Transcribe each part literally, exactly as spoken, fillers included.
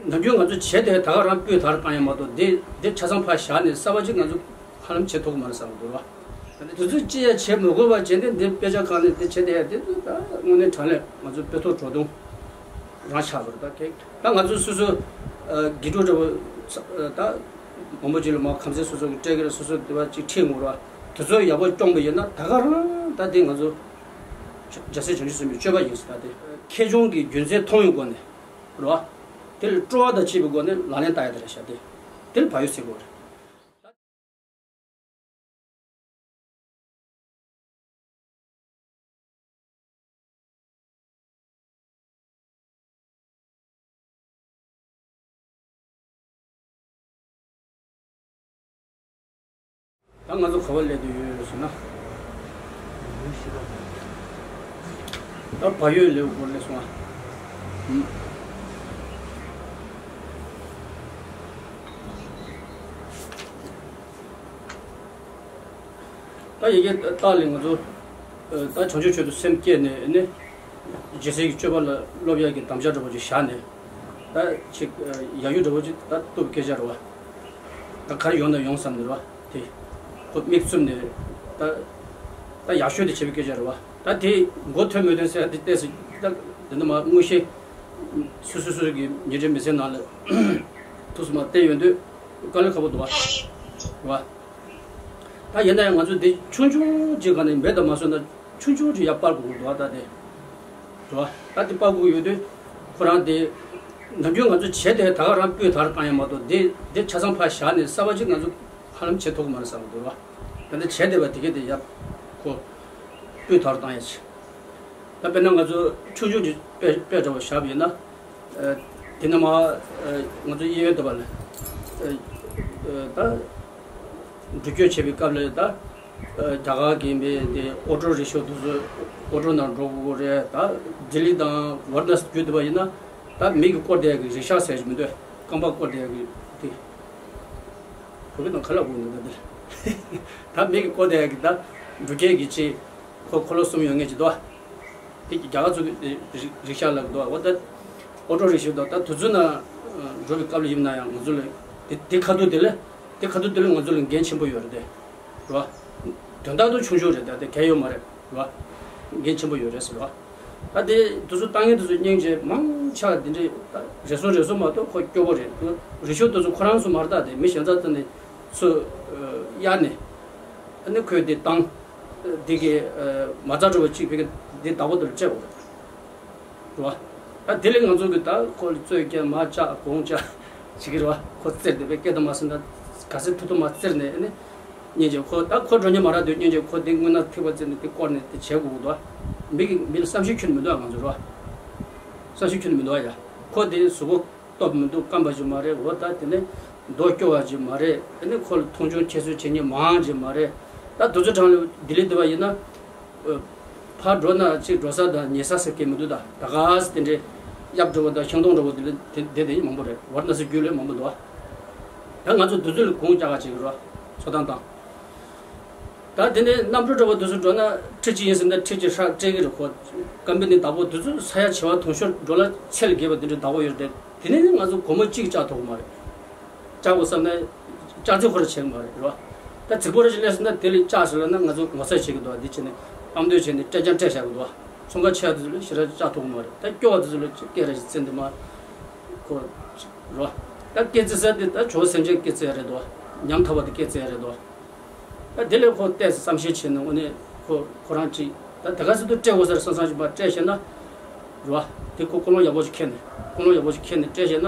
ནམ་རྒྱུན་ང་ཚོ་བྱས་ཏེ་ད་ག་རང་སྤུས་དག་བཏང་ཡ་མ་གཏོགས་འདི་འདི་ཆ་ཚང་ཕར་བཞག་ནས་གསར་པ་ཅིག་ང་ཚོ་ཧ་ལམ་བྱེད་ཐུབ་ཀྱི་མ་རེད་བསམ་གྱི་འདུག་ར། དེ་ཚོ་ཅི་ཡང་བྱེད་མི་དགོས་པ་བྱས་ཏེ་འདི་དཔེ་ཆ་ཁང་ནས་འདི་བྱས་ཏེ་ཡ་འདི་ཚོ་ད་དངོས་གནས་དྲང་གནས་ང་ཚོ་དཔེ་ཐོག་འགྲོ་སྟངས་རང་ཆགས་པ་རེད། ད་ད་ང་ཚོ་སོ་སོ་དགེ་ཕྲུག་འདྲ་བོ་ད་མང་པོ་ཅིག་ལ་མ་གམ་ཚན་སོ་སོ་གི་སྤྲད་ཀྱི་རེད། སོ་སོ་དེ་བ་ཅིག་ཁྲིད་ངོ་ར། དེ་ཚོ་ཡག་པོ་སྐྱོང་པ་ཡིན་ན་ད་ག་རང་ད་འདི་ང་ཚོ་རྒྱལ་སྲས་བྱང་ཆུབ་སེམས་དཔའི་སྤྱོད་པ་ཡིན་ཟེར། ད་དེ་ཁེ་གྱོང་གི་རྒྱུ་མཚན་མཐོང་བའི་སྒོ་ནས། རེད་བ། དེ་ལ་སྤྲོ་བ་དང་བཅས་པའི་སྒོ་ནས་ལག་ལེན་བསྟར་ཡ་དེ་རེད་ཤག་དེ། དེ་ལ་བག་ཡོད་ཟེར་དགོས་རེད། ད་ང་ཚོ་ག་པར་སླེབས་བསྡད་ཡོད་ཟེར་ན། ད་བག་ཡོད་ལེའུ་སྐོར་སླེབས་སོང་ཨ། ད་ཡི་གེ་ལྟག་ལ་ང་ཚོ་ད་བྱང་ཆུབ་མཆོག་ཏུ་སེམས་བསྐྱེད་ནས་ནི། རྒྱལ་སྲས་ཀྱི་སྤྱོད་པ་ལ་སློབ་ཡག་གི་དམ་བཅའ་འདྲ་པོ་ཅིག་བཞག་ནས། ད་ཅིག་ཡག་ཡུལ་འདྲ་པོ་ཅིག་ད་བཏུབ་སྐད་ཆ་རེད་བ། ད་ག་རེ་ཡོང་ན་ཡོང་བསམ་ནས་རེད་བ། དེ་ཁོ་མིག་བཙུམ་ནས་ད་ད་ཡག་ཤོས་དེ་བྱེད་པའི་སྐད་ཆ་རེད་བ། ད་དེ་མགོ་ཐོན་མི་ཐོན་ཟེར་ཡ་དེ་ཏོག་ཙམ་ད་དེ་འདྲ་མ་དངོས་གཞི་སོ་སོ་སོ་གི་ཉིན་རེའི་མི་ཚེ་ནང་ལ་ཐུགས་སུ་མ་བསྟན་ཡོང་དུས་དཀའ་ལས་ཁག་པོ་འདུག་བ། རེད་བ། ད་ཡིན་ན་ཡང་ང་ཚོ་འདི་ཆུང་ཆུང་ཅིག་ག་ནས་མེད་དུ་མ་སོང་ན་ཆུང་ཆུང་ཅིག་ཡར་སྤར་དགོས་ཀྱི་འདུག་བ། ད་དེ་རེད་བ། ད་དེ་སྤར་དགོས་ཀྱི་ཡོད་དུས་ཁོ་རང་དེ་ནམ་རྒྱུན་ང་ཚོ་བྱས་ཏེ་ད་ག་རང་སྤུས་དག་བཏང་ཡ་མ་གཏོགས་འདི་འདི་ཆ་ཚང་ཕར་བཞག་ནས་གསར་པ་ཅིག་ང་ཚོ་ཧ་ལམ་བྱེད་ཐུབ་ཀྱི་མ་རེད་བསམ་གྱི་འདུག་བ། ད་ལྟ་བྱས་བསྡད་པ་དེ་གས་དེ་ཡར་ཁོ་སྤུས་དག་བཏང་ཡ་ཅིག་ད་དཔེར་ན་ང་ཚོ་ཆུང་ཆུང་གི་དཔེ་དཔེ་འདྲ་བོ་བཞག་པ་ཡིན་ན། ཨ། དེ་ནས་མ། ཨ། ང་ཚོ་གཡས་གཡོན་དུ་བ་ལ། ཨ། ཨ། ད། འགྲུལ་སྐྱོད་བྱེད་པའི་སྐབས་ལ་ད། ཨ། རྒྱ་གར་གྱི་མི་དེ་ཨོ་ཊོ་རི་ཤོ་དེ་ཚོ་ཨོ་ཊོ་ནང་འགྲོ་དགོས་རེད། ད་ལྡི་ལི་དང་ཝར་ཎ་སི་བརྒྱུད་དུ་བ་ཡིན་ན། ད་མི་གིས་བསྐོར་བསྡད་ཀྱི་རིག་ཤག་ཟེར་གྱི་མི་འདུག་རྐང་པ་བསྐོར་བསྡད་ཀྱི་དེ། བོད་སྐད་ནང་ག་ལབ་དགོས་འདུག་ད་དེ། ད་མི་གིས་བསྐོར་བསྡད་ཀྱི་ད་འགྲུལ་སྐྱེལ་གྱི་ཆེད། ཁོ་འཁོར་ལོ་གསུམ་ཡོད་ངེས་ཀྱི་འདུག་དེ་རྒྱ་གར་ཚོ་གི་རིག་རིག་ཤག་ལབ་འདུག་འོ་ད་ཨོ་ཊོ་རི་ཤོ་འདུག་ད་དུས་ཚོད་ནང་འགྲོ་བའི་སྐབས་ལ་ཡིན་ན་ཡང་ང་ཚོ་ལ་དེ་དེ་ཁ་ཐུག་དེ་ལ་དེ་ཁ་ཐུག་དེ་ལ་ང་ཚོ་ལ་འགན་ཆེན་པོ་ཡོད་རེད་དེ། རེད་བ། དོན་དག་ཏུ་ཆུང་ཆུང་རེད། ད་དེ་གལ་ཡོད་མ་རེད། རེད་བ། འགན་ཆེན་པོ་ཡོད་རེད་ཟེར་བ། ད་དེ་དུས་ཚོད་བཏང་མཁན་དེ་ཚོ་སྙིང་རྗེ་མང་ཆེ་བ་དེ་འདྲས་ད་རེ་ཟུང་རེ་ཟུང་མ་གཏོགས་ཁོ་སྐྱོ་པོ་རེད། རི་ཤོ་དེ་ཚོ་ཁོ་རང་ཚོ་མ་རེད། ད་དེ་མི་གཞན་ཚོ་ད་ནས་ཚུར་གཡར་ནས་ཨ་ནི་ཁོས་དེ་བཏང་། འདི་གི་མ་རྩ་འགྲོ་བ་གཅིག་བྱས་ཀྱི་འདི་བདག་པོ་དེར་སྤྲད་དགོས་རེད། རེད་བ། ད་དེ་ལས་ང་ཚོ་གི་ད་ཁོ་ལ་རྩོད་རྒྱག་མར་བཅག་གོང་བཅག་བྱེད་ཀྱི་རེད་བ། ཁོ་བཙིར་ཏེ་བས་སྐད་དུ་མ་སོང་ན་ག་ཚོད་ཐུབ་ཐུབ་མར་བཙིར་ནས་ཨ་ནི་སྙིང་རྗེ་ཁོ་ད་ཁོ་འགྲོ་མཁན་མ་རག་དུས་སྙིང་རྗེ་ཁོ་དེ་སྔོན་ན་ཐིགས་པ་བཙིར་ནས་དེ་བསྐོར་ནས་དེ་བྱེད་དགོས་ཀྱི་འདུག་མི་གི་མི་ལ་བསམ་ཤེས་ཁྱོན་ནས་མི་འདུག་ང་ཚོ་རེད་བ། བསམ་ཤེས་ཁྱོན་ནས་མི་འདུག་ཡ། ཁོ་དེ་གཟུགས་པོ་སྟོབས་མི་འདུག་སྐམ་པ་ཞིག་མ་རེད། འོ་ད་དེ་ནས་མདོག་སྐྱོ་བ་ཞིག་མ་རེད། ཨ་ནི་ཁོ་ལ་མཐོང་ཆུང་ཁྱད་གསོད་བྱེད་མཁན་མང་ཞིག་མ་རེད། ད་དུས་ཚོད་གྲངས་ལ་ལྡི་ལི་འདི་བ་ཡིན་ན། ཨ། ཕར་འགྲོ་ན་ཅིག་འགྲོ་ས་དང་ཉལ་ས་ཟེར་མཁན་མི་འདུག་ད་ད་ག་སེ་དེ་འདྲའི་གཡབ་འགྲོ་བ་དང་ཤིང་སྡོང་འགྲོ་བ་དེ་འདྲ་དེ་དེ་དེ་མང་པོ་རེད། ཝར་ཎ་སི་བརྒྱུད་ལས་མང་པོ་འདུག་ད་ང་ཚོ་དུས་ཚོད་ལ་དགོངས་འཇགས་ཅིག་རོ། འཚོ་སྟངས་དང་། ད་དེ་ནས་གནམ་གྲུ་འགྲོ་བ་དུས་ཚོད་འགྲོ་ན་ཁྲི་གཅིག་ཡིན་ཟེར་ན་ཁྲི་གཅིག་ཧྲག་སྤྲད་ཀྱི་རེད་ཁོ། ཀམ་པ་ནི་བདག་པོ་དུས་ཚོད་ས་ཡ་བྱེ་བ་དུང་ཕྱུར་ཌོ་ལར་ཚད་ལས་བརྒལ་བ་དེ་འདྲའི་བདག་པོ་ཡོད་རེད། དེ་ནས་ང་ཚོ་སྒོར་མོ་གཅིག་བཅག་ཐུབ་ཀྱི་མ་རེད། བཅག་དགོས་བསམ་ན་བཅག་རྩིས་ཁོ་རང་བྱེད་ཀྱི་མ་རེད་རེད་བ། ད་རྫིག་པོ་རེ་ཞིག་སླེབས་སོང་ན་དེ་ལ་བཅག་ཟེར་ལབ་ན་ང་ཚོ་ངོ་ཚ་བྱེད་ཀྱི་འདུག་འདི་བྱས་ནས་ཨ་མདོས་བྱས་ནས་སྤྲད་ཀྱང་སྤྲད་བཞག་གི་འདུག་ཚོང་ཁང་ཆེ་བ་དེ་ཚོ་ལ་ཞེ་དྲག་བཅག་ཐུབ་ཀྱི་མ་རེད། ད་སྐྱོ་བ་དེ་ཚོ་ལ་སྐད་ར་ཞིག་བཙན་དེ་མ་ཁོ་རེད་བ། ད་སྐད་རྩིས་ཟེར་དེ་ད་ཇོ་བོ་སེམས་ཅན་སྐད་རྩིས་ཡ་རེད་འདུག་ཉམ་ཐག་པ་དེ་སྐད་རྩིས་ཡ་རེད་འདུག་ད་དེ་ལས་ཁོ་ཏོག་ཙམ་བསམ་ཤེས་བྱས་ནས་དངོས་གནས་ཁོ་ཁོ་རང་ཅིག་ད་དེ་ག་ཚོད་དུ་སྤྲད་དགོས་ཟེར་བསམ་བསམ་ཞིག་པ་སྤྲད་བྱས་ན། རེད་བ། དེ་ཁོ་ཀུན་སློང་ཡག་པོ་ཞིག་འཁྱེར་ནས་ཀུན་སློང་ཡག་པོ་ཞིག་འཁྱེར་ནས་སྤྲད་བྱས་ན།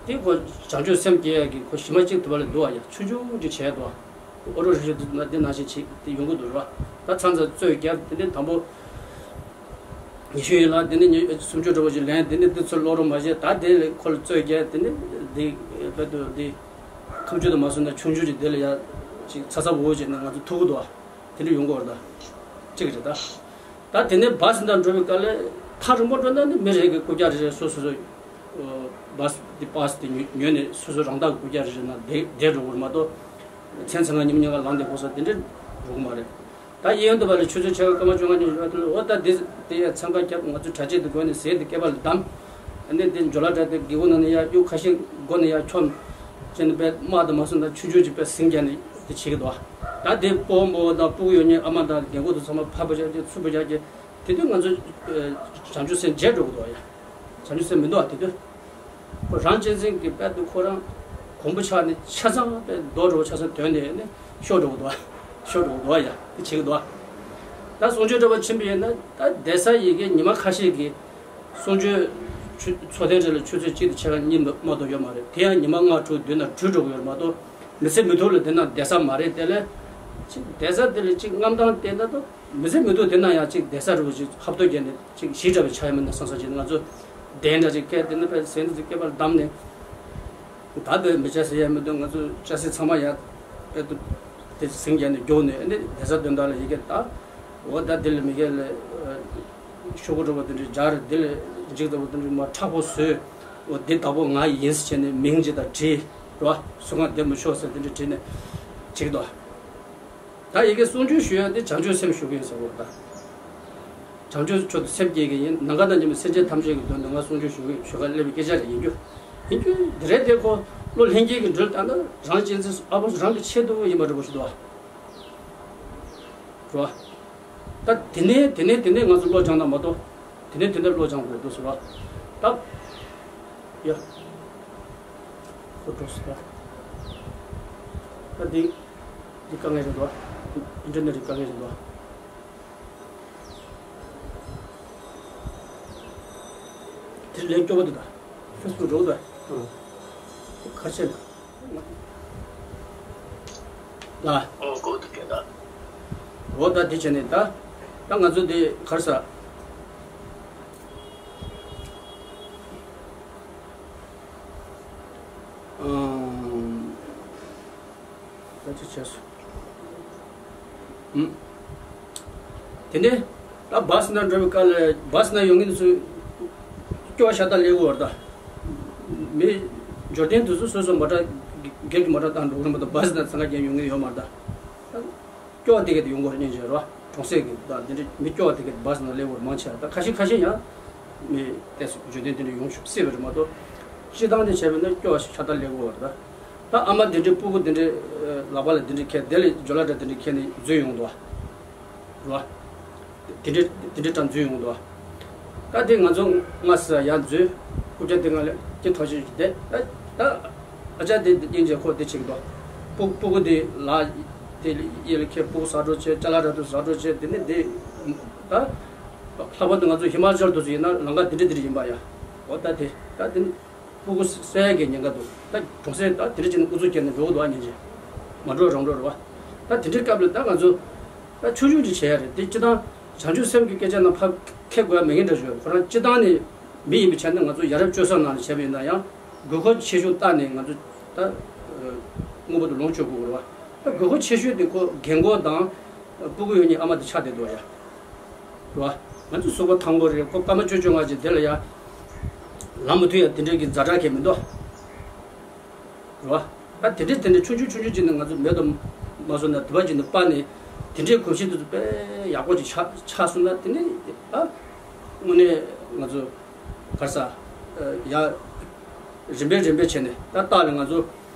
དེ་ཁོ་བྱང་ཆུབ་སེམས་སྐྱེ་ཡག་གི་ཁོ་གཞི་མ་གཅིག་དུ་བ་ལས་འདུག་བ་ཡ། ཆུང་ཆུང་ཅིག་བྱས་འདུག་བ། ཨོ་རོ་རི་ཤོ་དེ་ན་དེ་ནང་བཞིན་ཅིག་དེ་ཡོང་གི་འདུག་རེད་བ། ད་ཚང་ཚ་རྩོད་རྒྱབ་དེ་ནས་དང་པོ། ཉི་ཤུ་ཡིན་ལ་དེ་ནས་ཉི་སུམ་ཅུ་འདྲ་བོ་ཞིག་ལེན། དེ་ནས་དེ་ཚོ་ལོག་རོགས་མ་བྱས། ད་དེ་ལས་ཁོ་ལ་རྩོད་རྒྱབ་དེ་ནས་དེ་བེད་དུ་དེ། ཁམ་ཆུ་དུ་མ་སོང་ན་ཆུང་ཆུང་ཅིག་དེ་ལ་ཡ་ཅིག་ཚ་ཚ་བོ་བྱས་ནས་ང་ཚོ་ཐུག་གི་འདུག་བ། དེ་འདྲ་ཡོང་གི་བར་ད། གཅིག་རེད་ད། ད་དེ་ནས་བཱ་སི་དང་འགྲོ་བའི་སྐབས་ལ་ཐག་རིང་པོ་འགྲོ་ན་ནི་མི་རེ་གི་རྐུབ་བཀྱག་རེ་རེ་སོ་སོ་སོ། བཱ་སི་དེ་བཱ་སི་དེ་ཉོ་ཉོས་ནས་སོ་སོ་རང་བདག་གི་རྐུབ་བཀྱག་རེ་རེ་ནང་བསྡད་བསྡད་འགྲོ་དགོས་རེད་མ་གཏོགས། མཚན་ཚང་ང་ཉིན་མོ་ཉིན་གང་ལངས་བསྡད་དགོས་ས་དེ་འདྲ་འགྲོ་གི་མ་རེད། ད་གཡས་གཡོན་དུ་བ་ལ་ཆུ་ཚོད་ཕྱེད་ཀ་སྐར་མ་བཅོ་ལྔ་ཉིན་ཡོད་དུ་ལ་འོ་ད་དེ་དེ་ཡ་འཚང་ཁ་རྒྱབ་ང་ཚོ་གྲྭ་ཆས་དེ་གོན་ནས་ཟས་དེ་སྐེད་པ་ལ་བསྡམས། ནས་དེ་འཇོ་ལ་འདྲ་དེ་སྒེའུ་ཁུང་ནང་ནས་ཡར་གཡུག་ཁ་ཤས་སྒོ་ནས་ཡར་འཁྱོམ་བྱས་ནས་དཔེ་དམག་དང་མ་སོང་ན་ཆུང་ཆུང་ཅིག་དཔེ་ཟིང་རྒྱག་ནས་དེ་བྱེད་ཀྱི་འདུག་ད་དེ་སྤོ་བོ་མོ་བོ་དང་སྤུ་གུ་ཡོད་མཁན་ཨ་མ་དང་རྒན་གོག་དང་ཚང་མ་ཕར་བུ་བཞག་གི་ཚུར་བུ་བཞག་གི། དེ་དུས་ང་ཚོ་ཨ་བྱང་ཆུབ་སེམས་བརྗེད་འགྲོ་གི་འདུག་ཡ། བྱང་ཆུབ་སེམས་མི་འདུག་ཨ་དེ་དུས། ཁོ་རང་གཅེས་འཛིན་གྱི་དཔལ་དུ་ཁོ་རང་གོང་བུ་ཆགས་ནས་ཆ་ཚང་དཔེ་རྡོ་འགྲོ་བ་ཆ་ཚང་དོན་དེ་ནས་ཤོར་འགྲོ་གི་འདུག་ཨ། ཤོར་འགྲོ་གི་འདུག་ཨ་ཡ། དེ་བྱེད་ཀྱི་འདུག་ཨ། ད་གསུང་ཆོས་འདྲ་པོ་ཕྱིན་པ་ཡིན་ན་ད་བསྡད་ས་ཡི་གེ་ཉི་མ་ཁ་ཤས་ཀྱི་གསུང་ཆོས་ཆུ་ཚོགས་ཐེངས་རེ་ལ་ཆུ་ཚོད་གཅིག་དང་ཕྱེད་ཀ་གཉིས་མ་གཏོགས་ཡོད་མ་རེད། དེ་ཡང་ཉི་མ་ལྔ་དྲུག་བསྡད་ན་འགྲིག་འགྲོ་གི་ཡོད་མ་གཏོགས་མི་ཚེ་མི་ཐུབ་ལ་བསྡད་ན་བསྡད་ས་མ་རེད། དེ་ལས་ཅིག་བསྡད་ས་དེ་ལ་ཅིག་མངའ་ཐང་བསྟན་ན་ད་མི་ཚེ་མི་ཐུབ་བསྡད་ན་ཡང་ཅིག་བསྡད་ས་རུ་ཅིག་ཧབ་ཐོབ་བརྒྱབ་ནས་ཅིག་ཞི་དྲག་པའི་ཆ་ཡང་མིན་ན་བསམ་བསམ་བྱས་ནས་ང་ཚོ་གདན་འདྲ་ཅིག་བཀལ་བསྡད་ན་དཔེ་ཟས་འདི་ཚོ་སྐེད་པར་བསྡམས་ནས་ད་དཔེ་མི་ཆ་ཟེར་ཡ་མི་འདུག་ང་ཚོ་ཅ་སེ་ཚང་མ་ཡང་དཔེ་དུ་དེ་ཟིང་རྒྱབ་ནས་མགྱོགས་ནས་ཨ་ནི་བསྡད་ས་དོན་དག་ལ་ཡི་གེ་ད། འོ་ད་འདི་ལ་མི་གེ་ལ་ཤོག་གུ་འདྲ་པོ་འདི་འདྲ་སྦྱར། འདི་ལ་འཇིག་འདྲ་པོ་འདི་འདྲ་མ་མཁྲེགས་པོ་བཟོས། འོ་འདི་བདག་པོ་ང་ཡིན་ཟེར་བྱས་ནས་མིང་ཅིག་དང་བྲིས་རོ། གཟུངས་སྔགས་འདི་མི་ཆོག་ཟེར་འདི་འདྲ་བྲིས་ནས་བྱེད་ཀྱི་འདུག་ད་ཡི་གེ་གསུང་ཆོས་ཞུ་ཡ་འདི་བྱང་ཆུབ་སེམས་ཞུ་གི་ཡིན་ཟེར་བ་ད། བྱང་ཆུབ་མཆོག་ཏུ་སེམས་བསྐྱེད་ཀྱི་ཡིན། ནམ་མཁའ་དང་མཉམ་པའི་སེམས་ཅན་ཐམས་ཅད་ཀྱི་དོན་དུ་ང་གསུང་ཆོས་ཞུ་གི་ཞུ་ག་སླེབས་པའི་སྐད་ཆ་རེ་ཡིན་རྒྱུ། ཡིན་རྒྱུ་འདི་རེད་དེ་ཁོ་བློ་ལྷན་སྐྱེས་ཀྱི་འགྲོས་ལྟར་ན་རང་གཅེས་འཛིན་ཨ་ཕོ་རང་གི་ཆེད་དུ་ཡིན་པ་འདྲ་པོ་ཞིག་འདུག་བ། རོ། ད་དེ་ནས་དེ་ནས་དེ་ནས་ང་ཚོ་བློ་སྦྱང་ན་མ་གཏོགས་དེ་ནས་དེ་ནས་བློ་སྦྱང་དགོས་འདུག་ཟེར་བ། ད། ཡ། ཁོ་འགྲོ་སོང་ད། ད་འདི་འདི་དཀའ་ངལ་རེད་འདུག་ཨིན་ཊར་ནེཊ་འདི་དཀའ་ངལ་རེད་འདུག་དེར་ལན་སྐྱོ་བོ་འདུག་ད། ཕེ་སི་བུག་འགྲོ་གི་འདུག་ཁ་ཆེ་ལ། ལ། ཨོ་གོ་འདུག་གས་ད། འོ་ད་དེ་བྱས་ནས་ད། ད་ང་ཚོ་འདི་ག་རེ་ཟ། ཨང་། ད་ཅི་བྱས་སོང་། ཨུམ། དེ་ནས་ད་བཱ་སི་ནང་འགྲོ་བའི་སྐབས་ལ་བཱ་སི་ནང་ཡོང་མཁན་ཚོས་སྐྱོ་བ་ཤ་སྟག་སླེབས་ཀྱི་ཡོད་རེད་ད། མི་འབྱོར་ལྡན་དེ་ཚོ་སོ་སོ་མོ་ཊ་སྒེར་གྱི་མོ་ཊ་བཏང་འགྲོ་གི་རེད་མ་གཏོགས་བཱ་སི་ནང་ཚང་མ་རྒྱག་ཡོང་མཁན་ཡོད་མ་རེད་ད། སྐྱོ་བ་དེ་ག་དེ་ཡོང་གི་རེད་སྙིང་རྗེ་རེད་བ། གྲོང་གསེབ་ཀྱི་ད་འདི་འདྲ་མི་སྐྱོ་བ་དེ་ག་དེ་བཱ་སི་ནང་སླེབས་ཀྱི་ཡོད་རེད་མང་ཆེ་བ། ད་ཁ་ཤས་ཁ་ཤས་ཡང་མི་ཏོག་ཙམ་འབྱོར་ལྡན་དེ་འདྲ་ཡོང་ཆོག་སྲིད་པ་རེད་མ་གཏོགས། སྤྱིར་བཏང་དེ་བྱས་པ་ཡིན་ན་སྐྱོ་བ་ཤ་སྟག་སླེབས་ཀྱི་ཡོད་རེད་ད། ད་ཨ་མ་འདི་འདྲའི་སྤུ་གུ་འདི་འདྲའི་ལག་པ་ལ་འདི་འདྲའི་ཁྱེར་དེ་ལས་ཇོ་ལ་འདྲ་འདི་འདྲའི་ཁྱེར་ནས་འཛུལ་ཡོང་འདུག་བ། རེད་བ། འདི་འདྲའི་འདི་འདྲའི་འདྲ་འཛུལ་ཡོང་འདུག་བ། ད་དེ་ང་ཚོ་སྔ་ས་ཡར་འཛུལ། རྐུབ་བཀྱག་དེ་ང་ལ་སྐྱེ་ཐོག་ཆེན་ཞིག་བསྡད་ད། ད་ཨ་ཅག་དེ་སྙིང་རྗེ་ཁོ་དེ་བྱེད་ཀྱི་འདུག་སྤུ་སྤུ་གུ་དེ་ལག་དེ་གཡས་ལ་ཁྱེར་སྤུ་གུ་ཟ་འགྲོ་བྱེད། ཅ་ལག་འདྲ་འདུག་ཟ་འགྲོ་བྱེད། དེ་ནས་དེ་ད་ལྷག་པར་དུ་ང་ཚོ་ཧི་མ་ཅལ་དུ་ཚོ་ཡིན་ན་ལམ་ཁ་འདི་འདྲ་འདི་འདྲ་ཡིན་པ་ཡ། འོ་ད་དེ་ད་དེ་ནི། སྤུ་གུ་གསོ་ཡ་གི་ཉེན་ཁ་འདུག་ད་གྲོང་གསེབ་ད་དེ་འདྲ་བྱས་ནས་ཨུ་ཚུགས་བརྒྱབ་ནས་འགྲོ་གི་འདུག་ཨ་ཉིན་རྗེས། མ་འགྲོ་རང་འགྲོ་རེད་བ། ད་དེ་འདྲའི་སྐབས་ལ་ད་ང་ཚོ་ད་ཆུང་ཆུང་ཅིག་བྱས་ཡ་རེད་དེ། སྤྱིར་བཏང་བྱང་ཆུབ་སེམས་ཀྱི་སྐད་ཆ་ནང་ཕར་འཁེལ་དགོས་ཡ་མེད་མཁན་འདྲ་ཞིག་ཡོད། ཁོ་རང་སྤྱིར་བཏང་ནས་མི་ཡིན་པའི་ཆ་ནས་ང་ཚོ་ཡ་རབས་སྤྱོད་བཟང་ནང་ལ་བྱས་པ་ཡིན་ན་ཡང་དགོས་མཁོ་ཆེ་ཆུང་བལྟས་ནས་ང་ཚོ་ད་དངོས་པོ་དེ་ལོངས་སྤྱོད་དགོས་རེད་བ། ད་དགོས་མཁོ་ཆེ་ཤོས་དེ་ཁོ་རྒན་གོག་དང་སྤུ་གུ་ཡོད་མཁན་ཨ་མ་དེ་ཆགས་བསྡད་འདུག་ཡ། རེད་བ། ང་ཚོ་གཟུགས་པོ་ཐང་པོ་རེད། ཁོ་སྐར་མ་བཅོ་བཅོ་ལྔ་ཅིག་དེ་ལ་ཡ། ལམ་མི་མཐུན་ཡ་དེ་འདྲའི་གི་ཛ་དྲག་གི་མི་འདུག་རེད་བ། ད་དེ་འདྲའི་དེ་འདྲའི་ཆུང་ཆུང་ཆུང་ཆུང་ཅིག་ནས་ང་ཚོ་མེད་དུ་མ་སོང་ན་དུ་བ་ཅིག་ནས་སྤར་ནས་དེ་འདྲའི་གོམས་གཤིས་དེ་ཚོ་དཔེ་ཡག་པོ་ཅིག་ཆགས་ཆགས་སོང་ན་དེ་ནས་ད་དངོས་གནས་ང་ཚོ་ག་རེ་ཟ་ཡ་རིམ་པས་རིམ་པས་བྱས་ནས་ད་ལྟ་ལ་ང་ཚོ་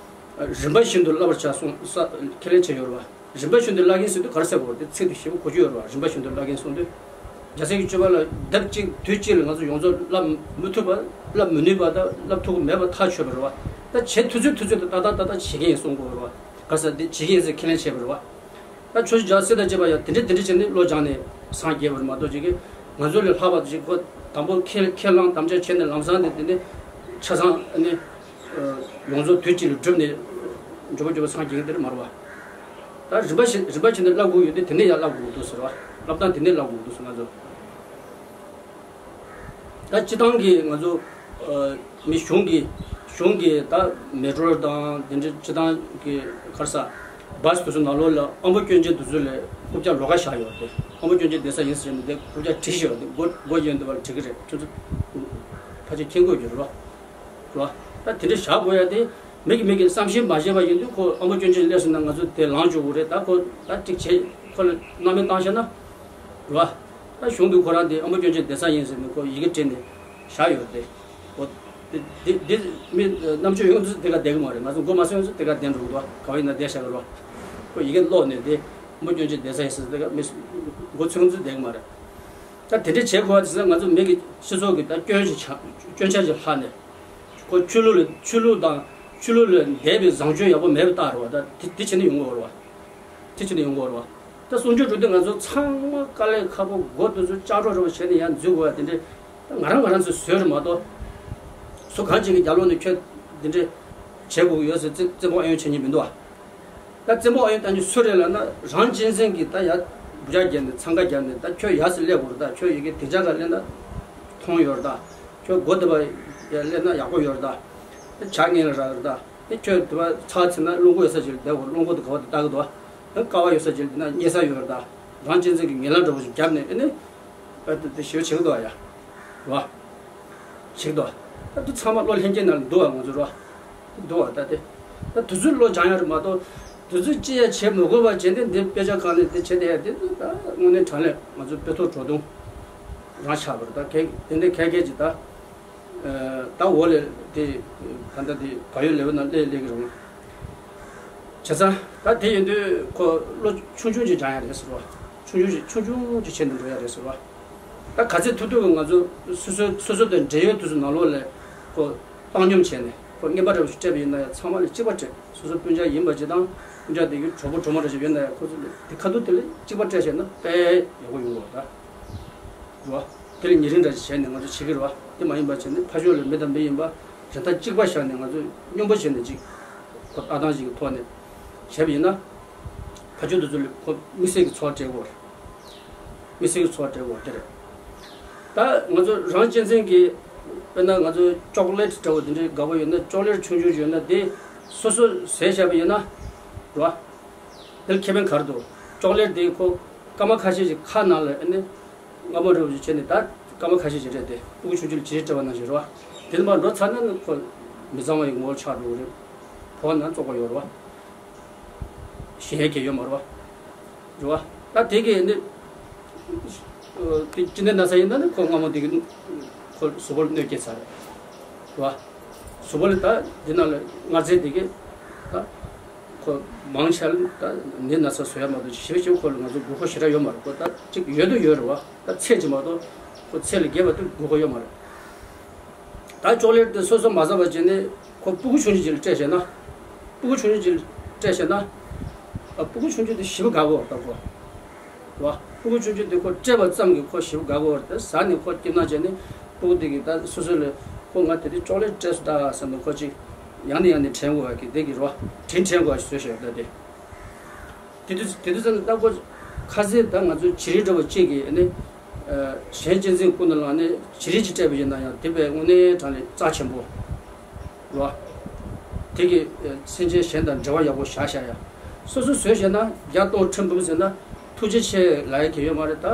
རིམ་པ་བཞིན་དུ་བསླབ་པར་བྱ་གསུངས་ས་ཁས་ལེན་བྱས་ཡོད་རེད་བ། རིམ་པ་བཞིན་དུ་བསླབ་མཁན་ཟེར་དུས་ག་རེ་ཟེར་དགོས་རེད་དེ། ཚིག་དེ་ཞིབ་པོ་གོ་རྒྱུ་ཡོད་རེད་བ། རིམ་པ་བཞིན་དུ་བསླབ་མཁན་གསུངས་དུས། རྒྱལ་སྲས་ཀྱི་སྤྱོད་པ་ལ་ལྡབ་གཅིག་དུས་གཅིག་ལ་ང་ཚོ་ཡོངས་རྫོགས་བསླབ་མི་ཐུབ་པ། བསླབ་མི་ནུས་པ་དང་བསླབ་ཐུབ་ཀྱི་མེད་པ་ཐག་ཆོད་པ་རེད་བ། ད་བྱེད་ཐུབ་ཚོད་ཐུབ་ཚོད་དུ་ཏག་ཏག་ཏག་ཏག་བྱེད་མཁན་ཡིན་གསུང་དགོས་རེད་བ། ག་རེ་ཟེར་དེ་བྱེད་མཁན་ཡིན་ཟེར་ཁས་ལེན་བྱས་པ་རེད་བ། ད་ཆོས་རྗེ་ཇག་སི་དང་བཅས་པ་ཡང་དེ་འདྲས་དེ་འདྲས་བྱས་ནས་བློ་སྦྱངས་ནས་སངས་རྒྱས་པ་རེད་མ་གཏོགས་ཅིག་གིས་ང་ཚོ་ལས་ལྷག་པ་ཅིག་ཁོ་དང་པོ་ཁས་ཁས་བླངས་དམ་བཅའ་བྱས་ནས་ལམ་སང་དེ་དེ་འདྲས་ཆ་ཚང་ནས་ཡོངས་རྫོགས་དུས་གཅིག་ལ་བསྒྲུབས་ནས་མགྱོགས་པོ་མགྱོགས་པོ་སངས་རྒྱས་མཁན་དེ་འདྲས་མ་རེད་བ། ད་རིམ་པ་བཞིན་རིམ་པ་བྱས་ནས་བསླབ་དགོས་ཡོད་དུས་དེ་ནས་ཡང་བསླབ་དགོས་འདུག་ཟེར་བ། བསླབ་སྟངས་དེ་ནས་བསླབ་དགོས་འདུག་ཟེར་ང་ཚོ། ད་སྤྱི་བཏང་གི་ང་ཚོ་ཨ་མི་གཞུང་གི་གཞུང་གི་ད་མེ་ཊོ་རོ་དང་དེ་འདྲའི་སྤྱི་བཏང་གི་ག་རེ་ཟ་བཱ་སི་དེ་ཚོ་ནང་ལོགས་ལ་ཨ་མ་སྐྱོན་ཅན་དེ་ཚོ་ལ་རྐུབ་བཀྱག་ལོགས་ཀ་བཞག་ཡོད་རེད། ཨ་མ་སྐྱོན་ཅན་བསྡད་ས་ཡིན་ཟེར་ནས་དེ་རྐུབ་བཀྱག་བྲིས་བཞག་ཡོད་རེད། སྒོ་སྒོ་ཡོད་འདུག་པར་བྲིས་ཀྱི་རེད། ཁྱོད་ཚོ་ཕལ་ཆེར་མཁྱེན་དགོས་ཀྱི་རེད་བ། རེད་བ། ད་དེ་འདྲ་བཞག་དགོས་ཡ་དེ་མི་གི་མི་གི་བསམ་ཤེས་མ་བྱས་པ་ཡིན་དུས་ཁོ་ཨ་མ་སྐྱོན་ཅན་སླེབས་སོང་ན་ང་ཚོ་དེ་ལངས་བཅུག་དགོས་རེད། ད་ཁོ་ད་ཅིག་བྱས་ཁོ་ལ་སྣང་མེད་བཏང་ཤེ་ན། རེད་བ། ད་གཞུང་དུ་ཁོ་རང་དེ་ཨ་མ་སྐྱོན་ཅན་བསྡད་ས་ཡིན་ཟེར་ནས་ཁོ་ཡི་གེ་བྲིས་ནས་བཞག་ཡོད་རེད། འོ། དེ་དེ་དེ་མི་རྣམ་དཔྱོད་ཡོད་ཚོ་དེ་ག་བསྡད་གི་མ་རེད། ང་ཚོ་མགོ་མ་ཚོས་ཚོ་དེ་ག་བསྡད་འགྲོ་གི་འདུག་ག་བ་ཡིན་ན་བསྡད་བཞག་གི་རེད། ཁོ་ཡི་གེ་ཀློག་ནས་དེ་མུ་སྐྱོན་ཅན་བསྡད་ས་ཡིན་ཟེར་དེ་ག་མི་མགོ་ཚོས་ཚོ་བསྡད་གི་མ་རེད། ད་དེ་འདྲ་བྱེད་དགོས་པ་དེ་ཚོ་ང་ཚོ་མི་གི་སྤྱི་ཚོགས་ཀྱི་ད་སྐྱོན་ཞིག་ཆགས་སྐྱོན་ཆ་ཞིག་ལྷག་ནས། ཁོ་ཆོས་ལུགས་ལ་ཆོས་ལུགས་དང་ཆོས་ལུགས་ལ་འདས་པའི་བཟང་སྤྱོད་ཡག་པོ་མེད་པ་བཏགས་རེད་བ། ད་དེ་དེ་བྱས་ནས་ཡོང་གི་ཡོད་རེད་བ། དེ་བྱས་ནས་ཡོང་གི་ཡོད་རེད་བ། ད་གསུང་ཆོས་འགྲོ་དུས་ང་ཚོ་ཚང་མ་དཀའ་ལས་ཁག་པོ་མགོ་དེ་ཚོ་ལྕགས་སྒྲོག་རེ་བ་བྱས་ནས་ཡར་འཛུལ་དགོས་བ་དེ་འདྲས། ད་ང་རང་ང་རང་ཚོས་བཟོས་རེད་མ་གཏོགས། སུ་གང་ཅིག་གི་རྒྱབ་ལོགས་ནས་ཁྱོད་འདི་འདྲས་བྱེད་དགོས་ཀྱི་ཡོད་ཟེར་རྩེད་རྩེད་མོ་ཨེ་ཡོང་བྱེད་མཁན་མི་འདུག་བ། ད་རྩེད་མོ་ཨེ་ཡོང་བཏང་རྒྱུ་སུ་རེད་ལབ་ན་རང་གཅན་གཟན་གྱིས་ད་ཡར་སྦུ་ལྕག་བརྒྱབ་ནས་འཚང་ཁ་བརྒྱབ་ནས་ད་ཁྱོད་ཡར་སེ་སླེབས་དགོས་རེད། ད་ཁྱོད་ཡི་གེ་དེ་ཇག་ག་སླེབས་ན་མཐོང་ཡོད་རེད། ད་ཁྱོད་སྒོ་དེ་པ་ཡར་སླེབས་ན་ཡག་པོ་ཡོད་རེད། ད་ཇག་ངན་ལ་རག་རེད། ད་ཨེ་ཁྱོད་དེ་པ་ཚར་ཚེ་ན་རླུང་འཁོར་ཡོད་ས་ཅིག་ལ་བསྡད་དགོས། རླུང་འཁོར་དེ་ག་བ་དེ་ལྟ་གི་འདུག་ཨ་ཀ་བ་ཡོད་ས་ཅིག་ལ་བསྡད་ན་རྙེད་ས་ཡོད་རེད། ད་རང་གཅན་གཟན་གྱིས་ངན་ལན་འདྲ་པོ་ཞིག་བརྒྱབ་ནས་ཨེ་ནི་ཨེ་དེ་དེ་ཞེ་པོ་བྱེད་ཀྱི་འདུག་ཨ་ཡ། རེད་བ། བྱེད་ཀྱི་འདུག་ཨ། ད་དེ་ཚང་མ་བློ་ལྷན་སྐྱེས་ནང་ལ་འདུག་ཨ། ང་ཚོ་རེད་བ། འདུག་ཨ། ད་དེ་ད་དུས་ཚོད་བློ་སྦྱང་ཡ་རེད་མ་གཏོགས། དུས་ཚོད་ཅི་ཡ་བྱེད་མི་དགོས་པ་བྱས་ཏེ་འདི་དཔེ་ཆ་གང་ནས་འདི་བྱེད་བསྡད་ཡ་དེ་ད་དངོས་གནས་དྲང་གནས་ང་ཚོ་དཔེ་ཐོག་བྲོ་བརྡུང་རང་ཆགས་པ་རེད། ད་གལ་དེ་འདྲའི་གལ་གལ་གྱི་ད། ད་འོ་ལེ། དེ་ད་ལྟ་དེ་བག་ཡོད་ལེ་བོ་ན་སླེབས་སླེབས་ཀྱི་རེད། བྱས་ཙང་ད་དེ་ཡིན་དུས་ཁོ་བློ་ཆུང་ཆུང་ཅིག་སྦྱང་ཡ་རེད་ཟེར་བ། ཆུང་ཆུང་ཅིག་ཆུང་ཆུང་ཅིག་བྱས་ནས་འགྲོ་ཡ་རེད་ཟེར་བ། ད་ག་ཚད་ཐུབ་ཐུབ་ང་ཚོ་སོ་སོ་སོ་སོ་དང་འབྲེལ་ཡོད་དུས་སུ་ནང་ལོགས་ལས་ཁོ་བཏང་སྙོམས་བྱས་ནས་ཁོ་རྔན་པ་འདྲ་བོ་ཞིག་སྤྲད་པ་ཡིན་ན་ཡང་ཚང་མ་ལ་གཅིག་པ་སྤྲད། སོ་སོ་སྤུན་ཀྱག་ཡིན་པ་ཅིག་དང་སྤུན་ཀྱག་དེ་གི་གྲོགས་པོ་གྲོགས་མོ་འདྲ་ཞིག་ཡོད་ན་ཡང་ཁོ་ཚོ་ལ་དེ་ཁ་ཐུག་དེ་ལ་གཅིག་པ་སྤྲད་བྱས་ན་དཔེ་ཡག་པོ་ཡོང་གི་རེད་ད། རེད་བ། དེ་ལ་ཉེ་རིང་འདྲ་ཞིག་བྱས་ནས་ང་ཚོ་བྱེད་ཀྱི་རེད་བ། དེ་མ་ཡིན་པ་བྱས་ནས་ཕ་ཕྱོགས་ལ་མི་དང་མི་ཡིན་པ་རིན་ཐང་གཅིག་པ་བཞག་ནས་ང་ཚོ་སྙོམས་པོ་བྱས་ནས་ཅིག་ཁོ་ལྟ་སྟངས་ཤིག་གི་ཐོག་ནས་བྱས་པ་ཡིན་ན། ཕ་ཕྱོགས་དེ་ཚོ་ལ་ཁོ་དམིགས་བསལ་གྱི་ཚོར་བ་སྤྲད་དགོས་རེད། དམིགས་བསལ་གྱི་ཚོར་བ་སྤྲད་དགོས་དེ་རེད། ད་ང་ཚོ་རང་གཅན་གཟན་གྱི་དཔེར་ན་ང་ཚོ་ཅོག་ལེ་ཊི་འདྲ་བོ་དེ་འདྲའི་དགའ་པོ་ཡོད་ན་ཅོག་ལེ་ཊི་ཆུང་ཆུང་ཞིག་ཡོད་ན་དེ་སོ་སོ་བཟས་བཞག་པ་ཡིན་ན་རེད་བ། དེ་ལ་ཁེ་ཕན་ག་རེ་འདུག་ཅོག་ལེ་ཊི་དེ་ཁོ་སྐར་མ་ཁ་ཤས་ཤིག་ཁ་ནང་ལ་ཨ་ནི་མངར་མོ་འདྲ་བོ་ཞིག་བྱས་ནས་ད་སྐར་མ་ཁ་ཤས་ཤིག་རེད་དེ་སྤུ་གུ་ཆུང་ཆུང་ལ་བྱི་རིལ་སྤྲད་པ་ནང་བཞིན་རེད་བ། དེ་ནས་མར་འགྲོ་ཚར་ན་ནི་ཁོ་མི་གཙང་བ་ཡི་ངོ་བོར་ཆགས་འགྲོ་གི་རེད། ཕོ་བ་ནང་བཙོག་པ་ཡོད་རེད་བ། ཞེན་ཡས་ཀྱི་ཡོད་མ་རེད་བ། རེད་བ། ད་དེ་གི་ནི་དེ་ཅི་འདྲ་ན་ཚ་ཡིན་ན་ནི་ཁོ་མངར་མོ་དེ་གི་ཁོ་གཟུགས་པོར་གནོད་སྐྱེལ་ཚར་རེད་བ། གཟུགས་པོ་ལ་ད་འདི་ནང་ལ་མངར་རྫས་དེ་གི་ད་ཁོ་མང་ཆེ་ལ་ད་ནད་ན་ཚ་བཟོ་ཡ་མ་གཏོགས་ཞེ་པོ་ཞེ་པོ་ཁོ་ལ་ང་ཚོ་དགོས་མཁོ་ཞེ་དྲག་ཡོད་མ་རེད། ཁོ་ད་གཅིག་ཡོད་དུ་ཡོད་རེད་བ། ད་ཚད་ཅིག་མ་གཏོགས་ཁོ་ཚད་ལས་བརྒལ་བ་དེ་དགོས་མཁོ་ཡོད་མ་རེད། ད་ཅོག་ལེ་ཊི་དེ་སོ་སོ་མ་ཟ་བ་བྱས་ནས་ཁོ་སྤུ་གུ་ཆུང་ཆུང་ཅིག་ལ་སྤྲད་བྱས་ན། སྤུ་གུ་ཆུང་ཆུང་ཅིག་ལ་སྤྲད་བྱས་ན། ཨ་སྤུ་གུ་ཆུང་ཆུང་དེ་ཞེ་པོ་དགའ་གི་ཡོད་རེད་ད་ཁོ། རེད་བ། སྤུ་གུ་ཆུང་ཆུང་དེ་ཁོ་སྤྲད་པ་ཙམ་གྱིས་ཁོ་ཞེ་པོ་དགའ་གི་ཡོད་རེད། དེ་ཟ་ནས་ཁོ་སྐྱིད་སྣང་བྱས་ནས་སྤུ་གུ་དེ་གིས་ད་སོ་སོ་ལ་ཁོ་ང་དེ་དུས་ཅོག་ལེ་ཊི་སྤྲད་སོང་ད་བསམ་ནས་ཁོ་ཅིག་ཡང་ནས་ཡང་ནས་དྲན་དགོས་པ་གི་དེ་གི་རེད་བ། དྲིན་དྲན་དགོས་པ་ཞིག་བཟོས་བཞག་ད་དེ། དེ་དུས་དེ་དུས་ཙམ་ནས་ལྟ་སྐོར་ཁ་ཟས་ད་ང་ཚོའི་བྱི་རིལ་འདྲ་བོ་གཅིག་གིས་ནི་གཞན་གཅན་གཟན་ཀུན་ཏུ་བསླངས་ནས་བྱི་རིལ་གཅིག་སྤྲད་པ་ཡིན་ན་ཡང་དེ་བས་དངོས་གནས་དྲང་ནས་རྩ་ཆེན་པོ་རེད་བ། དེ་གིས་སེམས་ཅན་གཞན་དང་འབྲེལ་བ་ཡག་པོ་བཞག་བཞག་ཡ། སོ་སོ་བཟོས་བཞག་ན་བརྒྱ་སྟོང་ཁྲི་འབུམ་ཟེར་ན་ཐུགས་རྗེ་ཆེ་ལབ་ཡ་གི་ཡོད་མ་རེད། ད་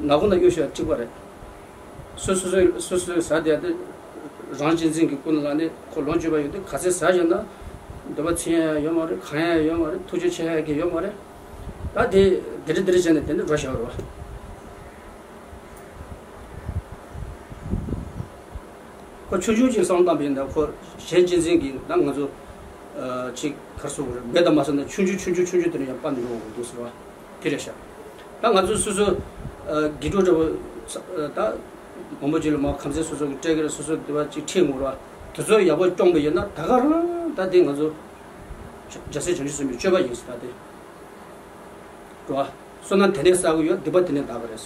ནག་པོ་ན་གཡུག་ཞོག་གཅིག་པ་རེད། སོ་སོ་སོ་སོ་སོའི་ཟ་བསྡད་དེ་རང་གཅེས་འཛིན་གྱི་ཀུན་ལ་ནི་ཁོ་ལོངས་སྤྱོད་པ་ཡོད་དུས་ག་ཚད་ཟ་བཞག་ན་འདོད་པ་ཚིམ་ཡ་ཡོད་མ་རེད། གང་ཡ་ཡོད་མ་རེད། ཐུགས་རྗེ་ཆེ་ཡ་གི་ཡོད་མ་རེད། ད་དེ་དེ་འདྲ་དེ་འདྲ་བྱས་ནས་དེ་འདྲ་འགྲོ་བཞག་རེད་བ། ཁོ་ཆུང་ཆུང་ཅིག་བསམ་བློ་བཏང་པ་ཡིན་ན་ཁོ་གཞན་གཅེས་འཛིན་གྱི་ད་ང་ཚོ་ཅིག་ག་རེ་ཟེར་དགོས་རེད། མེད་ད་མ་ཟེར་ན་ཆུང་ཆུང་ཆུང་ཆུང་ཆུང་ཆུང་དེ་འདྲ་ཡང་སྤར་འགྲོ་དགོས་འདུག་ཟེར་བ། དེ་རེད་ཤག་ད་ང་ཚོ་སོ་སོ་ཨ་དགེ་ཕྲུག་འདྲ་བོ་ད་མང་པོ་ཅིག་ལ་མ་གམ་ཚན་སོ་སོ་གི་སྤྲད་ཀྱི་རེད། སོ་སོ་དེ་བ་ཅིག་ཁྲིད་འོང་ར་དེ་ཚོ་ཡག་པོ་སྐྱོང་པ་ཡིན་ན་ད་ག་རང་ད་དེ་ང་ཚོ་རྒྱལ་སྲས་བྱང་ཆུབ་སེམས་དཔའི་སྤྱོད་པ་ཡིན་ཟེར། ད་དེ་རེད་བ། བསོད་ནམས་དེ་ནས་བསགས་ཀྱི་ཡོད། སྡིག་པ་དེ་ནས་འདག་གི་རེད།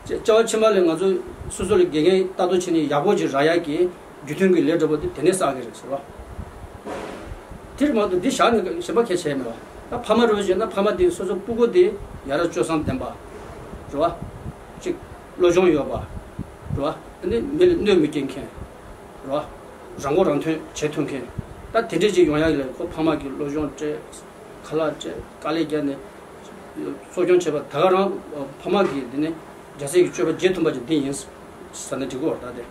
ཅེས་བྱ་བ་ཕྱི་མ་ལས་ང་ཚོ་སོ་སོ་ལ་དགེ་རྒན་ལྟ་རྟོག་བྱེད་མཁན་ཡག་པོ་ཅིག་རག་ཡག་གི་རྒྱུ་མཐུན་གྱི་ལས་འདྲ་པོ་དེ་དེ་ནས་བསགས་ཀྱི་རེད་ཟེར་བ། དེར་མ་གཏོགས་འདི་བཞག་ནས་གཞན་པ་གལ་ཆེ་མེད་བ། ད་ཕ་མ་རེད་བ་བྱས་ན་ཕ་མ་དེ་སོ་སོ་སྤུ་གུ་དེ་ཡ་རབས་སྤྱོད་བཟང་ལྡན་པ་རེད་བ། ཅིག་བློ་སྦྱོང་ཡོད་པ་རེད་བ། དེ་ནས་མི་ལ་གནོད་མི་སྐྱེལ་མཁན་རེད་བ། རང་མགོ་རང་ཐོན་བྱེད་ཐུབ་མཁན། ད་དེ་འདྲས་ཅིག་ཡོང་ཡག་ལ་ཁོ་ཕ་མ་གི་བློ་སྦྱོང་སྤྲད། ཁ་ལག་སྤྲད། དཀའ་ལས་བརྒྱབ་ནས་གསོ་སྐྱོང་བྱས་པ་ད་ག་རང་ཕ་མ་གིས་འདི་ནི་རྒྱལ་སྲས་ཀྱི་སྤྱོད་པ་བརྗེད་ཐུབ་པ་ཅིག་འདི་ཡིན་ཟེར་ན་འགྲིག་གི་རེད། ད་དེ་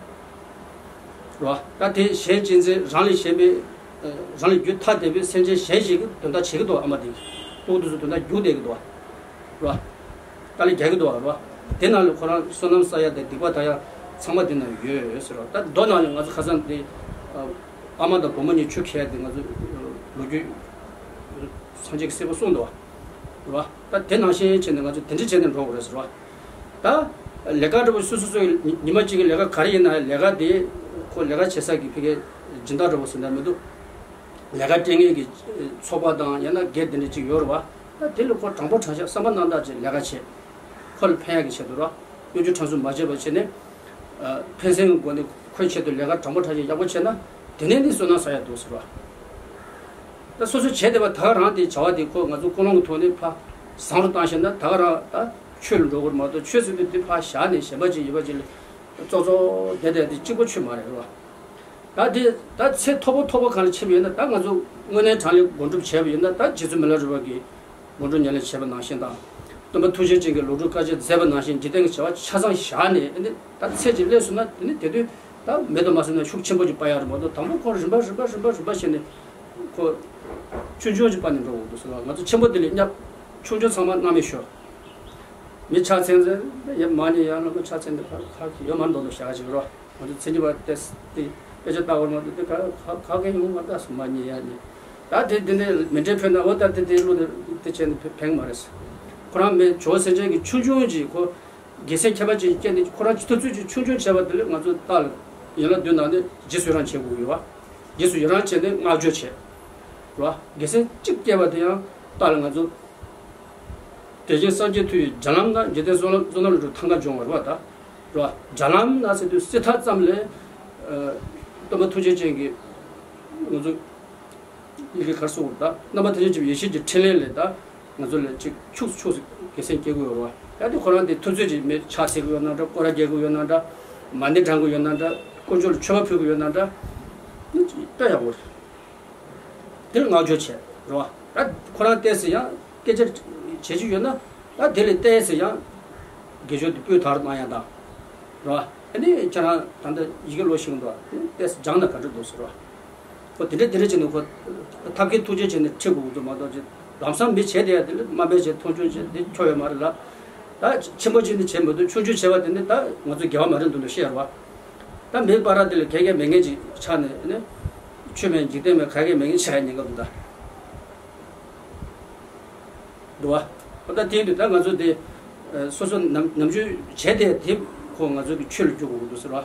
རེད་བ། ད་དེ་གཞན་གཅེས་འཛིན་རང་ལས་གཞན་པའི་རང་ལས་རྒྱུ་ཐ་དད་པའི་སེམས་ཅན་གཞན་ཞིག་གི་དོན་དག་བྱེད་ཀྱི་འདུག་ཨ་མ་དེ་སྤུ་གུ་དེ་ཚོ་དོན་དག་རྒྱུག་བསྡད་ཀྱི་འདུག་བ། རེད་བ། དཀའ་ལས་རྒྱག་གི་འདུག་བ། རེད་བ། དེ་ནང་ལ་ཁོ་རང་བསོད་ནམས་བསགས་ཡ་དང་སྡིག་པ་དག་ཡ་ ཚང་མ་འདི་ན་ཡོད་ཟེར་བ། ད་མདོ་ནང་ལ་ང་ཚོ་ཁ་སང་འདི་ཨ་མ་དང་བུ་མོ་གཉིས་ཆུ་ཁྱེར་ཏེ་ང་ཚོ་ལོ་རྒྱུས་སངས་རྒྱས་ཀྱིས་གསལ་པོ་གསུངས་འདུག་བ། རེད་བ། ད་དེ་ནང་བཞིན་བྱས་ནས་ང་ཚོ་དེ་འདྲ་བྱས་ནས་འགྲོ་དགོས་རེད་ཟེར་བ། ད་ལས་ཀ་འདྲ་པོ་སོ་སོ་སོའི་ཉི་མ་གཅིག་གི་ལས་ཀ་ག་རེ་ཡིན་ན་ལས་ཀ་དེ་ཁོ་ལས་ཀ་བྱེད་ས་གི་ཕ་གིའི་སྦྱིན་བདག་འདྲ་པོ་ཟེར་ན་མི་འདུག་ལས་ཀ་སྤྲད་མཁན་གྱི་ཚོགས་པ་དང་ཡང་ན་སྒེར་དེ་འདྲ་གཅིག་ཡོད་རེད་བ། ད་དེ་ལ་ཁོ་དྲང་པོ་དྲང་བཞག་བསམ་པ་རྣམ་དག་ཅིག་ལས་ཀ་བྱེད། ཁོ་ལ་ཕན་ཡག་གི་ཆེད་དུ་རོ། གཡོ་སྒྱུ་ཁྲམ་གསུམ་མ་བྱས་པ་བྱས་ནས། ཨ། ཕན་སེམས་ཀྱི་སྒོ་ནས་ཁོའི་ཆེད་དུ་ལས་ཀ་དྲང་པོ་དྲང་བཞག་ཡག་པོ་བྱས་ན། དེ་ནས་ནི་བསོད་ནམས་བསགས་ཡག་འདུག་ཟེར་བ། ད་སོ་སོ་བྱས་བསྡད་པ་ད་ག་རང་དེ་བྱ་བ་དེ་ཁོ་ང་ཚོ་ཀུན་སློང་གི་ཐོག་ནས་ཕར་བཟང་རུ་བཏང་ཤེས་ན་ད་ག་རང་ད་ཆོས་ལ་འགྲོ་དགོས་མ་གཏོགས། ཆོས་ཟེར་དུས་དེ་ཕར་བཞག་ནས་གཞན་པ་ཅིག་ཡོད་པ་ཅིག་ལ་ཙོག་ཙོག་བསྡད་བསྡད་དེ་གཅིག་པོ་ཆོས་མ་རེད་བ། ད་དེ་ད་ཚེ་མཐོ་པོ་མཐོ་པོ་གང་ལ་ཕྱིན་པ་ཡིན་ན། ད་ང་ཚོ་དངོས་གནས་དྲང་གནས་སྒོམ་སྒྲུབ་བྱས་པ་ཡིན་ན། ད་རྗེ་བཙུན་མི་ལ་རས་པ་གིས་སྒོམ་སྒྲུབ་ཉམས་ལེན་བྱས་པ་ནང་བཞིན་དང་། སྟོན་པ་ཐུགས་རྗེ་ཅན་གྱིས་ལོ་དྲུག་དཀའ་སྤྱད་མཛད་པ་ནང་བཞིན་འཇིག་རྟེན་གྱི་བྱ་བ་ཆ་ཚང་བཞག་ནས། ཨ་ནི་ད་ཚེ་གཅིག་སླེབས་སོང་ན་དེ་ནི་དེ་དུས་ད་མེད་དུ་མ་སོང་ན་ཤུགས་ཆེན་པོ་ཅིག་སྤར་ཡག་རེད་མ་གཏོགས། དང་པོ་ཁོ་རིམ་པ་རིམ་པ་རིམ་པ་རིམ་པ་བྱས་ནས་ཁོ་ཆུང་ཆུང་ཅིག་སྤར་ནས་འགྲོ་དགོས་འདུག་ཟེར་བ། ང་ཚོ་ཆེན་པོ་དེ་ལས་བསྙབ། ཆུང་ཆུང་ཚང་མ་སྣང་མེད་ཤོར། མི་ཕྱག་འཚལ་ཚེ་ཡ་མ་ཉེས་ཡ་ལ་མི་ཕྱག་འཚལ་འདི་ག་ག་ཡོད་མ་འདུག་འདུག་བྱ་ག་ཅིག་རོ། ང་ཚོ་མཚན་ཉིད་པ་དེ་དེ་དཔེ་ཆ་ལྟ་བར་མ་འདུག་དེ་ག་ག་ག་གེ་ཡོང་མ་ད་སུ་མ་ཉེས་ཡ་ནི། ད་དེ་དེ་ནས་མི་འདྲའི་ཕན་ན་འོ་ད་དེ་དེ་བློ་དེ་དེ་བྱས་ནས་ཕན་གི་མ་རེད། ཁོ་རང་མི་ཇོ་སེང་ཆེན་གྱི་ཆུང་ཆུང་ཅིག་ཁོ་དགེ་སེམས་ཁྱད་པར་ཅན་སྐྱེས་ནས་ཁོ་རང་ཐུབ་ཚོད་ཅིག་ཆུང་ཆུང་བྱས་པ་དེ་ལས་ང་ཚོ་ལྟ་ལ་ཡན་ལག་བདུན་ནང་ནས་རྗེས་སུ་ཡི་རང་བྱེད་དགོས་ཡོད་བ། རྗེས་སུ་ཡི་རང་བྱས་ནས་བསྔགས་བརྗོད་བྱེད། རོ། དགེ་སེམས་གཅིག་སྐྱེས་པ་དེ་ཡང་ལྟ་ལ་ང་ཚོ། དེ་བཞིན་སངས་རྒྱས་མཐུ་ཡིས་བརྒྱ་ལམ་ན། འཇིག་རྟེན་བསོད་ནམས་བསོད་ནམས་ལ་འགྲོ་ཐང་ཀ་འབྱུང་བ་རེད་བ། ད་རེད་བ། བརྒྱ་ལམ་ན་ཟེར་དུས་སྲིད་མཐའ་ཙམ་ལས། ཨ། སྟོན་པ་ཐུགས་རྗེ་ཅན་གྱིས་ང་ཚོ་ཡི་གེ་གར་སོང་བ། ད་རྣམ་པ་ཐམས་ཅད་ཀྱི་ཡེ་ཤེས་ཀྱི་ཕྲིན་ལས་ལས་ད་ང་ཚོ་ལ་ཅིག་ཕྱུགས་སུ་ཕྱུགས་སུ་དགེ་སེམས་སྐྱེ་དགོས་ཡོད་རེད་བ། ཡ་དེ་ཁོ་རང་དེ་ཐུབ་ཚོད་ཀྱིས་མི་ཕྱག་འཚལ་གི་ཡོད་ན་འདྲ། སྐོར་ར་རྒྱག་གི་ཡོད་ན་འདྲ། མ་ཎི་བགྲང་གི་ཡོད་ན་འདྲ། དཀོན་མཆོག་ལ་མཆོད་པ་ཕུལ་གི་ཡོད་ན་འདྲ། ནི་ཅིག་ལྟ་ཡག་པོ་རེད། དེར་བསྔགས་བརྗོད་བྱས་རེད་བ། ད་ཁོ་རང་ཏོག་ཙམ་ཡང་སྐད་ཆ་བྱེད་ཀྱི་ཡོད་ན། ད་དེ་ལས་ཏོག་ཙམ་ཡང་དགེ་སྦྱོར་དེ་སྤུས་དག་གནང་ཡག་དང་། རེད་བ། ཨ་ནི་ཁྱེད་རང་ད་ལྟ་ཡི་གེ་ཀློག་ཤེས་ཀྱི་འདུག་བ། ཏོག་ཙམ་སྦྱངས་ན་ག་འདྲ་འདུག་ཟེར་བ། ཁོ་དེ་འདྲ་དེ་འདྲ་བྱས་ནས་ཁོ་ཐབས་མཁས་ཐུགས་རྗེ་བྱས་ནས་ཁྲིད་དགོས་ཀྱི་འདུག་མ་གཏོགས་ཅིག་ལམ་སང་མི་བྱས་བསྡད་ཡག་དེ་ལ་དམའ་འབེབས་བྱས་མཐོང་ཆུང་བྱས་དེ་ཁྱོ་ཡོད་མ་རེད་ལ། ད་ཆེན་པོ་བྱས་ནས་བྱས་མི་འདུག་ཆུང་ཆུང་བྱས་པ་དེ་ནི་ད་ང་ཚོ་དགེ་བ་མ་རེད་འདུག་ལ་བཤད་རེད་བ། ད་མི་བར་དེ་ལ་གལ་གལ་མེད་མཁན་ཅིག་ཆགས་ནས་ནི། ཆོས་མེད་འཇིག་རྟེན་མེད་ག་གེ་མེད་མཁན་ཆགས་ཡ་ཉེན་ཁ་འདུག་ད། འདུག་བ། ད་དེ་ཡིན་དུས་ད་ང་ཚོ་དེ་སོ་སོ་ནམ་ནམ་རྒྱུན་བྱས་ཏེ་དེ་ཁོ་ང་ཚོ་གི་ཆོས་ལ་འཇུག་དགོས་འདུག་ཟེར་བ།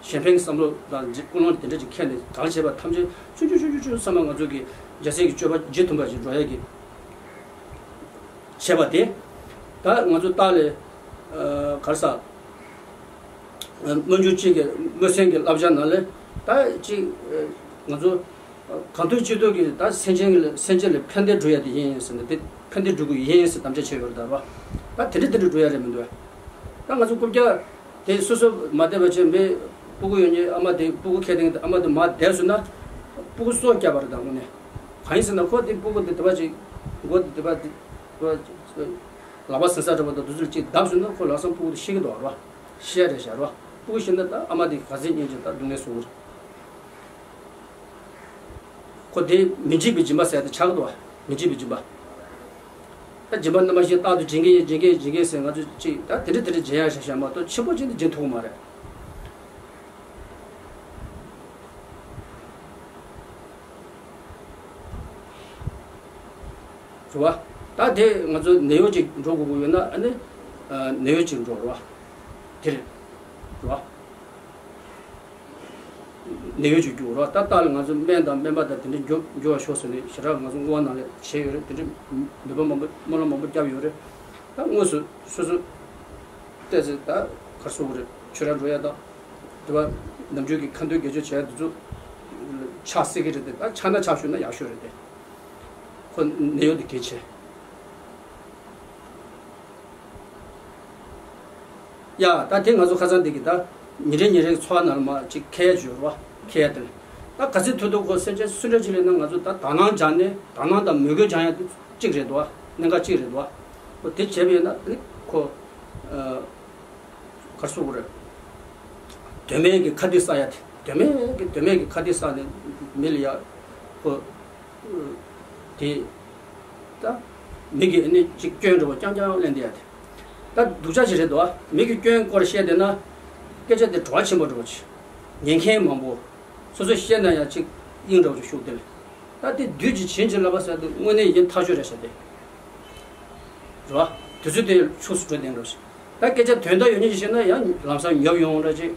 གཞན་ཕན་གྱི་བསམ་བློ་དང་ཀུན་སློང་དེ་འདྲ་ཅིག་འཁྱེར་ནས་གང་བྱས་པ་ཐམས་ཅད་ཆུང་ཆུང་ཆུང་ཆུང་ཆུང་བསམ་པ་ང་ཚོ་གི་རྒྱལ་སྲས་ཀྱི་སྤྱོད་པ་རྗེས་མཐུན་པ་ཞིག་འགྲོ་ཡ་གི་བྱས་པ་དེ། ད་ང་ཚོ་ལྟག་ལས། ཨ། ག་རེ་ཟ། སྨོན་འཇུག་གཅིག་གི་སྨོན་སེམས་ཀྱི་བསླབ་བྱ་ནང་ལས་ད་ཅིག་ང་ཚོ་གང་ཐུབ་ཅི་ཐུབ་ཀྱིས་ད་སེམས་ཅན་ལ་སེམས་ཅན་ལ་ཕན་བདེ་སྒྲུབ་ཡ་དེ་ཡིན་ཟེར་ནས། དེ་ཕན་བདེ་སྒྲུབ་དགོས་ཡིན་ཟེར་དམ་བཅའ་བྱས་ཡོད་རེད་ད་ར་བ། ད་དེ་འདྲ་དེ་འདྲ་སྒྲུབ་ཡ་རེད་མི་འདུག་ད་ང་ཚོ་རྐུབ་བཀྱག་དེ་སོ་སོ་མ་བསྡད་པ་བྱས། མི་སྤུ་གུ་ཡོད་མཁན་ཨ་མ་དེ་སྤུ་གུ་ཁྱེར་དེ་ཨ་མ་དེ་མར་བསྡད་སོང་ན་སྤུ་གུ་སྲོག་བསྐྱབས་པ་རེད། ད་དངོས་གནས་གང་ཡིན་ཟེར་ན་ཁོ་དེ་སྤུ་གུ་དེ་དེ་པ་ཅིག་མགོ་དེ་དེ་པ་དེ་ལག་པ་ཟིན་ས་འདྲ་པོ་དང་དུས་ཚོད་ཅིག་བརྡབས་སོང་ན་ཁོ་ལམ་སང་སྤུ་གུ་དེ་ཤི་གི་འདུག་ར་བ། ཤི་ཡ་རེད་བཞག་ར་བ། སྤུ་གུ་ཤི་ན་ད་ཨ་མ་དེ་ག་ཚོད་སྙིང་རྗེ་ད་སྡུག་བསྔལ་བཟོ་གི་རེད། ཁོ་དེ་མི་འཇིགས་པའི་སྦྱིན་པ་ཟེར་ཡ་དེ་ཆགས་ཀྱི་འདུག་བ། མི་འཇིགས་པའི་སྦྱིན་པ། ད་སྦྱིན་པ་རྣམ་པ་བཞི་རྟག་ཏུ་སྦྱིན་གྱི་ཡིན་སྦྱིན་གྱི་ཡིན་སྦྱིན་གྱི་ཡིན་ཟེར་ང་ཚོས་ཅིག་ད་དེ་འདྲ་དེ་འདྲ་སྦྱིན་ཡ་བྱས་བཞག་མ་གཏོགས་ཆེན་པོ་ཅིག་འདི་སྦྱིན་ཐུབ་ཀྱི་མ་རེད། རེད་བ། ད་དེ་ང་ཚོ་ནད་གཡོག་ཅིག་འགྲོ་དགོས་ཀྱི་ཡོད་ན་ཨ་ནི། ཨ། ནད་གཡོག་ཅིག་འགྲོ་རེད་བ། དེ་རེད། རེད་བ། ནད་གཡོག་ཅིག་རྒྱུགས་རོགས། ད་ལྟ་ལ་ང་ཚོ་སྨན་དང་སྨན་པ་དང་དེ་འདྲ་འགྱོ་འགྱོ་བ་ཤོག་ཟེར་ནས་ཞེ་དྲག་ང་ཚོ་བསྔོ་བ་ནང་ལ་བྱས་ཡོད་རེད། དེ་འདྲ་ནུས་པ་མང་པོ་སྨོན་ལམ་མང་པོ་བརྒྱབ་ཡོད་རེད། ད་དངོས་སུ་སོ་སོ་བལྟས་ཚེ་ད་གར་སོང་བ་རེད། ཆོས་ར་འགྲོ་ཡ་དང་། དེ་བ་ནམ་རྒྱུན་གྱི་ཁ་འདོན་དགེ་སྦྱོར་བྱས་ཡ་དེ་ཚོ་ཆགས་སྲིད་ཀྱི་རེད་དེ། ད་ཆགས་ན་ཆགས་ཤོར་ན་ཡག་ཤོས་རེད་དེ། ཁོ་ནད་གཡོག་དེ་གལ་ཆེ། ཡ། ད་དེ་ང་ཚོ་ཁ་སང་དེ་གི་ད་ཉིན་རེ་ཉིན་རེ་གི་འཚོ་བ་ནང་ལ་མར་ཅིག་འཁྱེར་ཡ་ཅིག་ཡོད་རེད་བ། འཁྱེར་ཡ་དེ་ལ་ད་ག་ཚོད་ཐུབ་ཐུབ་ཁོ་སེམས་ཅན་སུ་འདྲ་ཅིག་སླེབས་ན་ང་ཚོ་ད་དག་སྣང་སྦྱངས་ནས། དག་སྣང་དང་མོས་གུས་སྦྱང་ཡ་དེ་གཅིག་རེད་འདུག་བ། གནད་འགག་གཅིག་རེད་འདུག་བ། ཁོ་དེ་བྱས་པ་ཡིན་ན་ནི་ཁོ། ཨ། གར་སོང་བ་རེད། དོན་མེད་ཀྱི་ཁ་བདེ་བསགས་ཡ་དེ། དོན་མེད་ཀྱི་དོན་མེད་ཀྱི་ཁ་བདེ་བསགས་ནས་མི་ལ་ཡ་ཁོ། དེ། ད། མི་གི་ནི་ཅིག་སྐྱོན་འདྲ་པོ་རྐྱང་རྐྱང་གླེང་བསྡད་ཡ་དེ། ད་སྡུག་ཅག་ཅིག་རེད་འདུག་བ། མི་གི་སྐྱོན་སྐོར་བཤད་བསྡད་ན། སྐད་ཆ་དེ་བྲོ་བ་ཆེན་པོ་འདྲ་བོ་ཅིག་ཉན་མཁན་མང་པོ། སོ་སོ་བཤད་ན་ཡང་ཅིག་དབྱིངས་འདྲ་བོ་ཅིག་ཤུགས་དེ་ལ། ད་དེ་བདུད་ཀྱི་བྱིན་གྱིས་བརླབས་པ་ཟེར་དེ་དངོས་གནས་ཡིན་ཐག་ཆོད་རེད་ཤག་དེ། རེད་བ། དུས་ཚོད་དེ་ཕྱོགས་སུ་འགྲོ་བསྡད་འགྲོ་ཞིག་ད་སྐད་ཆ་དོན་དག་ཡོད་མཁན་ཞིག་བཤད་ན་ཡང་ལམ་སང་ཉོབ་ཡོང་འདྲ་ཅིག་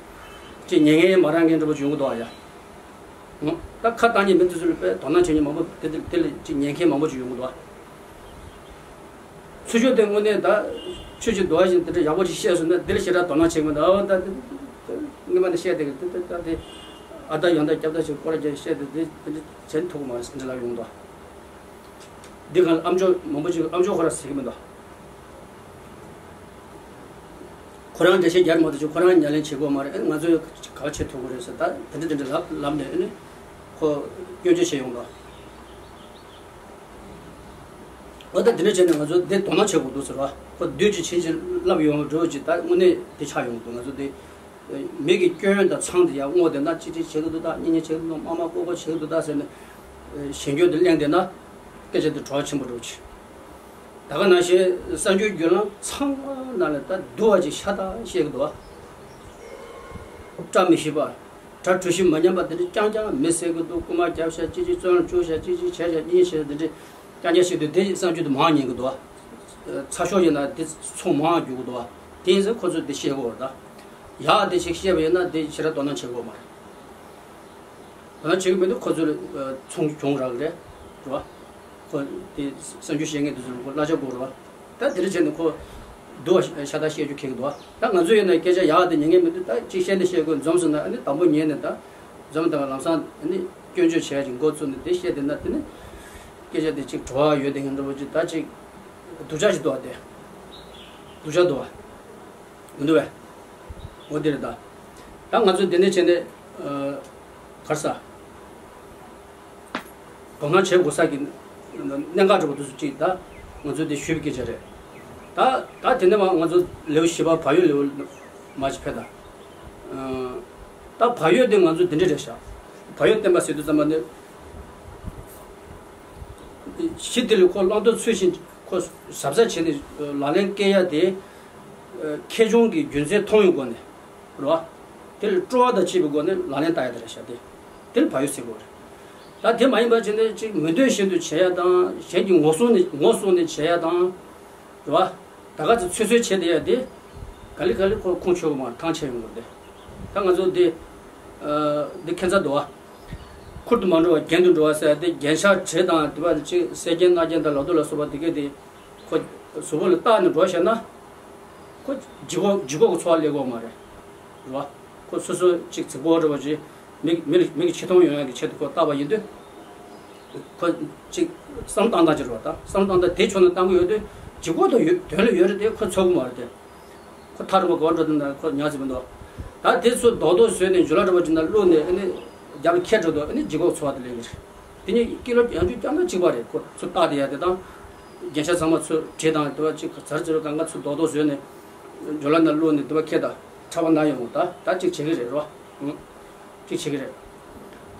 ཅིག་ཉན་མཁན་མ་རག་མཁན་འདྲ་བོ་ཅིག་ཡོང་གི་འདུག་ཨ་ཡ། ད་ཁ་བཏང་མཁན་མི་དེ་ཚོ་ལ་དཔེ་དོ་སྣང་བྱེད་མཁན་མང་པོ་དེ་དེ་དེ་ལ་ཅིག་ཉན་མཁན་མང་པོ་ཅིག་ཡོང་གི་འདུག་ཨ། ཚུལ་འཆོས་དེ་དངོས་གནས་ད་ཆོས་ཀྱི་འདུལ་བ་བཞིན་དེ་འདྲ་ཡག་པོ་ཅིག་བཤད་སོང་ན་དེ་ལ་ཞེ་དྲག་དོ་སྣང་བྱེད་ཀྱི་མི་འདུག་ཨ། ད་དེ་དེ་སྔོན་མ་ནས་བཤད་བསྡད་ཀྱི་དེ་དེ་ད་དེ་ཨ་ད་ཡང་ད་སྐྱབས་ད་ཅིག་སྐོར་ར་རྒྱག་བཤད་དེ་དེ་དེ་འདྲ་བྱེད་ཐུབ་ཀྱི་མ་རེད་ཟེར་འདྲ་ལབ་ཡོང་འདུག་འདི་གང་ཨ་མཆོག་མང་པོ་ཅིག་ཨ་མཆོག་ཁོ་ར་ཟེར་གྱི་མི་འདུག་ཁོ་རང་འགྲེལ་བཤད་རྒྱག་མ་ཐུབ་ཅིག་ཁོ་རང་ཉམས་ལེན་བྱེད་དགོས་མ་རེད། ཨ་ནི་ང་ཚོས་ག་བ་བྱེད་ཐུབ་ཀྱི་རེད་ཟེར་ད་དེ་འདྲ་དེ་འདྲ་ལབ་ལབ་ནས་ཨ་ནི་ཁོ་སྐྱོན་བརྗོད་བྱེད་ཡོང་འདུག་འོ་ད་དེ་འདྲ་བྱས་ནས་ང་ཚོ་འདི་དོ་སྣང་བྱེད་དགོས་འདུག་ཟེར་བ། ཁོ་བདུད་ཀྱི་བྱིན་གྱིས་བརླབས་ཡོང་འགྲོ་ཅིག་ད་དངོས་གནས་དེ་ཆགས་ཡོང་འདུག་ང་ཚོ་འདི་མི་གི་སྐྱོན་དང་མཚང་དེ་ཡར་བསྔོགས་བསྡད་ན་གཅིག་གཅིག་བྱེད་ཀྱི་འདུག་ད་གཉིས་གཉིས་བྱེད་ཀྱི་འདུག་མ་མ་ཀོ་ཀོ་བྱེད་ཀྱི་འདུག་ད་ཟེར་ནས་གཞན་སྐྱོན་དེ་གླེང་བསྡད་ན་སྐད་ཆ་དེ་བྲོ་བ་ཆེན་པོ་འགྲོ་ཅིག་ད་ག་ནང་བཞིན་གསར་འགྱུར་བརྒྱུད་ལམ་ཚང་མ་ནང་ལ་ད་བསྡུ་བ་ཅིག་ཤ་སྟག་བཤད་ཀྱི་འདུག་བ། བཀྲ་མི་ཤིས་པ། གྲ་གྲུ་བཞི་མ་ཉམས་པ་དེ་འདྲ་རྐྱང་རྐྱང་མི་ཟེར་གི་འདུག་རྐུ་མ་རྒྱབ་ཤག་གཅིག་གཅིག་བཙོན་བཅུག་ཤག་གཅིག་གཅིག་བྱས་ཤག་གཉིས་བྱས་དེ་འདྲ་རྐྱང་རྐྱང་བཤད་དུས་དེ་གསར་འགྱུར་དེ་མང་ཉན་གི་འདུག་ཚ་ཤོག་ཡིན་ན་དེ་ཚོང་མང་རྒྱུག་གི་འདུག་དེ་ཡིན་ཟེར་ཁོ་ཚོས་དེ་བཤད་གི་ཡོད་རེད་ད། ཡག་དེ་ཞིག་བཤད་པ་ཡིན་ན་དེ་ཞེ་དྲག་དོ་སྣང་བྱེད་གི་ཡོད་མ་རེད། དོ་སྣང་བྱེད་གི་མི་འདུག་ཁོ་ཚོས་ཚོང་གྱོང་རག་གི་རེད། རེད་བ། ཁོ་དེ་གསར་འགྱུར་བཤད་མཁན་དེ་ཚོ་ལ་ཁོ་གླ་ཆ་དགོས་རེད་བ། ད་དེ་འདྲ་བྱས་ནས་ཁོ་བསྡུ་བ་ཤ་སྟག་བཤད་རྒྱུ་ཁེལ་གི་འདུག་བ། ད་ང་ཚོ་ཡིན་ན་སྐད་ཆ་ཡག་དེ་ཉན་མཁན་མི་འདུག་ད་ཅིག་བཤད་ནས་བཤད་དགོས་འཛོམས་སོང་ན་ཨ་ནི་དང་པོ་ཉན་ནས་ད་འཛོམས་དང་ལམ་སང་ཨ་ནི་སྐྱོན་བརྗོད་བྱས་ཀྱི་འགོ་བཙུགས་ནས་དེ་བཤད་དེ་ན་དེ་ནི་སྐད་ཆ་དེ་ཅིག་བྲོ་བ་ཡོད་དེ་ཡིན་འདྲ་བོ་ཅིག་ད་ཅིག་སྡུག་ཅག་ཅིག་འདུག་བ་དེ། སྡུག་ཅག་འདུག་བ། མི་འདུག་བས། འོ་དེ་རེད་ད། ད་ང་ཚོས་དེ་ནས་བྱས་ནས་གར་ས། དོ་སྣང་བྱེད་དགོས་ས་གི་གནད་འགག་འདྲ་པོ་དེ་ཚོ་གཅིག་ད་ང་ཚོས་དེ་ཞུས་པའི་སྐད་ཆ་རེད། ད་ད་དེ་ནས་མ་ང་ཚོ་ལེའུ་བཞི་པ་བག་ཡོད་ལེའུ་མ་ཅིག་ཕེབས་ད། ད་བག་ཡོད་དེ་ང་ཚོ་དེ་འདྲ་རེད་ཤག་བག་ཡོད་བསྟན་པ་ཟེར་དུས་ཙམ་པ་ནི། གཞི་དེ་ལ་ཁོ་བླང་དོར་ཚུལ་བཞིན་ཁོ་གཟབ་གཟབ་བྱས་ནས་ལག་ལེན་བཀལ་ཡ་དེ། ཁེ་གྱོང་གི་རྒྱུ་མཚན་མཐོང་བའི་སྒོ་ནས། རེད་བ། དེ་ལ་སྤྲོ་བ་དང་བཅས་པའི་སྒོ་ནས་ལག་ལེན་བསྟར་ཡ་དེ་རེད་ཤག་དེ། དེ་ལ་བག་ཡོད་ཟེར་དགོས་རེད། ད་དེ་མ་ཡིན་པ་བྱས་ནས་ཅིག་མི་འདོད་བཞིན་དུ་བྱེད་ཡ་དང་གཞན་གྱི་ངོ་སྲུང་ནས་ངོ་སྲུང་ནས་བྱེད་ཡ་དང་། རེད་བ། ད་ག་ཚོད་ཚོད་ཚོད་བྱེད་བསྡད་ཡ་དེ། ག་ལེ་ག་ལེ་ཁོ་ཁུངས་འཁྱོལ་གི་མ་ཐང་ཆད་ཡོང་གི་རེད། ད་ང་ཚོ་འདི། འདི་ཁྱད་མཚར་འདུག་བ། ཁུར་དུ་མ་འགྲོ་བ་རྒྱན་དུ་འགྲོ་བ་ཟེར་ཡ་དེ་རྒྱན་ཆ་བྲིས་དང་དེ་བ་ཅིག་གསེར་རྒྱན་སྣ་རྒྱན་དང་ལ་དུ་ལ་སོགས་པ་དེ་གས་དེ། ཁོ་གཟུགས་པོ་ལ་བཏགས་ནས་འགྲོ་བྱས་ན། ཁོ་ལྗིད་ཁོག་ལྗིད་ཁོག་གི་ཚོར་བ་སླེབས་ཀྱི་ཡོད་མ་རེད། རེད་བ། ཁོ་སོ་སོ་གཅིག་རྫིག་པོ་འདྲ་བ་ཅིག་མི་མི་ལ་མི་གི་ཆེ་མཐོང་ཡོང་ཡག་གི་ཆེད་དུ་ཁོ་བཏགས་པ་ཡིན་དུས། ཁོ་གཅིག་བསམ་བློ་བཏང་སྟངས་ཅིག་རེད་བ། ད་བསམ་བློ་བཏང་སྟངས་དེ་ཕྱོགས་ནས་བཏང་གི་ཡོད་དུས་ལྗིད་ཁོག་དང་ཡོད་དོན་ལ་ཡོད་རེད་དེ་ཁོ་ཚོར་གི་མ་རེད་དེ། ཁོ་ཐག་རིང་པོ་ག་པར་འགྲོ་དུས་ན་ཁོ་ཉག་ཅིག་མི་འདུག་ད་དེ་ཚོ་རྡོག་རྡོག་བཟོས་ནས་འཇུ་ལག་འདྲ་བ་ཅིག་ནང་བླུགས་ནས་ཨ་ནི་རྒྱབ་ལ་ཁྱེར་འགྲོ་དུས་ཨ་ནི་ལྗིད་ཁོག་ཚོར་བ་དེ་སླེབས་ཀྱི་རེད། དེ་ནི་ཀི་ལོ་ཡང་རྒྱུ་རྐྱང་ན་གཅིག་པ་རེད། ཁོ་ཚོ་བཏགས་དེ་ཡ་དེ་དང་། རྒྱན་ཆ་ཚང་མ་ཚོ་བྲིས་དང་དེ་བ་གཅིག་ཚར་ཚར་གང་ག་ཚོ་རྡོག་རྡོག་བཟོས་ནས་འཇོ་ལ་ནང་བླུགས་ནས་དེ་བ་ཁྱེར་དང་ཁྲག་པ་ན་ཡོང་ད་ད་གཅིག་བྱེད་ཀྱི་རེད་རོ། ཨང་། གཅིག་བྱེད་ཀྱི་རེད།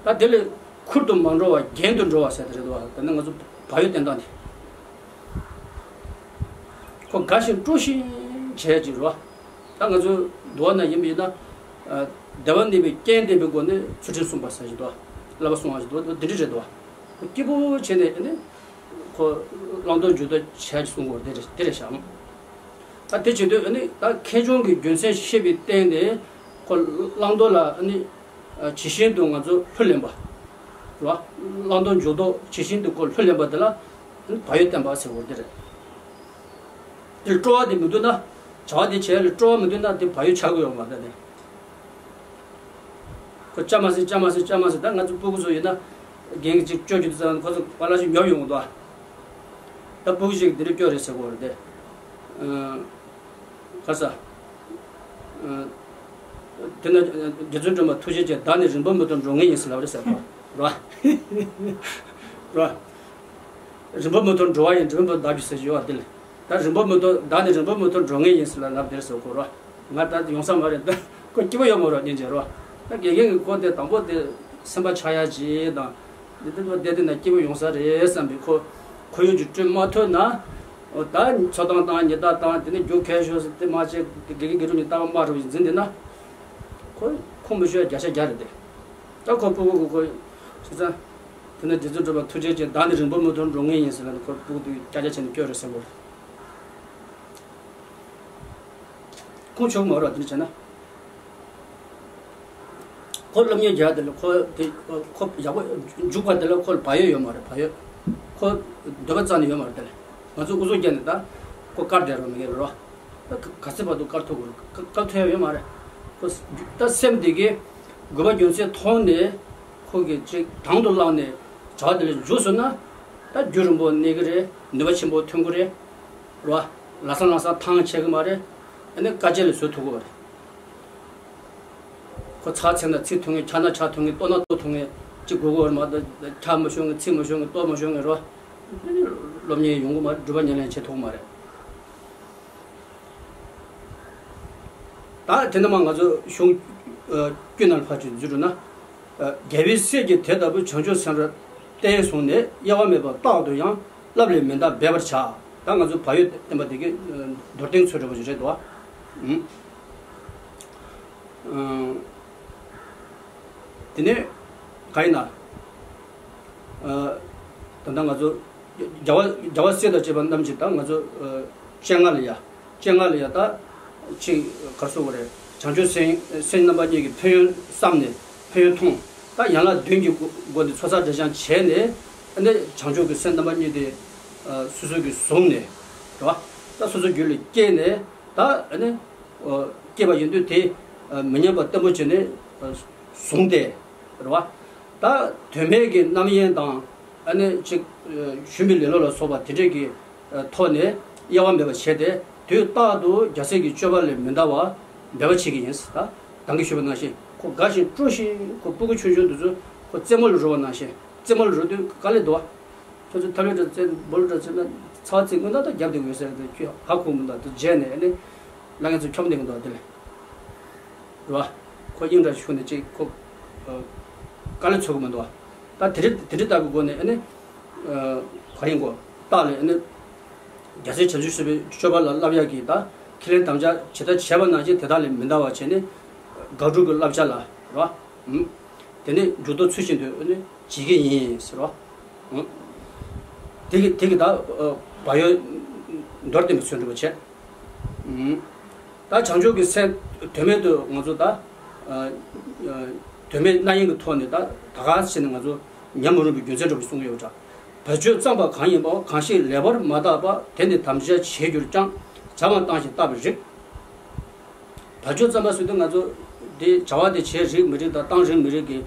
ད་དེ་ལས་ཁུར་དུ་མ་འགྲོ་བ་རྒྱན་དུ་འགྲོ་བ་ཟེར་དེ་རེད་དོ། ད་ནི་ང་ཚོ་བག་ཡོད་བསྟན་སྟངས་དེ། ཁོ་དགའ་ཞིང་སྤྲོ་ཞིང་བྱས་ཀྱི་རོ། ད་ང་ཚོ་འདུལ་བ་ན་ཡིན་པ་ཡིན་ན། སྡེ་པ་གཉིས་པའི་རྐྱེན་ལྡན་པའི་སྒོ་ནས་ཚུལ་ཁྲིམས་སྲུང་བ་ཟེར་གྱི་འདུག་བསླབ་པ་སྲུང་བ་ཟེར་འདུག་འདི་འདྲ་རེད་འདུག་སྐྱིད་པོ་བྱས་ནས་ཨ་ནི། ཁོ་བླང་དོར་འཇུག་ལྡོག་བྱས་ཀྱི་གསུང་གོ་འདི་རེད་འདི་རེད་བཞག་ད་དེ་བྱེད་དུས་ཨ་ནི་ད་ཁེ་གྱོང་གི་རྒྱུ་མཚན་ཤེས་པའི་སྟེང་ནས་ཁོ་བླང་དོར་ལ་ཨ་ནི། ཇི་བཞིན་དུ་ང་ཚོ་ལྷུར་ལེན་པ། རེད་བ། བླང་དོར་འཇུག་ལྡོག་ཇི་བཞིན་དུ་ཁོ་ལྷུར་ལེན་པ་དེ་ལ་ཨ་ནི་བག་ཡོད་བསྟན་པ་ཟེར་གོ་འདི་རེད། དེར་སྤྲོ་བ་དེ་མི་འདུག་ན། བྱ་བ་དེ་བྱས་ལ་སྤྲོ་བ་མི་འདུག་ན་དེ་བག་ཡོད་ཆགས་ཀྱི་ཡོད་མ་རེད་དེ། ཁོ་ཅང་མ་ཟེར་ཅང་མ་ཟེར་ཅང་མ་ཟེར་ད་ང་ཚོ་སྤུ་གུ་ཚོ་ཡིན་ན། རྒན་གྱིས་ཅིག་སྐྱོ་རྒྱུ་དེ་ཚ་ཁོ་ཚོ་པ་ལག་ཞིག་ཉོབ་ཡོང་གི་འདུག་ད་སྤུ་གུ་ཞིག་འདི་འདྲ་སྐྱོ་རེད་ཟེར་གོ་རེད་དེ། ཁ་ས། དེ་ན་རྗེ་བཙུན་སྒྲོལ་མ་ཐུགས་རྗེ་ཆེ་བདག་ནི་རིང་པོ་མི་ཐོགས་འགྲོ་ངེས་ཡིན་ཟེར་ལབ་རེད་ཟེར་གོ་རེད་བ། རེད་བ། རིང་པོ་མི་ཐོགས་འགྲོ་བ་ཡིན་འགྲོ་མི་ཐོགས་བདག་གི་ཟེར་གྱི་ཡོད་བ་དེ་ལ། ད་རིང་པོ་མི་ཐོགས་བདག་ནི་རིང་པོ་མི་ཐོགས་འགྲོ་ངེས་ཡིན་ཟེར་ལ་ལབ་དེར་ཟེར་གོ་རོ། ང་ད་ཡོང་ས་མ་རེད་ད་ཁོ་སྐྱིད་པོ་ཡོད་མ་རོ་སྙིང་རྗེ་རོ། ད་དགེ་རྒན་གྱི་ཁོ་དེ་དང་པོ་དེ་སེམས་པ་ཆགས་ཡ་ཅིག་དང་། འདི་དེ་བ་བསྡད་དེ་ན་སྐྱིད་པོ་ཡོང་ས་རེད་བསམ་པའི་ཁོ་ཁོར་ཡུག་ཅིག་བསྐྲུན་མ་ཐུབ་ན། འོ་ད་འཚོ་སྟངས་དང་ཉལ་སྟངས་དང་དེ་ནས་རྒྱུ་གལ་ཤོར་ཟེར་དེ་མ་བྱས་དགེ་རྒན་དགེ་ཕྲུག་གཉིས་ལྟ་བ་མ་རུ་འཛིན་དེ་ན། ཁོ་ཁོང་མི་ཤོད་བརྒྱ་ཆ་བརྒྱ་རེད་དེ། ད་ཁོ་སྤུ་གུ་གི་ཁོ་བྱས་ཙང་། དེ་ནས་རྗེ་བཙུན་གྲུབ་པ་ཐུགས་རྗེ་ཆེ། བདག་ནི་རིང་པོ་མི་ཐོགས་འགྲོ་ངེས་ཡིན་ཟེར་ལ། ཁོ་སྤུ་གུ་དེ་སྐྱ་རྒྱ་ཆེ་ནས་སྐྱོ་རེད་ཟེར་བོ་རེད། ཁོང་ཆོག་མ་རེད་དེ་འདྲ་བྱས་ན། ཁོ་སློབ་གཉེར་རྒྱག་དེ་ལ་ཁོ་དེ་ཁོ་ཡག་པོ་འཇུག་པ་དེ་ལ་ཁོ་ལ་བག་ཡོད་ཡོད་མ་རེད། བག་ཡོད། ཁོ་འདོད་པ་རྩ་ནས་ཡོད་མ་རེད་དེ་ལ། ང་ཚོ་ཨུ་ཚུགས་བརྒྱབ་ནས་ད་ཁོ་བཀར་བསྡད་རོགས་མི་ངེས་རོགས། ད་ག་ཚད་བར་དུ་བཀར་ཐུབ་དགོས་རེད། བཀར་ཐུབ་ཡ་ཡོད་མ་རེད། ཁོ་ད་སེམས་དེ་གི་དགོས་པ་རྒྱུ་མཚན་མཐོང་ནས་ཁོ་གི་ཅིག་དང་དུ་བླངས་ནས་བྱ་བ་དེ་ལ་འཇུག་སོང་ན། ད་རྒྱུན་རིང་པོ་གནས་ཀྱི་རེད། ནུས་པ་ཆེན་པོ་ཐོན་གྱི་རེད། རེད་བ། ལམ་སང་ལམ་སང་ཐང་ཆད་གི་མ་རེད། ཨ་ནི་དཀའ་སྤྱད་ལ་བཟོ་ཐུབ་གི་རེད། ཁོ་ཚར་ཚད་ན་ཚིག་ཐུང་ངེ། ཆག་ན་ཆག་ཐུང་ངེ། ལྟོ་ན་ལྟོ་ཐུང་ངེ། ཅིག་དགོས་གི་རེད་མ་གཏོགས། ཆག་མ་ཤོར་ངེ། ཚིག་མ་ཤོར་ངེ། ལྟོ་མ་ཤོར་ངེ་རོ། སློབ་གཉེར་ཡོང་གི་མ་རེད། སྒྲུབ་པ་ཉམས་ལེན་བྱེད་ཐུབ་གི་མ་རེད། ད་དེ་འདྲ་མ་ང་ཚོ་གཞུང་ཨ་དཀྱུས་ནང་ཕར་ཅིག་འཛུལ་འགྲོ་ན། ཨ་རྒྱལ་བའི་སྲས་ཀྱིས་དེ་ལྟ་བུ་བྱང་ཆུབ་སེམས་རབ་བརྟན་བཟུང་ནས། གཡེལ་བ་མེད་པར་རྟག་ཏུ་ཡང་། བསླབ་ལས་མི་འདའ་འབད་པར་བྱ། ད་ང་ཚོ་བག་ཡོད་བསྟན་པ་དེ་གི་ཨ་མདོར་བསྟན་ཚུལ་འདྲ་པོ་ཞིག་རེད་དོ། ཨུམ། ཨ་དེ་ནས་ག་ཡིན་ན། ཨ་ད་ལྟ་ང་ཚོ་རྒྱལ་བ་རྒྱལ་བ་སྲས་དང་བཅས་པ་རྣམས་ཀྱིས་ད་ང་ཚོ་ཨ་སྤྱན་སྔ་ལ་ཡ། སྤྱན་སྔ་ལ་ཡ་ད་ཅིག་ག་རེ་ཟེར་དགོས་རེད། བྱང་ཆུབ་སེམས་སེམས་རྣམ་པ་གཉིས་ཀྱི་ཕན་ཡོན་བསམ་ནས། ཕན་ཡོན་མཐོང་། ད་ཡན་ལག་བདུན་གྱི་སྒོ་ནས་ཚོགས་བསགས་སྒྲིབ་སྦྱང་བྱས་ནས། ཨ་ནི་བྱང་ཆུབ་ཀྱི་སེམས་རྣམ་པ་གཉིས་དེ་ཨ་སོ་སོ་གིས་བཟུང་ནས། རེད་བ། ད་སོ་སོ་རྒྱུད་ལ་སྐྱེས་ནས། ད་ཨ་ནི་ཨ་སྐྱེས་པ་ཡིན་དུས་དེ་ཨ་མི་ཉམས་པ་བརྟན་པོ་བྱས་ནས་ཨ་བཟུང་སྟེ། རེད་བ། ད་དོན་མེད་ཀྱི་རྣམ་གཡེང་དང་། ཨ་ནི་ཅིག་ཨ་ཞུམ་པའི་ལེ་ལོ་ལ་སོགས་པ་དེ་འདྲས་ཀྱི་ཨ་ཐོག་ནས་གཡེལ་བ་མེད་པར་བྱས་ཏེ། དུས་རྟག་ཏུ་རྒྱལ་སྲས་ཀྱི་སྤྱོད་པ་ལས་མི་འདའ་བར་འབད་པ་བྱེད་ཀྱི་ཡིན། ད་གདམས་ངག་ཞུས་པ་ནང་བཞིན། ཁོ་དགའ་ཞིང་སྤྲོ་ཞིང་། ཁོ་སྤུ་གུ་ཆུང་ཆུང་དེ་ཚོ་ཁོ་རྩེད་མོ་ལ་རོལ་བ་ནང་བཞིན། རྩེད་མོ་ལ་རོལ་དུས་དཀའ་ལས་འདུག་བ། ཁྱོད་ཚོ་ཐབ་ལས་འདྲ་རྩེ། སྦོ་ལོ་འདྲ་རྩེ་ན་ཚ་བ་ཚིག་སྔོན་ད་ད་རྒྱབ་བསྡད་དགོས་ཟེར་དུས། ཁྱོད་ཧ་གོ་མི་འདུག་དེ་རྗེས་ནས་ཨ་ནི་ལ་ངན་ཚོ་འཁྱོམ་བསྡད་ཀྱི་འདུག་དེ་ལས། རེད་བ། ཁོ་དབྱིངས་འདྲ་ཞུགས་ནས་ཅིག་ཁོ་ཨ་དཀའ་ལས་ཚོར་གི་མི་འདུག་བ། ད་དེ་རིང་དེ་འདྲའི་ལྟ་བུའི་སྒོ་ནས་ཨ་ནི་ཨ་ག་རེ་ཡིན་གོ། རྟགས་ལས་ཨ་ནི་རྒྱལ་སྲས་བྱང་ཆུབ་སེམས་དཔའི་སྤྱོད་པ་ལ་བསླབ་ཡག་གི་ད་ཁས་ལེན་དམ་བཅའ་ཇི་ལྟར་བྱས་པ་ནང་བཞིན་དེ་དག་ལས་མི་འདའ་བར་བྱས་ནས་དགག་སྒྲུབ་ཀྱི་བསླབ་བྱ་ལ། རེད་བ། ཨུམ། དེ་ནས་འཇུག་ལྡོག་ཚུལ་བཞིན་དུ་ཨ་ནི་བྱེད་ཀྱི་ཡིན་ཟེར་བ། ཨུམ། དེ་གི་དེ་གི་ད་ཨ་བག་ཡོད་མདོར་བསྟན་པའི་ཚུལ་འདྲ་པོ་བྱས། ཨུམ། ད་བྱང་ཆུབ་ཀྱི་སེམས་དོན་མེད་དུ་ང་ཚོ་ད་ཨ་ཨ་དོན་མེད་རྣམ་གཡེང་གི་ཐོག་ནས་ད་ད་ག་ཟེར་ནས་ང་ཚོ་ཉམས་མི་རུང་བའི་རྒྱུ་མཚན་འདྲ་པོ་གསུང་གི་ཡོད་པ་འདྲ། བར་ཆད་བརྩམས་པ་གང་ཡིན་པའོ། གང་ཞིག་ལེགས་པར་མ་བརྟགས་པ། དེ་ནི་དམ་བཅའ་བྱས་གྱུར་ཀྱང་། བྱ་བ་བཏང་ཞིང་བརྟགས་པའི་རིགས། བར་ཆད་བརྩམས་པ་ཟེར་དུས་ང་ཚོ་དེ་བྱ་བ་དེ་བྱེད་རིགས་མི་རིགས་དང་བཏང་རིགས་མི་རིགས་ཀྱི་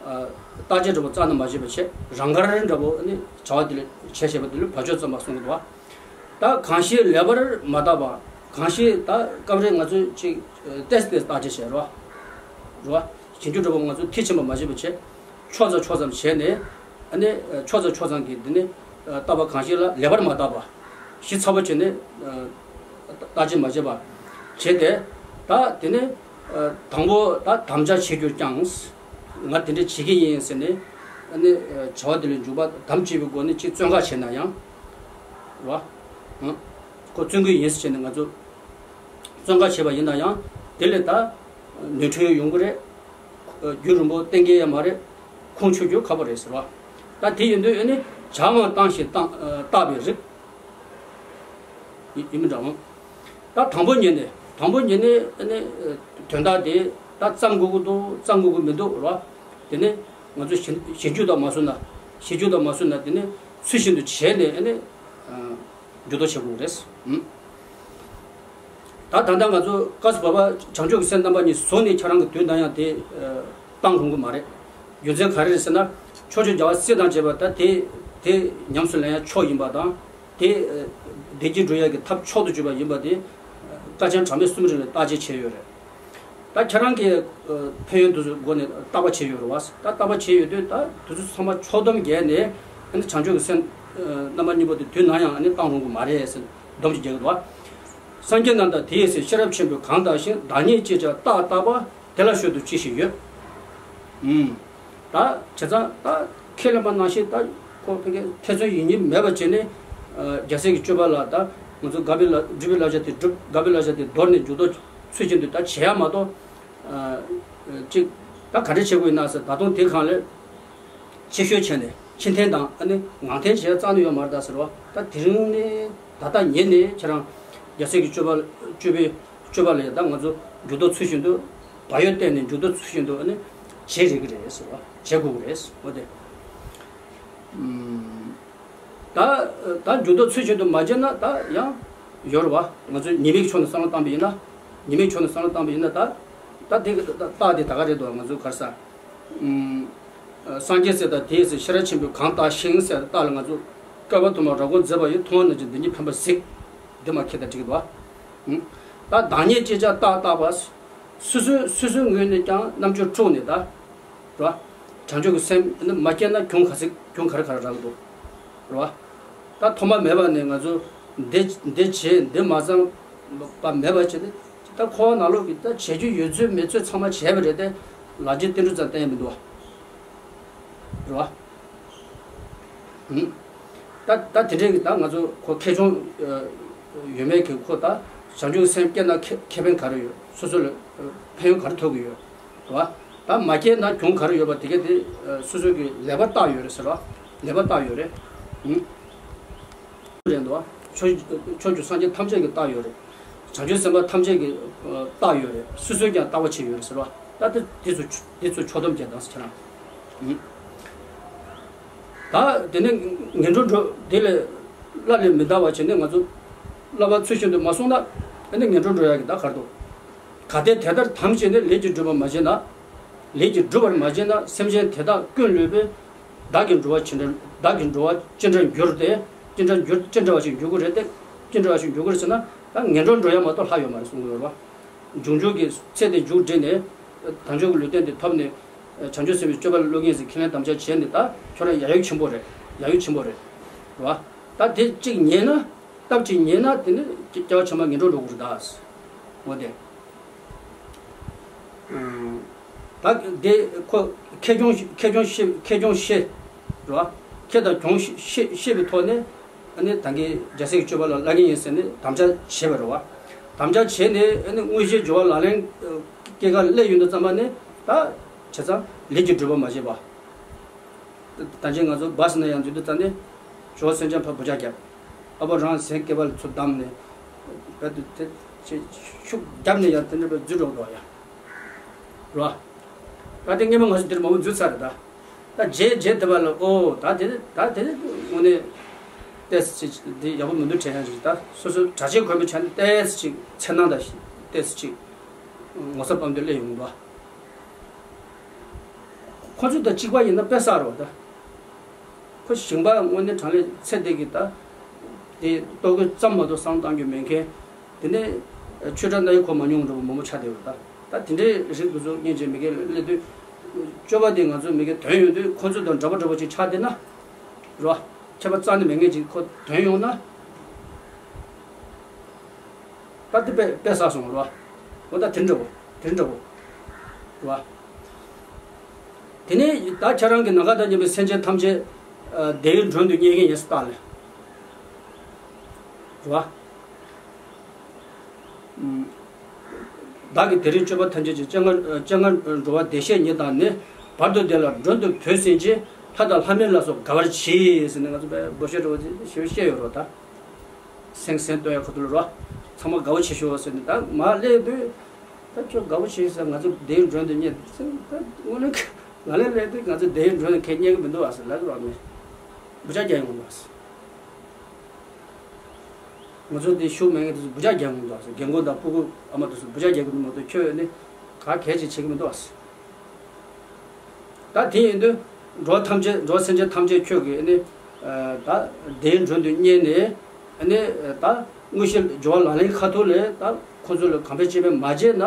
ཨ་བརྟག་དཔྱད་འདྲ་པོ་རྩ་ནས་མ་བྱས་པ་བྱས། རང་དགར་འདྲ་པོ་ནི་བྱ་བ་དེ་ལ་བྱས་བྱས་པ་དེ་ལ་བར་ཆད་བརྩམས་པ་གསུང་གི་འདུག་བ། ད་གང་ཞིག་ལེགས་པར་མ་བརྟགས་པ། གང་ཞིག་ད་སྐབས་རེ་ང་ཚོས་ཅིག་ཨ་ཏོག་ཙམ་བརྟག་དཔྱད་བྱས་རོ། རོ། ཞིབ་འཇུག་འདྲ་པོ་ང་ཚོ་མཐིལ་ཕྱིན་པ་མ་བྱས་པ་བྱས། ཕྱོགས་ཙམ་ཕྱོགས་ཙམ་བྱས་ནས། ཨ་ནི་ཕྱོགས་ཙམ་ཕྱོགས་ཙམ་གྱིས་འདི་ནི་ཨ་བརྟགས་པ་གང་ཞིག་ལ་ལེགས་པར་མ་བརྟགས་པ། ཞིབ་ཚགས་པོ་བྱས་ནས་ཨ་བརྟག་དཔྱད་མ་བྱས་པ་བྱས་ཏེ། ད་དེ་ནི་ཨ་དང་པོ་ད་དམ་བཅའ་བྱས་གྱུར་ཀྱང་། ང་དེ་འདྲ་བྱེད་ཀྱི་ཡིན་ཟེར་ནས། ཨ་ནི་ཨ་བྱ་བ་དེ་ལ་འཇུག་པ་དམ་བཅས་པའི་སྒོ་ནས་ཅིག་བཙོན་བཀག་བྱས་ན་ཡང་། རོ། ཨ་ཁོ་བཙོན་གྱི་ཡིན་ཟེར་ནས་ང་ཚོ་བཙོན་བཀག་བྱས་པ་ཡིན་ན་ཡང་། དེ་ལས་ད་ནོར་འཁྲུལ་ཡོང་གི་རེད། རྒྱུན་རིང་པོ་བསྟེན་གྱི་ཡོད་མ་རེད། ཁོང་ཆུད་རྒྱུ་ཁག་པོ་རེད་ཟེར་བ། ད་དེ་ཡིན་དུས་ཨ་ནི་བྱ་བ་བཏང་ཞིང་བཏང་ཨ་བརྟགས་པའི་རིགས། ཡིན་ཡིན་མི་འདྲ་འོང་། ད་དང་པོ་ཉིད་ནས། དང་པོ་ཉིད་ནས་ཨ་ནི་ཨ་དོན་དག་དེ་ད་བརྩམ་དགོས་ཀྱི་འདུག་བརྩམ་དགོས་ཀྱི་མི་འདུག་རོ། དེ་ནས་ང་ཚོ་ཞིབ་ཞིབ་འཇུག་དང་མ་བཟོ་ན། ཞིབ་འཇུག་དང་མ་བཟོ་ན་དེ་ནས་ཚུལ་བཞིན་དུ་བྱས་ནས་ཨ་ནི་ཨ་འགྱུར་ལྡོག་བྱེད་དགོས་རེད། ཨུམ། ད་ད་ལྟ་ང་ཚོ་སྐབས་སུ་བབ་པ་བྱང་ཆུབ་ཀྱི་སེམས་རྣམ་པ་གཉིས་བཟུང་ནས་ཁྱེད་རང་གི་དུས་ནམ་ཡང་དེ་ཨ་བཏང་རུང་གི་མ་རེད། རྒྱུ་མཚན་ག་རེ་རེད་ཟེར་ན། ཕྱོགས་བཅུའི་རྒྱལ་བ་སྲས་དང་བཅས་པ་ད་དེ་དེ་ཉམས་སུ་ལེན་ཡ་མཆོག་ཡིན་པ་དང་། དེ་ཨ་བདེ་སྐྱིད་སྒྲུབ་ཡ་གི་ཐབས་མཆོག་ཏུ་གྱུར་པ་ཡིན་པ་དེ་ཨ་བཀའ་རྒྱ་གྲངས་མེད་གསུམ་རིང་ལ་བརྟག་དཔྱད་བྱས་ཡོད་རེད། ད་ཁྱེད་རང་གིས་ཨ་ཕན་ཡོན་དེ་ཚོའི་སྒོ་ནས་བརྟག་པ་བྱས་ཡོད་རེད་བ། ད་བརྟག་པ་བྱས་ཡོད་དུས་ད་དེ་ཚོ་ཚང་མ་ཕྱོགས་བསྡོམས་བརྒྱབ་ནས། ཨ་ནི་བྱང་ཆུབ་ཀྱི་སེམས་ཨ་རྣམ་པ་གཉིས་པོ་དེ་དུས་ནམ་ཡང་ཨ་ནི་བཏང་རུང་གི་མ་རེད་ཟེར་སྡོམ་གྱིས་རྒྱག་གི་འདུག་བ། སངས་རྒྱས་རྣམས་དང་དེ་ཡི་སྲས། ཤེས་རབ་ཆེན་པོས་གང་བརྟགས་ཤིང་། བདག་ཉིད་ཀྱིས་ཀྱང་རྟགས་བརྟགས་པ། དེ་ལ་ཤོད་དུ་ཅི་ཞིག་ཡོད། ཨུམ། ད་བྱས་ཙང་ད་ཁས་ལེན་པ་ནང་བཞིན་ད་ཁོ་ཕ་གི་ཐེ་ཚོམ་ཡིན་གཉིས་མེད་པ་བྱས་ནས། ཨ་རྒྱལ་སྲས་ཀྱི་སྤྱོད་པ་ལ་ད་ང་ཚོ་དགག་པའི་ལ་སྒྲུབ་པའི་བསླབ་བྱ་དེ་སྒྲུབ། དགག་པའི་བསླབ་བྱ་དེ་དོར་ནས་འགྱུར་ལྡོག་ཚུལ་བཞིན་དུ་ད་བྱེད་ཡ་མ་གཏོགས། ཨ་ གཅིག་ད་ག་འདྲ་བྱེད་དགོས་ཡིན་ན་ཟེར། ད་དུང་དེ་གང་ལས་ཕྱི་བཤོལ་བྱས་ནས་ཕྱི་འཐེན་དང་ཨ་ནི་ངང་འཐེན་བྱས་རྩ་ནས་ཡོད་མ་རེད་ད་ཟེར་བ། ད་དེ་རིང་ནས་ད་ལྟ་ཉིན་ནས་ཁྱེད་རང་རྒྱལ་སྲས་ཀྱི་སྤྱོད་པ་སྤྱོད་པའི་སྤྱོད་པ་ལས་ད་ང་ཚོ་འགྱུར་ལྡོག་ཚུལ་བཞིན་དུ་བག་ཡོད་བསྟེན་ནས་འགྱུར་ལྡོག་ཚུལ་བཞིན་དུ་ཨ་ནི་བྱེད་རིགས་རེད་ཟེར་བ། བྱེད་དགོས་ཀྱི་རེད་འོ་དེ། ད་ད་འགྱུར་ལྡོག་ཚུལ་བཞིན་དུ་མ་བྱས་ན་ད་ཡང་ཡོད་རེད་བ། ང་ཚོས་ཉེས་དམིགས་ཕྱོགས་ནས་བསམ་བློ་བཏང་པ་ཡིན་ན། ཉེས་དམིགས་ཕྱོགས་ནས་བསམ་བློ་བཏང་པ་ཡིན་ན་ད་ད་དེ་གི་ད་རྟགས་དེ་ད་ག་རེད་འདུག་ང་ཚོ་ག་རེ་ཟ། ཨུམ། སངས་རྒྱས་ཟེར་དང་དེའི་ཟེར་ཤེས་རབ་ཆེན་པོས་གང་བརྟགས་ཤིང་ཟེར་རྟགས་ལ་ང་ཚོ་བསྐལ་པ་དུ་མར་རབ་དགོངས་མཛད་པ་ཡི་མཐོང་བ་རྣམས་ཀྱིས་འདི་ཉིད་ཕན་པར་གཟིགས། འདི་མ་ཁེལ་ད་འགྲིག་འདུག་བ། ཨུམ། ད་བདག་ཉིད་ཅེས་བྱ་རྟགས་བརྟག་པ། སོ་སོའི་སོ་སོའི་ངོས་ནས་ཀྱང་རྣམ་དཔྱོད་དཀྲུགས་ནས་ད། རེད་བ། བྱང་ཆུབ་ཀྱི་སེམས་ནི་མ་སྐྱེས་ན་གྱོང་ག་ཚིག་གྱོང་ག་རེ་ག་རེ་རག་འདུག་རེད་བ། ད་ཐོག་མ་མེད་པ་ནས་ང་ཚོ་འདི་འདི་བྱེད་འདི་མ་བསམ་པ་མེད་པ་བྱས་ཏེ་ད་འཁོར་བ་ནང་ལོགས་ཀྱི་ད་བྱེད་རྒྱུ་ཡོད་ཚོད་མེད་ཚོད་ཚང་མ་བྱས་པ་རེད་དེ། ལག་རྗེས་ཏིལ་འབྲུ་ཙམ་བསྟན་ཡ་མི་འདུག་བ། རེད་བ། ཧུམ། ད་ད་དེ་འདྲའི་གི་ད་ང་ཚོ་ཁོ་ཁེ་གྱོང་ཡོད་མེད་ཀྱི་ཁོ་ད་བྱང་ཆུབ་སེམས་བསྐྱེད་ན་ཁེ་ཁེ་ཕན་ག་རེ་ཡོད། སོ་སོ་ལ་ཕན་ཡོན་ག་རེ་ཐོགས་ཀྱི་ཡོད། རེད་བ། ད་མ་སྐྱེས་ན་གྱོང་ག་རེ་ཡོད་པ་དེ་ག་དེ་སོ་སོ་གི་ལས་པ་བརྟགས་ཡོད་རེད་ཟེར་བ། ལས་པ་བརྟགས་ཡོད་རེད། ཧུམ། རེད་འདུག་བ། ཕྱོགས་ཕྱོགས་བཅུ་སངས་རྒྱས་ཐམས་ཅད་ཀྱིས་བརྟགས་ཡོད་རེད། བྱང་ཆུབ་སེམས་དཔའ་ཐམས་ཅད་ཀྱིས་བརྟགས་ཡོད་རེད། སོ་སོས་ཀྱང་བརྟག་པ་བྱས་ཡོད་རེད་ཟེར་བ། ད་དེ་དེ་ཚོ་དེ་ཚོ་ཕྱོགས་བསྡོམས་བྱས་དང་ཟེར་ཁྱེད་རང་། ད་དེ་ནས་ངན་འགྲོར་འགྲོ་དེ་ལས་སླར་ལས་མི་འདའ་བ་བྱས་ནས་ང་ཚོ་བསླབ་པ་ཚུལ་བཞིན་དུ་མ་སོང་ན་ཨ་ནི་ངན་འགྲོར་འགྲོ་ཡག་གི་ད་གར་འདུག་གལ་ཏེ་དེ་ལྟར་དམ་བཅས་ནས་ལས་ཀྱིས་བསྒྲུབ་པར་མ་བྱས་ན། ལས་ཀྱིས་བསྒྲུབ་པར་མ་བྱས་ན་སེམས་ཅན་དེ་དག་ཀུན་བསླུས་པས། བདག་གིས་འགྲོ་བ་ཅི་འདྲ་བདག་གིས་འགྲོ་བ་ཅི་འདྲར་འགྱུར་ཏེ། ཅི་འདྲར་འགྱུར་ཅི་འདྲ་བ་ཞིག་འགྱུར་གྱི་རེད་དེ། ཅི་འདྲ་བ་ཞིག་འགྱུར་གྱི་རེད་ཟེར་ན་ད་ངན་འགྲོར་འགྲོ་ཡག་མ་གཏོགས་ལྷག་ཡོད་མ་རེད་གསུང་གི་ཡོད་རེད་བ། འབྱུང་འགྱུར་གྱི་ཚེ་འདི་མཇུག་བསྒྲིལ་ནས་དལ་འབྱོར་གྱི་ལུས་རྟེན་འདི་ཐོབ་ནས་བྱང་ཆུབ་སེམས་དཔའི་སྤྱོད་པ་སློབ་གཉེར་ཟེར་ཁས་ལེན་དམ་བཅའ་བྱས་ནས་ད་ཁྱོད་རང་ཡ་ཡོད་ཆེན་པོ་རེད། ཡ་ཡོད་ཆེན་པོ་རེད། རེད་བ། ད་དེ་གཅིག་ཉན་ན་སྟབས་གཅིག་ཉན་ན་དེ་ནི་སྐྱེ་བ་ཕྱི་མ་ངན་འགྲོར་འགྲོ་དགོས་རེད་ད། འོ་དེ། ད་དེ་ཁོ་ཁེ་གྱོང་ཁེ་གྱོང་ཤེས་ཁེ་གྱོང་ཤེས། རེད་བ། ཁེ་དང་གྱོང་ཤེས་ཤེས་པའི་ཐོག་ནས་ཨ་ནི་ད་གིན་རྒྱལ་སྲས་ཀྱི་སྤྱོད་པ་ལ་བླ་ངེས་ཡིན་ཟེར་ནས་དམ་བཅའ་བྱས་པ་རེད་བ། དམ་བཅའ་བྱས་ནས་ཨ་ནི་དངོས་གཞིའི་སྦྱོར་བ་ལག་ལེན་སྐྱེལ་གར་སླེབས་ཡོང་དུས་ཙམ་པ་ནས་ད་བྱས་ཙང་ལས་ཀྱི་སྒྲུབ་པ་མ་བྱས་པ། ད་ཅི་ང་ཚོ་བཱ་སི་ནང་ཡང་འཛུལ་དུས་ཙམ་ནས་ཇོ་སེང་ཅན་ཕར་འབུ་ཅག་བརྒྱབ། ཨ་ཕ་རང་གཟན་སྐེད་པ་ལ་ཚུར་བསྡམས་ནས་བལ་དུ་དེ་ཅི་ཤུགས་བརྒྱབ་ནས་ཡང་དེ་འདྲ་བའི་འཛུལ་འགྲོ་འདུག་ཡ། རོ། ད་དེ་སྔས་མ་ང་ཚོ་འདིར་མང་པོ་འཛུལ་ཚར་རེད་ད། ད་རྗེས་རྗེས་དེ་བ་ལ་ཨོ་ད་དེ་ད་དེ་དངོས་གནས་ཏེས་ཅིག་འདི་ཡག་པོ་མི་འདུག་དྲན་ཡ་ཞིག་ད་སོ་སོ་གྲྭ་ཆས་གོན་པའི་ཆ་ནས་ཏེས་ཅིག་འཚེར་སྣང་ད་ཞིག་ཏེས་ཅིག་ངོ་ཚ་སྤམ་དུ་སླེབས་ཡོང་འདུག་ཁོ་ཚོ་དང་གཅིག་པ་ཡིན་ན་དཔེ་བསགས་རོགས་ད། ཁོ་ཞིང་པ་དངོས་གནས་དྲང་གནས་ཚེ་འདི་གི་ད། དེ་ལྟོ་གོས་ཙམ་མ་གཏོགས་བསམ་བཏང་རྒྱུ་མེད་མཁན། དེ་ནས་ཆོས་གྲྭ་ན་ཡི་ཁོ་མ་མྱོང་འགྲོ་བ་མང་པོ་ཆགས་བསྡད་ཡོད་ད། ད་དེ་འདྲའི་རིགས་དེ་ཚོ་སྙིང་རྗེ་མི་དགེ་སླེབས་དུས། སྤྱོད་པ་དེ་ང་ཚོ་མི་དགེ་དོན་ཡོད་དུས་ཁོ་ཚོ་དང་འདྲ་པོ་འདྲ་པོ་ཅིག་ཆགས་བསྡད་ན། རོ། ཁྱད་པར་རྩ་ནས་མེད་མཁན་ཅིག་ཁོ་དོན་ཡོང་ན། ད་དེ་དཔེ་དཔེ་བསགས་སོང་རོ། འོ་ད་དེ་འདྲ་བོ། དེ་འདྲ་བོ། རོ། དེ་ནས་ད་ཁྱེད་རང་གི་ནམ་མཁའ་དང་མཉམ་པའི་སེམས་ཅན་ཐམས་ཅད་བདེ་བའི་མགྲོན་དུ་གཉེར་མཁན་ཡིན་ས་རྟགས་ལས། རོ། བདག་གིས་དེ་རིང་སྤྱོད་པ་ཐམས་ཅད་ཀྱི་སྤྱན་སྔར་སྤྱན་སྔར་འགྲོ་བ་བདེ་གཤེགས་ཉིད་དང་ནི། བར་དུ་བདེ་ལ་མགྲོན་དུ་བོས་ཟིན་ཅིང་། ལྷ་དང་ལྷ་མིན་ལ་སོགས་དགའ་བར་གྱིས་ཟེར་ནས་ང་ཚོ་དཔེ་འབོ་ཤེས་འགྲོ་བ་ཞེས་བཤད་ཡོད་རོ་ད། སེང་སེང་སྟོན་ཡ་ཁ་ཐུག་ལ་རོ། ཚང་མ་དགའ་བོ་བྱེད་ཤོག་ཟེར་ནས་ད་མ་སླེབས་དུས། ད་ཁྱོད་དགའ་བོ་བྱེད་ཟེར་ང་ཚོ་བདེ་བའི་མགྲོན་དུ་གཉེར་ཟེར་ད་དངོས་གནས་ང་ལ་སླེབས་དུས་ང་ཚོ་བདེ་བའི་མགྲོན་དུ་ཁས་གཉེར་གི་མི་འདུག་ཨ་ཟེར་ལབ་རོགས་མེད། འབུ་ཅག་རྒྱག་ཡོང་འདུག་ཨ་ཟེར། ང་ཚོ་དེ་ཤུགས་མེད་མཁན་དེ་ཚོ་འབུ་ཅག་རྒྱག་ཡོང་འདུག་ཟེར། རྒན་གོག་དང་སྤུ་གུ་ཨ་མ་དེ་ཚོ་འབུ་ཅག་རྒྱག་གི་འདུག་མ་གཏོགས་ཁྱོད་ནི་ག་གལ་ཆེ་བྱེད་ཀྱི་མི་འདུག་ཟེར། ད་དེ་ཡིན་དུས་འགྲོ་བ་ཐམས་ཅད་འགྲོ་བ་སེམས་ཅན་ཐམས་ཅད་ཁྱོད་ཀྱིས་ནི་ད་བདེ་བའི་མགྲོན་དུ་གཉེར་ནས་ནི་ད་དངོས་གཞི་སྦྱོར་བ་ལག་ལེན་ཁ་ཐུག་ལས་ད་ཁོ་ཚོ་ལ་གང་ཕན་ཅི་ཕན་མ་བྱས་ན་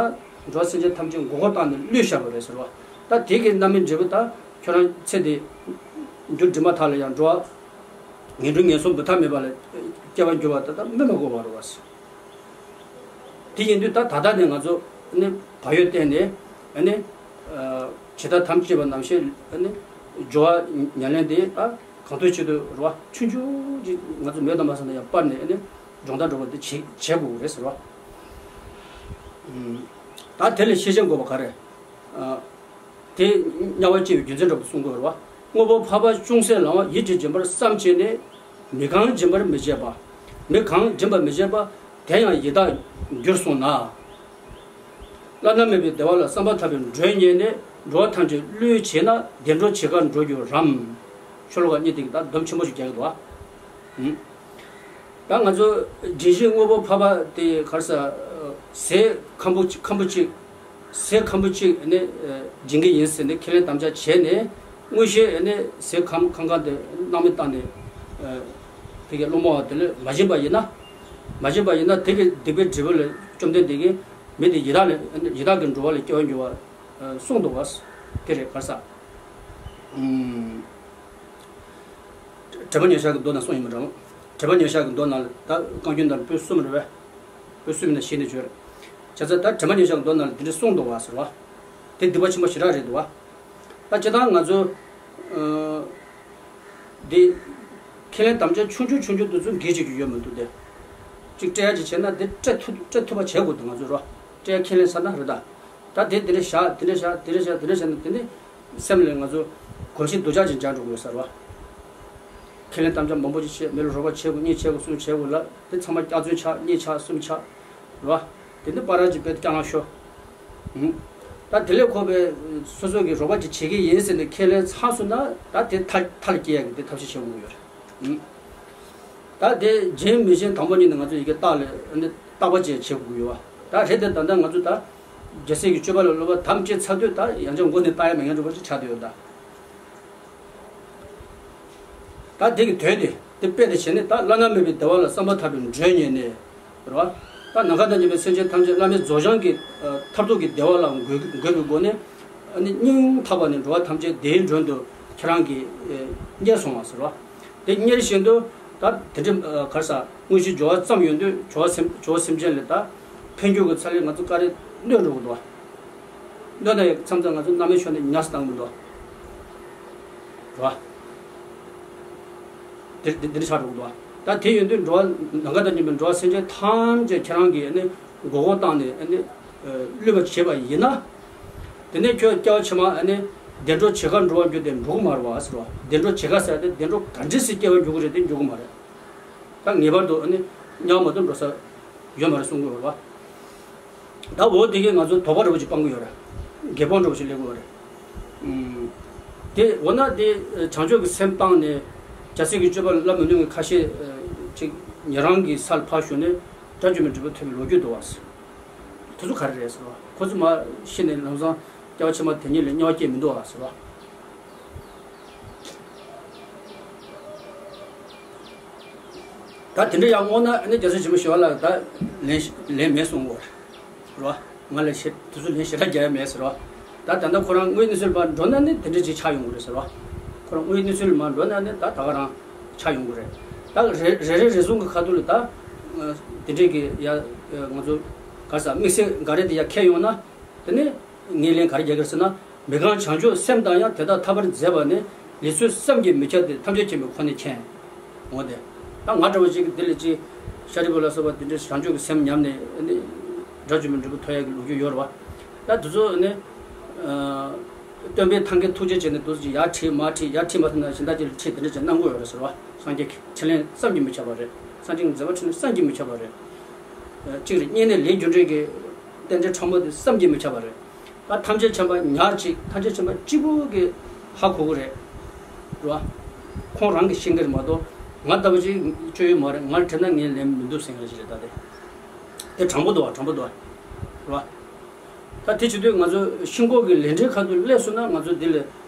འགྲོ་བ་སེམས་ཅན་ཐམས་ཅད་མགོ་སྐོར་བཏང་ནས་བསླུས་བཞག་པ་རེད་ཟེར་བ། ད་དེ་གི་རྣམ་སྨིན་འབྲས་བུ་ད་ཁྱོད་རང་ཚེ་འདི་རྒྱུ་འབྲས་མ་ཐག་ལ་ཡང་འགྲོ་བ། ངན་འགྲོ་ངན་སོང་འབུ་ཐག་མེད་པ་ལ་སྐྱེ་བ་འགྱུར་བ་ད་ལྟ་སྨོས་མ་དགོས་པ་རེད་བ། དེ་ཡིན་དུས་ད་ད་ལྟ་ནས་ང་ཚོ་ནི་བག་ཡོད་བསྟེན་ནས་ནི་ཇི་ལྟར་དམ་བཅས་པ་ནང་བཞིན་ནི་སྦྱོར་བ་ཉམས་ལེན་དེ་ད་གང་ཐུབ་ཅི་ཐུབ་རེད་བ། ཆུང་ཆུང་ཅིག་ང་ཚོ་མེད་དང་མ་སོང་ན་ཡང་སྤར་ནས་ནི་སྦྱོང་བརྡར་འགྲོ་བ་དེ་བྱེད་བྱེད་དགོས་རེད་ཟེར་བ། ད་དེ་ལས་ཤེས་བྱ་དགོས་པ་ག་རེ། དེ་དམྱལ་བ་སྐྱེ་བའི་རྒྱུ་མཚན་འདྲ་པོ་གསུང་དགོས་རེད་བ། དངོས་པོ་འཕགས་པ་ཅུང་ཟད་ལའང་ཡིད་ཀྱིས་སྦྱིན་པར་བསམ་བྱས་ནས། མི་གང་སྦྱིན་པར་མི་བྱེད་པ། མི་གང་སྦྱིན་པར་མི་བྱེད་པ། དེ་ཡང་ཡི་དྭགས་འགྱུར་སོང་ན། བླ་ན་མེད་པའི་བདེ་བ་ལ་བསམ་པ་ཐག་པས་མགྲོན་གཉེར་ནས། འགྲོ་བ་ཐམས་ཅད་བསླུས་བྱས་ན། བདེ་འགྲོར་ཇི་གར་འགྲོ་འགྱུར་རམ། ཤོ་ལོ་ཀ་གཉིས་དེ་གི་ད་སྡོམ་ཆེན་པོ་ཞིག་རྒྱག་གི་འདུག་ཨ། ཧུམ། ད་ང་ཚོ་སྦྱིན་བྱེད་དངོས་པོ་འཕགས་པ་དེ་ག་རེ་ཟ། ཟས་ཁམ་བུ་ཁམ་བུ་གཅིག་ཟས་ཁམ་བུ་གཅིག་ནི་སྦྱིན་གྱི་ཡིན་ཟེར་ནས་ཁས་ལེན་དམ་བཅའ་བྱས་ནས། དངོས་གཞི་ནི་ཟས་ཁམ་ཁམ་གང་དེ་སྣང་མེད་བཏང་ནས། དེ་གའི་སློང་མོ་བ་དེ་ལ་མ་སྦྱིན་པ་ཡིན་ན། མ་སྦྱིན་པ་ཡིན་ན་དེ་གི་སྡིག་པའི་འབྲས་བུ་ལ་བཅོམ་ལྡན་འདས་ཀྱིས་མི་དེ་ཡི་དྭགས་ལ་ཡི་དྭགས་ཀྱི་འགྲོ་བ་ལ་སྐྱེ་བར་འགྱུར་བ་གསུངས་འདུག་བ། དེ་རེད་ག་རེ་ཟ། དྲི་མ་ཉེར་བཞག་གི་མདོ་ནང་གསུངས་ཡིན་པ་འདྲ་མོ། དྲི་མ་ཉེར་བཞག་གི་མདོ་ནང་ལ་ད་རྐང་རྒྱུན་དང་པོད་གསུམ་རེད་པས། པོད་གསུམ་ཡིན་ན་ཞེས་ནས་བརྗོད་རེད། བྱས་ཙང་ད་དྲི་མ་ཉེར་བཞག་གི་མདོ་ནང་ལ་འདི་འདྲ་གསུངས་འདུག་བ་ཟེར་བ། དེ་སྡིག་པ་ཆེན་པོ་ཞེ་དྲག་རེད་འདུག་བ། ད་སྤྱིར་བཏང་ང་ཚོ་འདི་ཁས་ལེན་དམ་བཅའ་ཆུང་ཆུང་ཆུང་ཆུང་དེ་ཚོ་འགལ་བྱེད་རྒྱུ་ཡོད་མི་འདུག་སྟེ། གཅིག་སྤྲད་ཡ་ཅིག་བྱས་ན་འདི་སྤྲད་ཐུབ་སྤྲད་ཐུབ་པ་བྱེད་དགོས་འདུག་ང་ཚོས་རོ། སྤྲད་ཡ་ཁས་ལེན་ཚར་ན་རེད་ད། ད་དེ་དེ་འདྲ་བཞག་དེ་འདྲ་བཞག་དེ་འདྲ་བཞག་དེ་འདྲ་བྱས་ན་དེ་ནི་སེམས་ལ་ང་ཚོ་གོམས་གཤིས་སྡུག་ཅག་ཅིག་འཇགས་འགྲོ་གི་ཡོད་ས་རེད་བ། ཁས་ལེན་དམ་བཅའ་མང་པོ་ཅིག་བྱས། མི་ལ་རོགས་པ་བྱེད་དགོས། གཉིས་བྱེད་དགོས། གསུམ་བྱེད་དགོས་ལ། དེ་ཚང་མ་སྐྱག་རྫུན་ཆགས། གཉིས་ཆགས། གསུམ་ཆགས་རེད་བ། དེ་ནི་པ་ར་ཅིག་བེད་སྐྱང་ཤོ། ཧུམ། ད་དེ་ལས་ཁོ་པའི་སོ་སོ་གི་རོགས་པ་ཅིག་བྱེད་ཀྱི་ཡིན་ཟེར་ནས་ཁས་ལེན་ཚར་སོང་ན། ད་དེ་མཐའ་མཐའ་ལ་སྐྱེལ་ཡ་གི་དེ་ཐབས་ཤེས་བྱེད་དགོས་ཡོད་རེད། ཧུམ། ད་དེ་སྦྱིན་མི་སྦྱིན་དང་པོ་ཉིད་ནས་ང་ཚོ་ཡི་གེ་རྟགས་ལ་ནི་བརྟག་པ་བཅས་བྱེད་དགོས་ཡོད་བ། ད་རེད་དེ་ད་ལྟ་ང་ཚོ་ད་རྒྱལ་སྲས་ཀྱི་སྤྱོད་པ་ལ་སློབ་པ་དམ་བཅས་ཚར་དུས་ད་ཡང་བསྐྱར་མགོ་ནས་བལྟ་ཡ་མེད་མཁན་འདྲ་པོ་ཅིག་ཆགས་བསྡད་ཡོད་ད། ད་དེ་གི་དོན་དེ་དེ་དཔེ་དེ་བྱས་ནས། ད་བླ་ན་མེད་པའི་བདེ་བ་ལ་བསམ་པ་ཐག་པས་མགྲོན་གཉེར་ནས། རེད་བ། ད་ནམ་མཁའ་དང་མཉམ་པའི་སེམས་ཅན་ཐམས་ཅད་བླ་མེད་རྫོགས་བྱང་གི་མཐར་ཐུག་གི་བདེ་བ་ལ་འགོད་འགོད་པའི་སྒོ་ནས། ཨ་ནི་སྙིང་ཐག་པ་ནས་འགྲོ་བ་ཐམས་ཅད་བདེའི་མགྲོན་དུ་ཁྱེད་རང་གིས་གཉེར་སོང་བ་ཟེར་བ། དེ་གཉེར་བཞིན་དུ་ད་དེ་འདྲའི་ག་རེ་ཟ། དངོས་གཞི་སྦྱོར་བ་ཙམ་ཡོད་དུས། སྦྱོར་བ་སེམས་སྦྱོར་བ་སེམས་ཅན་ལ་ད་ཕན་གྱི་ཡོད་ཀྱི་ཚར་ལས་ང་ཚོ་ཀ་རེ་གནོད་འགྲོ་གི་འདུག་བ། གནོད་ན་ཡང་མཚམས་མཚམས་ང་ཚོ་རྣམ་སྨིན་ཤོར་ནས་ཉམས་སུ་བཏང་གི་མི་འདུག་བ། དེ་དེ་འདི་འདྲ་ཆགས་འགྲོ་གི་འདུག་བ། ད་དེ་ཡོད་དུས་འགྲོ་བ་ནམ་མཁའ་དང་མཉམ་པའི་འགྲོ་བ་སེམས་ཅན་ཐམས་ཅད་ཁྱེད་རང་གིས་ཨ་ནི་མགོ་སྐོར་བཏང་ནས་ཨ་ནི་བསླུས་པ་བྱས་པ་ཡིན་ན། དེ་ནས་ཁྱོད་སྐྱེ་བ་ཕྱི་མ་ཨ་ནི་བདེ་འགྲོ་ཇི་གར་འགྲོ་བར་འགྱུར་ཏེ་འགྲོ་གི་མ་རེད་བ་ཟེར་བ། བདེ་འགྲོ་ཇི་ག་ཟེར་ཏེ་བདེ་འགྲོ་ག་འདྲ་ཞིག་སྐྱེ་བར་འགྱུར་གི་རེད་དེ་འགྱུར་གི་མ་རེད། ད་ངེས་པར་དུ་ཨ་ནི་དམྱལ་བ་མ་གཏོགས་འགྲོ་ས་ཡོད་མ་རེད་གསུང་གི་ཡོད་རེད་བ། ད་འོ་དེ་གས་ང་ཚོ་དོགས་པ་འདྲ་པོ་ཅིག་སྤང་གི་ཡོད་རེད། དགེ་སྤོང་འདྲ་པོ་ཅིག་སླེབས་ཀྱི་ཡོད་རེད། ཨུམ། དེ་འོ་ན་དེ་བྱང་ཆུབ་ཀྱི་སེམས་བཏང་ནས་རྒྱལ་སྲས་ཀྱི་སྤྱོད་པ་ལ་སླར་མི་ནུས་པའི་ཁ་ཤས་ཅིག་ཉན་རང་གི་སར་ཕར་ཞོན་ནས་དགྲ་བཅོམ་པའི་འབྲས་བུ་ཐོབ་པའི་ལོ་རྒྱུས་འདུག་བ། དེ་ཚོ་ག་རེ་རེད་ཟེར་བ། ཁོ་ཚོ་མར་ཤི་ནས་ལམ་སང་སྐྱེ་བ་ཕྱི་མ་དེ་ཉིད་ལ་དམྱལ་བ་སྐྱེས་མི་འདུག་བ་ཟེར་བ། ད་དེ་འདྲ་ཡང་བསྔོ་ན་ནི་རྒྱལ་སྲས་ཆེན་པོ་ཞི་བ་ལྷ་ད་ལན་ལན་མེད་གསུང་གོ་རེད་བ། ང་ལ་ཞེ་དུས་ཚོད་ལན་ཞེ་དྲག་རྒྱག་ཡ་མེད་ཟེར་བ། ད་ད་ལྟ་ཁོ་རང་དངོས་གནས་ཚུལ་མར་འགྲོ་ན་ནི་དེ་འདྲ་ཅིག་ཆགས་ཡོང་གི་རེད་ཟེར་བ། ཁོ་རང་དངོས་གནས་ཚུལ་མར་འགྲོ་ན་ནི་ད་ད་ག་རང་ཆགས་ཡོང་གི་རེད། ད་རེ་རེ་རེ་ཟུང་གི་ཁ་ཐུག་ལ་ད་དེ་འདྲས་ཀྱི་ཡ་ང་ཚོ་ག་ས་དམིགས་བསལ་འགའ་རེ་དེ་ཡ་ཁེལ་ཡོང་ན། དེ་ནས་ངས་ལན་ག་རེ་རྒྱག་གི་རེད་ཟེར་ན། མི་གང་བྱང་ཆུབ་སེམས་དང་ཡང་དེ་དག་ཐར་པར་མཛད་པ་ནི། ལུས་སྲོག་བསམ་གྱིས་མི་ཁྱབ་སྟེ། ཐམས་ཅད་མཁྱེན་པས་ཁོ་ནས་མཁྱེན། འོ་དེ། ད་ང་འདྲ་བོ་ཅིག་གིས་འདི་ལ་ཅིག་ཤཱ་རིའི་བུ་ལ་སོགས་པ་འདི་འདྲའི་བྱང་ཆུབ་ཀྱི་སེམས་ཉམས་ནས་ནི་དགྲ་བཅོམ་པའི་འབྲས་བུ་ཐོབ་ཡག་གི་ལོ་རྒྱུས་ཡོད་རེད་བ། ད་དེ་ཚོ་ནི་སྟོན་པས་ཐབས་མཁས་ཐུགས་རྗེ་བྱས་ནས་འདུག་ཅིག་ཡར་ཁྲིད་མར་ཁྲིད་ཡར་ཁྲིད་མར་ཁྲིད་ན་གཞན་དག་ཅིག་ལ་ཁྲིད་དེ་འདྲ་ཅིག་གནང་དགོས་ཡོད་རེད་ཟེར་བ། སངས་རྒྱས་ཀྱི་ཕྲིན་ལས་བསམ་གྱིས་མི་ཁྱབ་པ་རེད། སངས་རྒྱས་ཀྱི་མཛད་པ་ཕྲིན་ལས་བསམ་གྱིས་མི་ཁྱབ་པ་རེད། གཅིག་རེད། གཉིས་ནས་ལས་རྒྱུ་འབྲས་ཀྱི་རྟེན་འབྲེལ་ཕྲ་མོ་དེ་བསམ་གྱིས་མི་ཁྱབ་པ་རེད། ད་ཐམས་ཅད་མཁྱེན་པ་ཉག་གཅིག་ཐམས་ཅད་མཁྱེན་པ་གཅིག་པུ་གིས་ཧ་གོ་གི་རེད། རེད་བ། ཁོང་རང་གིས་ཤེས་ཀྱི་རེད་མ་གཏོགས་ང་ལྟ་བུ་ཅིག་སྤྱོད་ཡོད་མ་རེད། ང་དྲན་ན་ངས་ལན་མི་འདུག་ཟེར་མཁན་ཞིག་རེད། ད་དེ་དེ་དྲང་པོ་འདུག་བ། དྲང་པོ་འདུག་བ། རེད་བ། ད་དེ་བྱེད་དུས་ང་ཚོ་ཤིན་ལྐོག་གི་ལས་འབྲས་ཁ་ཐུག་སླེབས་སོང་ན་ང་ཚོ་འདི་ལ་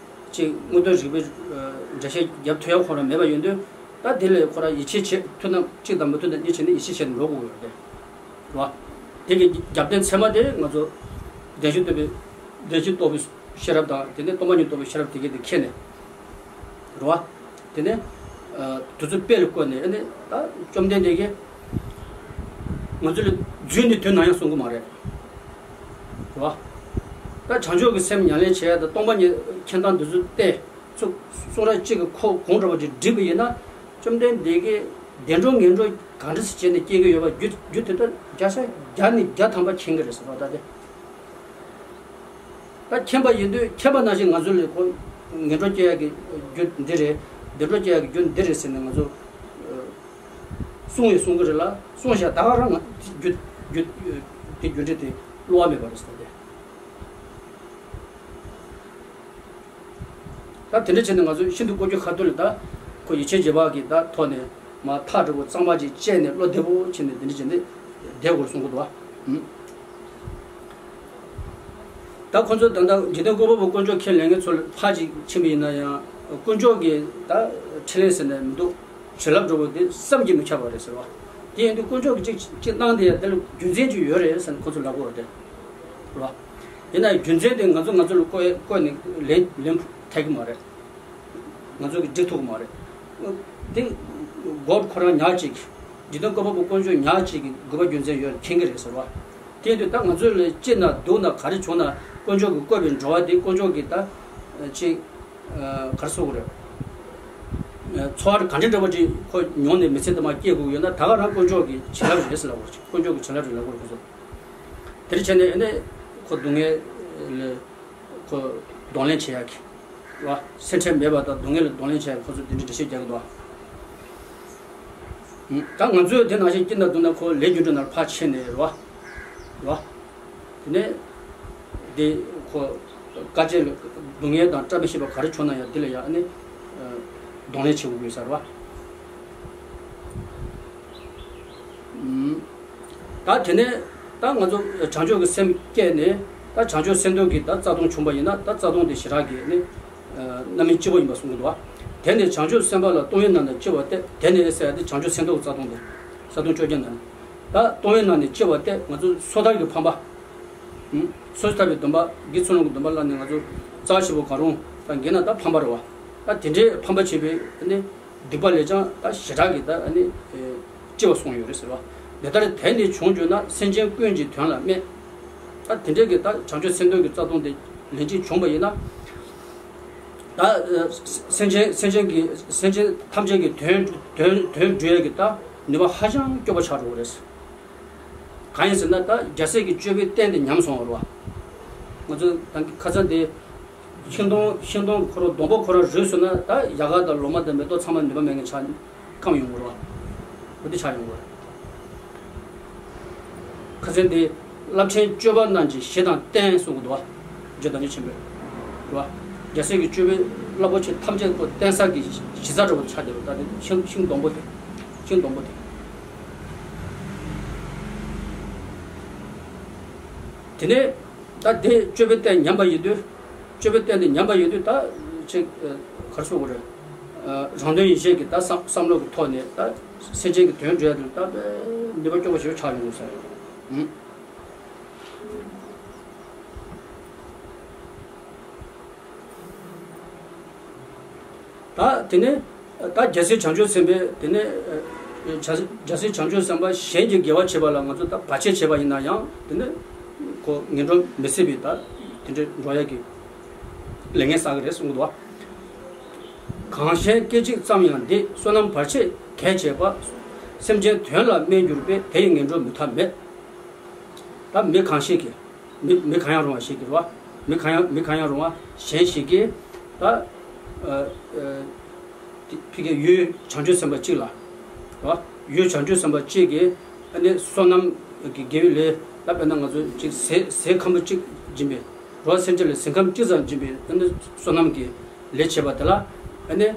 ཅིག་དངོས་དོན་རིག་པའི་འགྲེལ་བཤད་རྒྱབ་ཐུབ་ཡག་ཁོ་རང་མེད་པ་ཡོང་དུས། ད་དེ་ལ་ཁོ་རང་ཡིད་ཆེས་བྱེད་ཐུབ་ན་གཅིག་དང་མི་ཐུབ་ན་གཉིས་བྱས་ནས་ཡིད་ཆེས་བྱས་ནས་འགྲོ་དགོས་ཡོད་རེད། རེད་བ། དེ་གི་རྒྱབ་རྟེན་ཚད་མ་དེ་ང་ཚོ་བདེན་བཞི་རྟོགས་པའི་བདེན་བཞི་རྟོགས་པའི་ཤེས་རབ་དང་། དེ་ནས་སྟོང་པ་ཉིད་རྟོགས་པའི་ཤེས་རབ་དེ་གས་དེ་མཁྱེན་ནས། རེད་བ། དེ་ནས་དུས་ཚོད་དཔེ་ལ་བཀོད་ནས་ཨ་ནི་ད་བཅོམ་ལྡན་འདས་ཀྱིས་ང་ཚོ་ལ་རྫུན་ནི་དུས་ནམ་ཡང་གསུང་གི་མ་རེད། རེད་བ། ད་བྱང་ཆུབ་ཀྱི་སེམས་ཉམས་ལེན་བྱེད་ཡ་དང་སྟོང་པ་ཉིད་མཁྱེན་སྟངས་འདི་ཚོ་བལྟས། ཚུགས་གསུང་རབ་གཅིག་གི་ཁོག་གོང་འགྲོ་བ་ཅིག་བསྒྲིགས་པ་ཡིན་ན། བཅོམ་ལྡན་འདས་ཀྱིས་བདེ་འགྲོ་ངན་འགྲོ་ག་འདྲ་སེ་བྱས་ནས་སྐྱེ་གི་ཡོད་པ་རྒྱུ་རྒྱུ་དེ་ལྟར་བརྒྱ་ཆ་བརྒྱ་ནས་བརྒྱ་ཐམ་པ་མཁྱེན་གི་རེད་ཟེར་བ། ད་དེ་ ད་མཁྱེན་པ་ཡིན་དུས་མཁྱེན་པ་ནང་བཞིན་ང་ཚོ་ལ་ཁོ་ངན་འགྲོ་སྐྱེ་ཡག་གི་རྒྱུ་འདི་རེད། བདེ་འགྲོ་སྐྱེ་ཡག་གི་རྒྱུ་འདི་རེད་ཟེར་ནས་ང་ཚོ་གསུང་ཡང་གསུང་གི་རེད་ལ། གསུང་བཞག་ད་ག་རང་ང་རྒྱུ་རྒྱུ་དེ་རྒྱུ་འབྲས་དེ་བསླུ་བ་མེད་པ་རེད་ཟེར་ཏེ། ད་དེ་འདྲ་བྱས་ནས་ང་ཚོ་ཤིན་ཏུ་དཀོན་མཆོག་ཁ་ཐུག་ལ་ད་ཁོ་ཡིད་ཆེས་རྗེས་དཔག་གི་ད་ཐོག་ནས་མ་ཐག་འགྲོ་བོ་གཙང་མ་ཅིག་བཅད་ནས་བློ་བདེ་བོ་བྱས་ནས་དེ་འདྲ་བྱས་ནས་བསྡད་དགོས་གསུང་གི་འདུག་བ། ད་ཁོ་ཚོ་ད་ལྟ་འཇིག་རྟེན་བཀོད་པ་པོ་དཀོན་མཆོག་མཁྱེན་ལས་ངན་ཚོ་ལ་ཕར་ཅིག་ཕྱིན་པ་ཡིན་ན་ཡང་དཀོན་མཆོག་གི་ད་འཕྲིན་ལས་ཟེར་ནས་མི་འདུག་བྱིན་རླབས་འགྲོ་བོ་དེ་བསམ་གྱིས་མི་ཁྱབ་པ་རེད་ཟེར་བ། དེ་ཡིན་དུས་དཀོན་མཆོག་གིས་ཅིག་ཅིག་གནང་དེ་ཡང་དེ་ལ་རྒྱུ་མཚན་ཅིག་ཡོད་རེད་ཟེར་ནས་ཁོ་ཚོ་ལབ་དགོས་རེད། རེད་བ། ཡིན་ན་ཡང་རྒྱུ་མཚན་དེ་ང་ཚོ་ང་ཚོ་ལ་བཀོད་བཀོད་ནས་ལེན་ལེན་ཐུབ་ཀྱི་མ་རེད། ང་ཚོ་གིས་འགྲིག་ཐུབ་ཀྱི་མ་རེད། དེ་སྒོར་ཁོ་རང་ཉག་གཅིག་འཇིག་རྟེན་བཀོད་པ་པོ་དཀོན་མཆོག་ཉག་གཅིག་གི་དགོས་པ་རྒྱུ་མཚན་ཡོད་མཁྱེན་གྱི་རེད་ཟེར་བ། དེ་ཡིན་དུས་ད་ང་ཚོ་ལ་སྐྱིད་ན་སྡུག་ན་ག་རེ་བྱུང་ན་དཀོན་མཆོག་གིས་བཀོད་པའི་འགྲོ་བ་དེ་དཀོན་མཆོག་གིས་ད་ཅིག་ག་རེ་ཟེར་དགོས་རེད། འཚོ་བ་ག་འདྲ་འདྲ་བ་ཅིག་ཁོ་མྱོང་ནས་མི་ཚེ་འདི་མར་སྐྱེལ་དགོས་ཡོད་ན་ད་ག་རང་དཀོན་མཆོག་གི་བྱིན་རླབས་རེད་ཟེར་ལབ་དགོས་རེད། དཀོན་མཆོག་གི་བྱིན་རླབས་རེད་ལབ་དགོས་རེད་ཁོ་ཚོ། དེ་འདྲ་བྱས་ནས་ཨ་ནི་ཁོ་སྡུག་བསྔལ་ལ་ཁོ་གདོང་ལེན་བྱེད་ཡག་གི་རེད་བ། སེམས་ཁྲལ་མེད་པ་དང་སྡུག་བསྔལ་ལ་གདོང་ལེན་བྱེད་ཡག་གི་ཁོ་ཚོ་དེ་འདྲ་འགྲེལ་བཤད་རྒྱག་གི་འདུག་བ། ད་ང་ཚོས་དེ་ནང་བཞིན་སྐྱིད་ན་སྡུག་ན་ཁོ་ལས་རྒྱུ་འབྲས་ནང་ཕར་ཕྱིན་ནས་རེད་བ། རེད་བ། དེ་ནས་དེ་ཁོ་དཀའ་སྤྱད་ལ་སྡུག་བསྔལ་དང་བཀྲ་མི་ཤིས་པ་ག་རེ་བྱུང་ན་ཡང་དེ་ལ་ཡང་ཨ་ནི་གདོང་ལེན་བྱེད་དགོས་ཡོད་ས་རེད་བ། ད་དེ་ནས་ད་ང་ཚོ་བྱང་ཆུབ་ཀྱི་སེམས་བསྐྱེད་ནས་ད་བྱང་ཆུབ་སེམས་མཐོང་གི་ད་རྩ་ལྟུང་བྱུང་པ་ཡིན་ན་ད་རྩ་ལྟུང་དེ་ཞེ་དྲག་གི་ནི་རྣམ་སྨིན་སྐྱེ་བོ་ཡིན་པ་གསུང་གི་འདུག་བ། དེ་ནས་བྱང་ཆུབ་སེམས་དཔའ་ལ་ལྟུང་བའི་ནང་ནས་སྐྱེ་བ་སྟེ། དེ་ནས་ཟེར་ཡ་དེ་བྱང་ཆུབ་སེམས་མཐོང་གི་རྩ་ལྟུང་དེ། རྩ་ལྟུང་བཅོ་བརྒྱད་ནང་ནས་ད་ལྟུང་བའི་ནང་ནས་སྐྱེ་བ་སྟེ་ང་ཚོ་སོ་ཐར་གྱི་ཕམ་པ། སོ་སོ་ཐར་པའི་སྡོམ་པ་དགེ་ཚུལ་སློང་གི་སྡོམ་པ་བླངས་ནས་ང་ཚོ་རྩ་ཆེ་བོ་གང་རུང་ད་འགྱེལ་ན་ད་ཕམ་པ་རེད་བ། ད་དེ་འདྲའི་ཕམ་པ་བྱེད་པའི་ནི། སྡིག་པ་ལས་ཀྱང་ད་ཞེ་དྲག་གི་ད་ཨ་ནི་ལྕི་བ་སོང་ཡོད་རེད་ཟེར་བ། འདི་ལྟར་དེ་ནི་བྱུང་གྱུར་ན་སེམས་ཅན་ཀུན་གྱི་དོན་ལ་སྨད། ད་དེ་འདྲའི་གི་ད་བྱང་ཆུབ་སེམས་མཐོང་གི་རྩ་ལྟུང་དེ་ལན་གཅིག་བྱུང་བ་ཡིན་ན། ད་སེམས་ཅན་སེམས་ཅན་གྱི་སེམས་ཅན་ཐམས་ཅད་ཀྱི་དོན་དོན་དོན་སྒྲུབ་ཡས་ཀྱི་ད་ནུས་པ་ཧ་ཅང་སྐྱོ་པོ་ཆགས་འགྲོ་གི་རེད། གང་ཡིན་ཟེར་ན་ད་རྒྱལ་སྲས་ཀྱི་སྤྱོད་པའི་རྟེན་དེ་ཉམས་སོང་བ་རེད་བ། ང་ཚོ་ད་ཁ་སང་དེ། ཤིང་སྡོང་ཤིང་སྡོང་ཁོ་རང་སྡོང་པོ་ཁོ་རང་རུལ་སོང་ན་ད་ཡལ་ག་དང་ལོ་མ་དང་མེ་ཏོག་ཚང་མ་ནུས་པ་མེད་མཁན་ཆགས་སྐམ་ཡོང་གི་རེད་བ། འོ་དེ་ཆགས་ཡོང་གི་རེད། ཁ་སང་དེ་རླབས་ཆེན་སྤྱོད་པ་རྣམས་ཀྱི་གཞི་དང་རྟེན་གསུང་གི་འདུག་བ། རྗེ་བདག་ཉིད་ཆེན་པོས། རེད་བ། རྒྱལ་སྲས་ཀྱི་སྤྱོད་པའི་རླབས་པོ་ཆེ་ཐམས་ཅད་ཁོ་རྟེན་ས་གི་གཞི་རྩ་འདྲ་བོ་ཆགས་བསྡད་པ་ད་དེ་ཤིང་ཤིང་སྡོང་པོ་དེ། ཤིང་སྡོང་པོ་དེ། དེ་ནས་ད་དེ་སྤྱོད་པའི་རྟེན་ཉམས་པ་ཡིན་དུས། སྤྱོད་པའི་རྟེན་དེ་ཉམས་པ་ཡིན་དུས་ད་ཅིག་ག་རེ་ཟེར་དགོས་རེད། རང་དོན་ཡིད་བྱེད་ཀྱི་ད་བསམ་བསམ་བློ་གི་ཐོག་ནས་ད་སེམས་ཅན་གྱི་དོན་སྒྲུབ་ཡ་དེ་ད་དཔེ་ནུས་པ་སྐྱོ་པོ་ཞིག་ཆགས་ཡོང་ས་རེད། ད་དེ་ནས་ད་རྒྱལ་སྲས་བྱང་ཆུབ་སེམས་དཔའི་དེ་ནས་རྒྱལ་སྲས་བྱང་ཆུབ་སེམས་དཔའ་གཞན་གྱི་དགེ་བ་བྱེད་པ་ལ་ང་ཚོ་ད་བར་ཆད་བྱས་པ་ཡིན་ན་ཡང་དེ་ནས་ཁོ་ངན་འགྲོར་མི་སྲིད་པའི་ད་དེ་འདྲའི་འགྲོ་ཡ་གི་ལས་ངན་བསགས་ཀྱི་རེད་གསུངས་འདུག་བ། གང་གཞན་སྐད་ཅིག་ཙམ་ཡང་འདི། བསོད་ནམས་བར་ཆད་གལ་ཆེ་བ། སེམས་ཅན་དོན་ལ་སྨད་གྱུར་པས། དེ་ཡི་ངན་འགྲོར་མི་ཐར་མེད། ད་མི་གང་ཞིག་གིས། མི་མི་གང་ཡང་རུང་བ་ཞིག་གིས་རེད་བ། མི་གང་ཡང་མི་གང་ཡང་རུང་བ་གཞན་ཞིག་གིས་ད། ཨ་ཨ་དེ་ཕ་གིའི་ཡུལ་བྱང་ཆུབ་སེམས་དཔའ་གཅིག་ལ། རེད་བ། ཡུལ་བྱང་ཆུབ་སེམས་དཔའ་གཅིག་གིས་ཨ་ནི་བསོད་ནམས་ཀྱི་དགེ་བའི་ལས་ད་དཔེར་ན་ང་ཚོ་གཅིག་ཟས་ཟས་ཁམ་བུ་གཅིག་སྦྱིན་པའི། རེད་བ། སེམས་ཅན་ལ་ཟས་ཁམ་གཅིག་ཙམ་སྦྱིན་པའི་ཨ་ནི་བསོད་ནམས་ཀྱི་ལས་བྱས་པ་དེ་ལ་ཨ་ནི།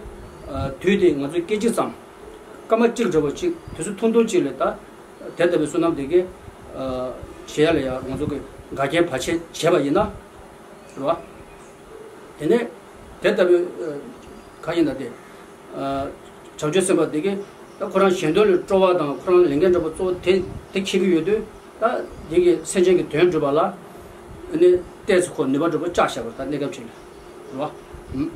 ཨ་དུས་དེ་ང་ཚོ་སྐད་ཅིག་ཙམ། སྐར་མ་གཅིག་འདྲ་བོ་གཅིག་དུས་ཚོད་ཐུང་ཐུང་གཅིག་ལ་ད། དེ་ལྟ་བུའི་བསོད་ནམས་དེ་གའི་ཨ་བྱེད་ཡ་ལ་ཡང་ང་ཚོ་གི་འགལ་རྐྱེན་བར་ཆད་བྱས་པ་ཡིན་ན། རེད་བ། དེ་ནས་དེ་ལྟ་བུའི་ཨ་གང་ཡིན་ན་དེ་ཨ་བྱང་ཆུབ་སེམས་དཔའ་དེ་གའི་ད་ཁོ་རང་གཞན་དོན་ལ་སྤྲོ་བ་དང་ཁོ་རང་ལས་འགན་འདྲ་པོ་གཙོ་བོ་དེ་དེ་འཁྱེར་གྱི་ཡོད་དུས་ད་དེ་གའི་སེམས་ཅན་གྱི་དོན་སྒྲུབ་པ་ལ་ཨ་ནི་ཏོག་ཙམ་ཁོ་ནུས་པ་འདྲ་པོ་བཅག་བཞག་པ་ད་གནས་སྐབས་ཅིག་ལ། རེད་བ། ཨུམ།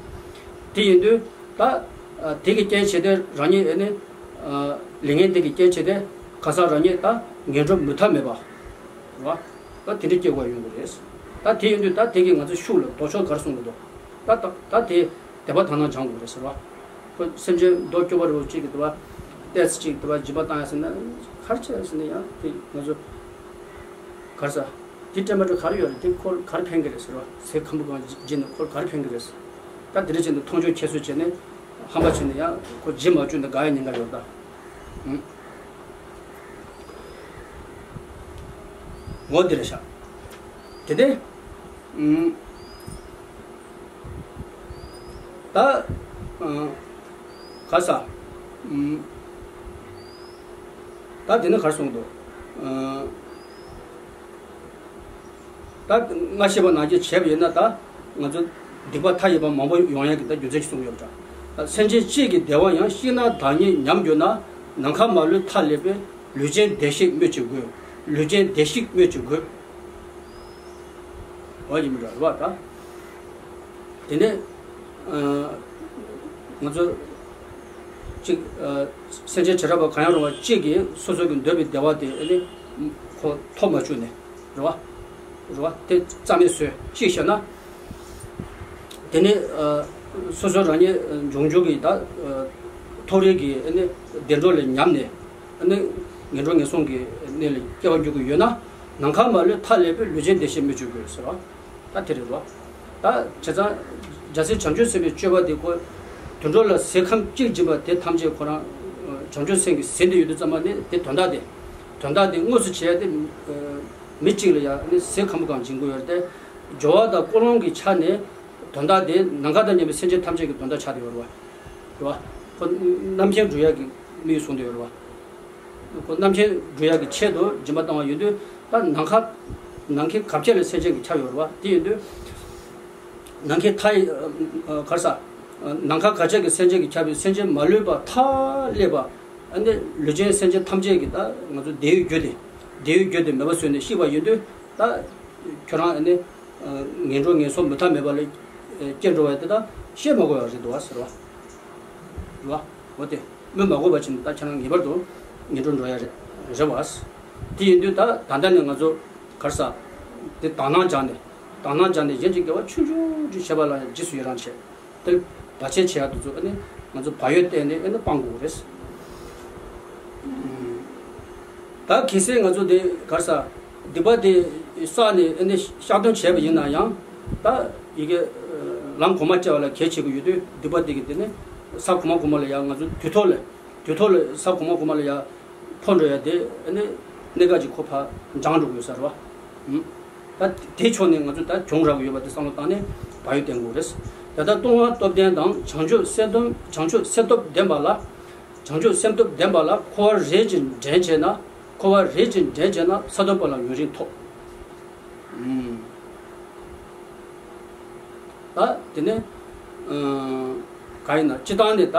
དེ་ཡིན་དུས་ད་ཨ་དེ་གི་རྐྱེན་བྱས་ཏེ་རང་ཉིད་ཨ་ནི་ཨ་ལས་ངན་དེ་གི་རྐྱེན་བྱས་ཏེ་ག་ས་རང་ཉིད་ད་ངན་འགྲོར་མི་ཐར་མེད་པ། རེད་བ། ད་དེ་འདྲ་སྐྱེ་དགོས་ཡོང་གི་རེད། ད་དེ་ཡིན་དུས་ད་དེ་གི་ང་ཚོ་ཤུགས་ལ་ལྡོག་ཕྱོགས་ག་རེ་གསུང་གི་འདུག་ད་ད་ད་དེ་དད་པ་དག་སྣང་སྦྱང་དགོས་རེད་ཟེར་བ། ཁོ་སེམས་ཅན་མདོག་སྐྱོ་པོ་རེ་བོ་གཅིག་གི་དུ་བ་ཏོག་ཙམ་གཅིག་དུ་བ་འཇིགས་པ་བཏང་ཡ་ཟེར་ན་ག་རེ་བྱས་ཟེར་ན་ཡང་དེ་ང་ཚོ་ག་རེ་ཟ། དེ་སྤྲད་མ་སྤྲད་ག་རེ་ཡོད་རེད། དེ་ཁོ་ག་རེ་ཕན་གི་རེད་ཟེར་བ། ཟས་ཁམ་བུ་གང་བྱིན་ནས་ཁོ་ག་རེ་ཕན་གི་རེད་ཟེར། ད་དེ་འདྲ་བྱས་ནས་མཐོང་ཆུང་ཁྱད་གསོད་བྱས་ནས་ཧམ་པ་བྱས་ནས་ཡང་ཁོ་བྱིན་མ་བཅུག་ན་དགའ་ཡ་ཉེན་ཁ་ཡོད་ད། ཨུམ། འོ་དེ་རེད་ཤག་དེ་ནས་ཨུམ། ད་ཨ། ག་ས། ཨུམ། ད་དེ་ནས་ག་རེ་གསུངས་འདུག་ཨ། ད་སྔ་ཤེས་པ་ནང་བཞིན་བྱས་པ་ཡིན་ན་ད་ང་ཚོ་སྡིག་པ་མཐའ་ཡས་པ་མང་པོ་ཡོང་ཡག་གི་ད་རྒྱུ་མཚན་ཞིག་གསུངས་ཡོད་པ་འདྲ། སེམས་ཅན་གཅིག་གི་བདེ་བ་ཡང་ཤིང་ནགས་བདག་ཉིད་ཉམས་གྱུར་ན། ནམ་མཁའ་མ་ལུས་མཐའ་ཀླས་པའི། ལུས་ཅན་བདེ་གཤེགས་སྨོས་ཅི་དགོས། ལུས་ཅན་བདེ་གཤེགས་སྨོས་ཅི་དགོས། འོ་ཡིན་པ་འདྲ་བ་ད། དེ་ནས་ཨ། ང་ཚོ་གཅིག་ཨ། སེམས་ཅན་བྱེ་བྲག་པ་གང་ཡང་རུང་བ་གཅིག་གིས་སོ་སོ་གི་འདོད་པའི་བདེ་བ་དེ་ཨ་ནི་ཁོ་ཐོབ་མ་བཅུག་ནས་རེད་བ། རེད་བ། དེ་རྩ་མེད་བཟོས་གཅིག་བྱས་ན། དེ་ནས་ཨ། སོ་སོ་རང་ཉིད་འབྱུང་འགྱུར་གྱི་ད་ཨ། མཐོ་རིས་ཀྱི་ཨ་ནི་བདེ་འགྲོ་ལ་ཉམས་ནས་ཨ་ནི་ངན་འགྲོ་ངན་སོང་གི་གནས་ལ་སྐྱེ་བ་འགྱུར་གྱི་ཡོད་ན། ནམ་མཁའ་མ་ལུས་མཐའ་ཀླས་པའི། ལུས་ཅན་བདེ་གཤེགས་སྨོས་ཅི་དགོས་ཟེར་བ། ད་དེ་རེད་དོ། ད་བྱས་ཙང་རྒྱལ་སྲས་བྱང་ཆུབ་སེམས་དཔའི་སྤྱོད་པ་དེ་ཁོ་དུད་འགྲོ་ལ་ཟས་ཁམ་གཅིག་སྦྱིན་པ་དེ་ཐམས་ཅད་ཁོ་རང་བྱང་ཆུབ་སེམས་ཀྱིས་ཟིན་ཏེ་ཡོད་དུས་ཙམ་པ་ནས་དེ་དོན་དག་དེ། དོན་དག་དེ་དངོས་སུ་བྱས་ཏེ་མི་གཅིག་ལ་ཡང་ཟས་ཁམ་བུ་གང་སྦྱིན་དགོས་ཡོད་རེད་དེ། སྦྱོར་བ་དང་ཀུན་སློང་གི་ཆ་ནས་དོན་དག་དེ་ནམ་མཁའ་དང་མཉམ་པའི་སེམས་ཅན་ཐམས་ཅད་ཀྱི་དོན་དག་ཆགས་ཏེ་ཡོད་རེད་བ། རེད་བ། ཁོ་རྣམ་མཁྱེན་སྒྲུབ་ཡག་གི་དམིགས་ཡུལ་བཟུང་སྟེ་ཡོད་རེད་བ། ཁོ་རྣམ་མཁྱེན་སྒྲུབ་ཡག་གི་ཆེད་དུ་སྦྱིན་པ་བཏང་བ་ཡིན་དུས། ད་ནམ་མཁའ་ནམ་མཁའི་གབ་ཆས་ལ་སེམས་ཅན་གྱིས་ཁྱབ་ཡོད་རེད་བ། དེ་ཡིན་དུས་ནམ་མཁའི་མཐའ་ཡི་ག་རེ་ཟ། ནམ་མཁའ་གབ་ཆས་ཀྱི་སེམས་ཅན་གྱིས་ཁྱབ་པའི་སེམས་ཅན་མ་ལུས་པ་མཐའ་ཀླས་པ། ཨ་ནི་ལུས་ཅན་སེམས་ཅན་ཐམས་ཅད་ཀྱི་ད་ང་ཚོ་བདེ་བའི་རྒྱུ་དེ། བདེ་བའི་རྒྱུ་དེ་མེད་པ་བཟོས་ནས་བཤིག་པ་ཡིན་དུས། ད་ཁྱོད་རང་ཨ་ནི་ངན་འགྲོ་ངན་སོང་མུ་མཐའ་མེད་པ་ལ་སྐྱེ་འགྲོ་བ་དེ་ད་ཤེས་མ་དགོས་པ་རེད་འདུག་བ་ཟེར་བ། རེད་བ། འོ་དེ། སྨོས་མ་དགོས་པ་བྱས་ནས་ད་ཁྱེད་རང་ངེས་པར་དུ་ངན་འགྲོར་འགྲོ་ཡ་རེད། རེད་བ། དེ་ཡིན་དུས་ད་ད་ལྟ་ནས་ང་ཚོ་ག་རེ་ཟ། དེ་དག་སྣང་སྦྱངས་ནས། དག་སྣང་སྦྱངས་ནས་གཞན་གྱི་དགེ་བ་ཆུང་ཆུང་ཅིག་བྱེད་པ་ལ་ཡང་རྗེས་སུ་ཡི་རང་བྱེད། དེ་བར་ཆད་བྱེད་ཡ་དེ་ཚོ་ཨ་ནི་ང་ཚོ་བག་ཡོད་བསྟེན་ནས་ཨ་ནི་སྤང་དགོས་རེད། ད་གལ་སྲིད་ང་ཚོ་དེ་ག་རེ་ཟ། སྡིག་པ་དེ་བསགས་ནས་ཨ་ནི་བཤགས་སྡོམ་བྱས་པ་ཡིན་ན་ཡང་། ད་ཡི་གེ་ལམ་གོང་མ་བཅས་པ་ལ་གལ་ཆེ་གི་ཡོད་དུས། སྡིག་པ་དེ་གི་དེ་ནི་ས་གོང་མ་གོང་མ་ལ་ཡང་ང་ཚོ་དུས་ཐོག་ལ། དུས་ཐོག་ལ་ས་གོང་མ་གོང་མ་ལ་ཡང་ཕོག་འགྲོ་ཡ་དེ་ཨ་ནི་གནད་འགག་ཅིག་ཁོ་ཕར་འགྱངས་འགྲོ་གི་ཡོད་ས་རེད་བ། ད་དེ་ཕྱོགས་ནས་ང་ཚོ་ད་གྱོང་རག་གི་ཡོད་པ་དེ་བསམ་བློ་བཏང་ནས་བག་ཡོད་བསྟེན་དགོས་རེད། ད་ལྟ་ལྟུང་བ་སྟོབས་ལྡན་དང་། བྱང་ཆུབ་སེམས་སྟོབས་བྱང་ཆུབ་སེམས་སྟོབས་ལྡན་པ་ལ། བྱང་ཆུབ་སེམས་སྟོབས་ལྡན་པ་ལ་འཁོར་བ་རེ་བཞིན་འདྲེན་བྱས་ན། འཁོར་བ་རེ་བཞིན་འདྲེན་བྱས་ན་ས་སྟོང་པ་ལ་ཡུན་རིང་ཐོབ། ཨུམ། ད་དེ་ནས་ཨ། ག་ཡིན་ན་སྤྱི་བཏང་ནས་ད་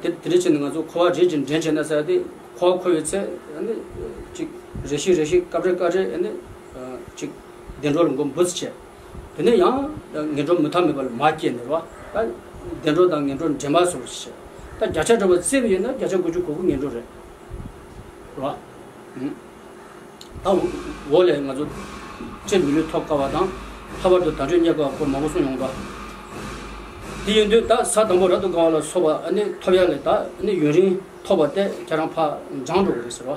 དེ་དེ་འདྲ་བྱས་ནས་ང་ཚོ་འཁོར་བ་རེ་བཞིན་འདྲེན་བྱས་ན་ཟེར་ཡ་དེ། འཁོར་བ་འཁོར་བའི་ཚེ་ཨ་ནི་ཅིག་རེ་ཞིག་རེ་ཞིག་སྐབས་རེ་སྐབས་རེ་ཨ་ནི་ཅིག་བདེ་འགྲོ་ལ་མགོ་འབུ་ཙམ་བྱས། དེ་ནས་ཡང་ངན་འགྲོ་མུ་མཐའ་མེད་པ་ལ་མར་སྐྱེས་ནས་རེད་བ། ད་བདེ་འགྲོ་དང་ངན་འགྲོ་འདྲེན་པ་སོགས་བྱས། ད་བརྒྱ་ཆ་བརྒྱ་པ་བརྩིས་པ་ཡིན་ན་བརྒྱ་ཆ་དགུ་བཅུ་གོ་དགུ་ངན་འགྲོ་རེད། རེད་བ། ད་འོག་ལས་ང་ཚོ་སྤྱིར་མི་ལུས་ཐོབ་དཀའ་བ་དང་། ལྷག་པར་དུ་དལ་འབྱོར་རྙེད་དཀའ་བ་སྐོར་མང་པོ་གསུངས་ཡོང་འདུག་དེ་ཡིན་དུས་ད་ས་དང་པོ་རབ་ཏུ་དགའ་བ་ལ་སོགས་པ་ཨ་ནི་ཐོབ་ཡ་ལས་ད་ཨ་ནི་ཡུན་རིང་ཐོབ་པ་དེ་ཁྱེད་རང་ཕར་འགྱངས་འགྲོ་གི་རེད་ཟེར་བ།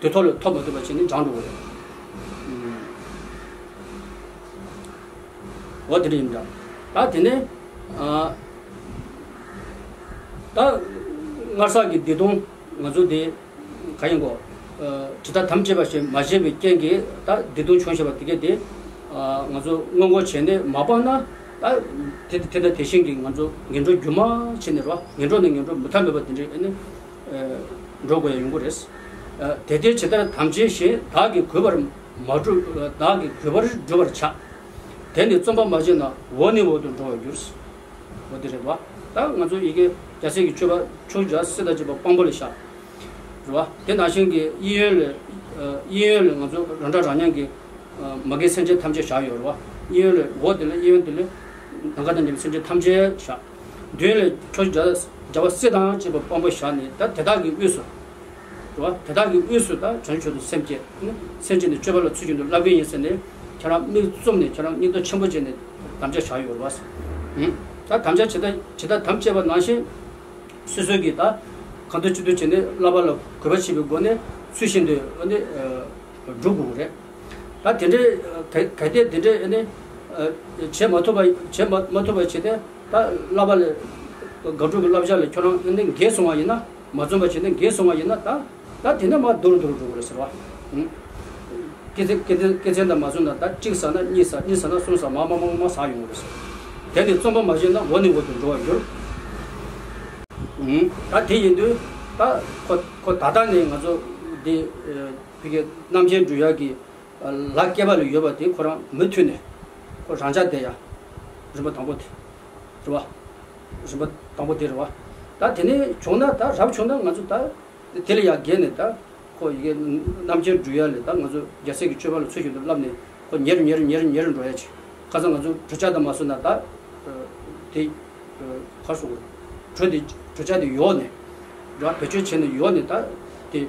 དུས་ཐོག་ལ་ཐོབ་མ་ཐུབ་པ་བྱས་ནས་འགྱངས་འགྲོ་གི་རེད། ཨུམ། འོ་དེ་འདྲ་ཡིན་འདྲ། ད་དེ་ནས་ཨ། ད་སྔར་བསགས་ཀྱི་སྡིག་ལྟུང་ང་ཚོ་དེ་ག་ཡིན་གོ། ཨ། ཇི་ལྟར་དམ་བཅས་པ་ཞིག་མ་བྱས་པའི་རྐྱེན་གྱིས་ད་སྡིག་ལྟུང་བྱུང་བཞིན་པ་དེ་གས་དེ། ཨ། ང་ཚོ་སྔོན་འགོག་བྱས་ནས་མ་སྤངས་ན། ད་དེ་དེ་དང་དེ་བཞིན་གྱི་ང་ཚོ་ངན་འགྲོ་སྒྱུ་མ་བྱས་ནས་རེད་བ། ངན་འགྲོ་ནས་ངན་འགྲོ་མུ་མཐའ་མེད་པ་དེ་འདྲའི་ཨ་ནི་འགྲོ་དགོས་ཡ་ཡོང་གི་རེད། ཨ། དེ་ལྟར་ཇི་ལྟར་དམ་བཅས་བཞིན། བདག་གིས་གུས་པར་མ་བསྒྲུབ། བདག་གིས་གུས་པར་བསྒྲུབ་པར་བྱ། དེ་ནི་བརྩོན་པ་མ་བྱས་ན། འོག་ནས་འོག་ཏུ་འགྲོ་བར་འགྱུར། འོ་དེ་རེད་བ། ད་ང་ཚོ་ཡི་གེ་རྒྱལ་སྲས་ཀྱི་སྤྱོད་པ་ཕྱོགས་བཅུ་སྲིད་མཐའ་བརྒྱད་པ་དཔང་པོ་ལ་བཞག་རེད་བ། དེ་ནང་བཞིན་གྱི་གཡས་གཡོན་ལ། ཨ། གཡས་གཡོན་ལ་ང་ཚོ་རང་སྒྲ་རང་མྱང་གི་མ་རྒན་སེམས་ཅན་ཐམས་ཅད་བཞག་ཡོད་རེད་བ། གཡས་གཡོན་ལ། འོག་དེ་ལ། གཡས་གཡོན་དེ་ལ་ནམ་མཁའ་དང་མཉམ་པའི་སེམས་ཅན་ཐམས་ཅད་བཞག་མདུན་ལ་ཕྱོགས་བཅུ་སྲིད་མཐའ་བརྒྱད་པ་དཔང་པོ་བཞག་ནས། ད་དེ་དག་གི་དབུས་སུ། རེད་བ། དེ་དག་གི་དབུས་སུ་ད་བྱང་ཆུབ་ཏུ་སེམས་བསྐྱེད། སེམས་བསྐྱེད་ནས་སྤྱོད་པ་ལ་ཚུལ་བཞིན་དུ་བསླབ་ཀྱི་ཡིན་ཟེར་ནས། ཁྱེད་རང་མིག་བཙུམ་ནས། ཁྱེད་རང་སྙིང་སྟོབས་ཆེན་པོ་བྱས་ནས་དམ་བཅའ་བཞག་ཡོད་རེད་བ། ད་དམ་བཅའ་ཇི་ལྟར་ཇི་ལྟར་དམ་བཅས་པ་ནང་བཞིན། སོ་སོ་གིས་ད་གང་ཐུབ་ཅི་ཐུབ་བྱས་ནས་བསླབ་པ་ལ་གུས་པ་བྱེད་པའི་སྒོ་ནས་ཚུལ་བཞིན་དུ་ཨ་ནི་སྒྲུབ་དགོས་རེད། ད་དེ་འདྲའི་ག་གལ་ཏེ་དེ་འདྲའི་ཨ་ནི་བྱེད་མ་ཐུབ་པ་བྱེད་མ་མ་ཐུབ་པ་བྱས་ཏེ། ད་བསླབ་པ་ལ་དགག་སྒྲུབ་ཀྱི་བསླབ་བྱ་ལ་ཁྱོད་རང་ཨ་ནི་འགལ་སོང་བ་ཡིན་ན། མ་བརྩོན་པ་བྱས་ནས་འགལ་སོང་བ་ཡིན་ན། ད་ད་དེ་ནས་མར་རྡོ་རུ་རྡོ་རུ་འགྲོ་དགོས་རེད་ཟེར་བ། ཀྱི་ཚེ་ཀྱི་ཚེ་ཀྱི་ཚེ་འདི་མ་བཟུང་ན། ད་གཅིག་ཟ་ན་གཉིས་ཟ། གཉིས་ཟ་ན་གསུམ་ཟ། མ་མ་མ་མ་ཟ་ཡོང་གི་རེད་ཟེར། དེ་ནི་བརྩོན་པ་མ་བྱས་ན་འོག་ནས་འོག་ཏུ་འགྲོ་བར་འགྱུར། ད་དེ་ཡིན་དུས་ད་ཁོ་ཁོ་ད་ལྟ་ནས་ང་ཚོ་འདི་ཕ་གི་རྣམ་མཁྱེན་སྒྲུབ་ཡག་གི་ལ་སྐྱེས་པ་ལ་ཡོད་པ་དེ་ཁོ་རང་མུ་མཐུད་ནས་ཁོ་རང་འཇགས་བསྡད་ཡ། རིམ་པ་དང་པོ་དེ་རེད་བ། རིམ་པ་དང་པོ་དེ་རེད་བ། ད་དེ་ནས་བྱུང་ན། ད་རབ་བྱུང་ན་ང་ཚོ་ད་དེ་ལ་ཡ་བརྒལ་ནས། ད་ཁོ་ཡི་གེ་རྣམ་མཁྱེན་སྒྲུབ་ཡ་ལས་ད་ང་ཚོ་རྒྱལ་སྲས་ཀྱི་སྤྱོད་པ་ལ་ཚུལ་བཞིན་དུ་བསླབས་ནས་ཁོ་ཉེ་རུ་ཉེ་རུ་ཉེ་རུ་ཉེ་རུ་འགྲོ་ཡ་ཅིག་ཁ་སང་ང་ཚོ་གྲུབ་ཆ་དང་མ་བཟོས་ན། ད་དེ་གར་སོང་། གྲུབ་དེ་གྲུབ་ཆ་དེ་ཡོག་ནས་ར་བེད་སྤྱོད་བྱས་ནས་ཡོག་ནས། ད་དེ་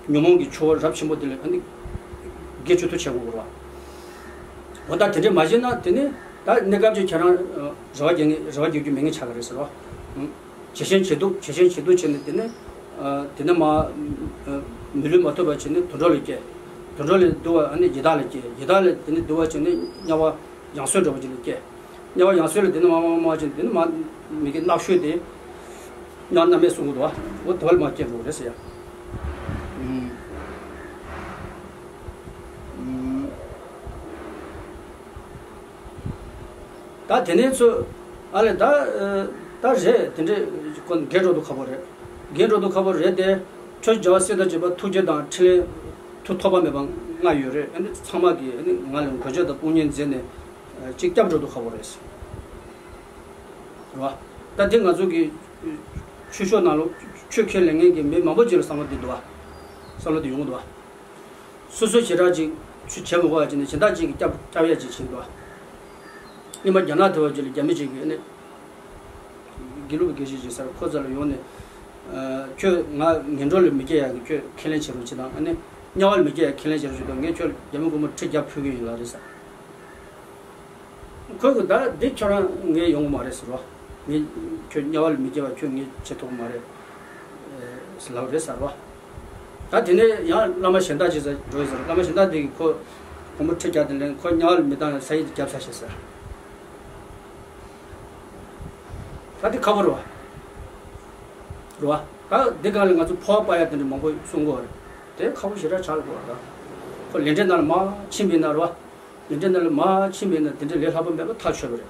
ཉོན་མོངས་ཀྱི་ཆུ་བོ་རབ་ཆེན་པོ་དེ་ལས་ཨ་ནི་བརྒལ་ཆོག་ཐུབ་བྱེད་དགོས་རེད་བ། འོ་ད་དེ་འདྲས་མ་བྱས་ན་དེ་ནི་ད་གནས་སྐབས་ཅིག་ཁྱེད་རང་རེ་བ་རྒྱག་ངེས་རེ་བ་རྒྱག་རྒྱུ་མེད་ངེས་ཆགས་ཀྱི་རེད་ཟེར་བ། ཨང་། བྱས་ཤིང་བྱས་འདུག་བྱས་ཤིང་བྱས་འདུག་བྱས་ནས་དེ་ནི། ཨ། དེ་ནི་མ། ཨ། མི་ལུས་མ་ཐོབ་པ་བྱས་ནས་དུད་འགྲོ་ལ་སྐྱེ། དུད་འགྲོ་ལས་བསྡུ་བ་ཨ་ནི་ཡི་དྭགས་ལ་སྐྱེ། ཡི་དྭགས་ལས་དེ་ནི་བསྡུ་བ་བྱས་ནས་དམྱལ་བ་ཡང་སོས་འགྲོ་བ་ཅིག་ལ་སྐྱེ། དམྱལ་བ་ཡང་སོས་ལ་དེ་ནི་མ་མ་མ་བྱས་ནས་དེ་ནི་མ་མི་གི་ནགས་ཤོད་དེ། གནམ་མེད་ས་མེད་གསུང་གི་འདུག་བ། འོ་དེ་བ་ལ་མ་སྐྱེ་འགྲོ་གི་རེད་ཟེར་ཡ། ཨུམ། ཨུམ། ད་དེ་ནས་ཚོ་ཨ་ལས་ད་ཨ་ད་རེད། དེ་འདྲས་ཁོ་འགལ་འགྲོ་དུས་ཁག་པོ་རེད། འགལ་འགྲོ་དུས་ཁག་པོ་རེད་དེ། ཆོས་རྒྱལ་བ་སྲས་དང་བཅས་པ་ཐུགས་རྗེ་དང་འཕྲིན་ལས་མཐུ་ཐོགས་པ་མེད་པ་ལྔ་ཡོད་རེད། ཨ་ནི་ཚང་མ་གིས་ཨ་ནི་ང་ལ་མགོན་སྐྱབས་དང་དཔུང་གཉེན་མཛད་ནས་ཅིག་སྐྱབས་འགྲོ་དུས་ཁག་པོ་རེད། རེད་བ། ད་དེ་ང་ཚོ་གི་ཆོས་ཕྱོགས་ནང་ལོགས་ཆོས་ཁས་ལེན་མཁན་གྱི་མི་མང་པོ་ཅིག་ལ་བསམ་བློ་འདི་འདུག་བ། བསམ་བློ་འདི་ཡོང་གི་འདུག་བ། སོ་སོ་ཞེ་དྲག་ཅིག་ཆུ་བྱེད་མི་དགོས་པ་ཅིག་ནས་གཞན་དག་ཅིག་གིས་སྐྱབས་སྐྱབས་ཡ་ཅིག་བྱེད་འདུག་བ། སྔོན་མ་རྒྱ་ནག་དེ་བ་ཅིག་ལ་རྒྱ་མི་ཅིག་གིས་ནི་དགེ་ལུགས་པའི་དགེ་བཤེས་ཅིག་ཟེར། ཁོ་རྩ་ལ་ཡོང་ནས། ཨ། ཁྱོད་ང་ངན་འགྲོ་ལ་མི་སྐྱེ་ཡ་གི་ཁྱོད་ཁས་ལེན་བྱེད་རོགས་བྱེད་དང་། ཨ་ནི་དམྱལ་བ་ལ་མི་སྐྱེ་ཡ་ཁས་ལེན་བྱེད་རོགས་བྱེད་དང་། ངས་ཁྱོད་རྒྱ་མི་མགོན་པོ་ཁྲི་བརྒྱ་ཕུལ་གི་ཡིན་ལབ་རེད་ཟེར། ཁོས་གི་ད་འདི་ཁྱོད་རང་ངས་ཡོང་གི་མ་རེད་ཟེར་བ། ངས་ཁྱོད་དམྱལ་བ་ལ་མི་སྐྱེ་བ་ཁྱོད་ངས་བྱེད་ཐུབ་ཀྱི་མ་རེད་ཟེར་ལབ་རེད་ཟེར་བ། ད་དེ་ནས་ཡང་བླ་མ་གཞན་དག་ཅིག་ཟེར་འགྲོ་ཡི་ཟེར། བླ་མ་གཞན་དག་དེ་གིས་ཁོ་མགོན་པོ་ཁྲི་བརྒྱ་དེ་ལེན། ཁོ་དམྱལ་བ་ལ་མི་བཏང་ཡ་ས་ཡིག་དེ་བརྒྱབ་ཚར་ཤག་ཟེར། ད་དེ་ཁག་པོ་རེད་བ། རེད་བ། ད་འདི་ག་ལ་ང་ཚོ་འཕོ་བ་སྤར་ཡ་དེ་འདྲ་མང་པོ་གསུང་གི་ཡོད་རེད། དེ་ཁག་པོ་ཞེ་དྲག་ཆགས་ཀྱི་འདུག་བ། ད་ཁོ་ལས་འབྲས་ནང་ལ་མར་ཕྱིན་པ་ཡིན་ན་རེད་བ། ལས་འབྲས་ནང་ལ་མར་ཕྱིན་པ་ཡིན་ན་དེ་འདྲའི་ལས་སླ་པོ་མེད་པ་ཐག་ཆོད་པ་རེད།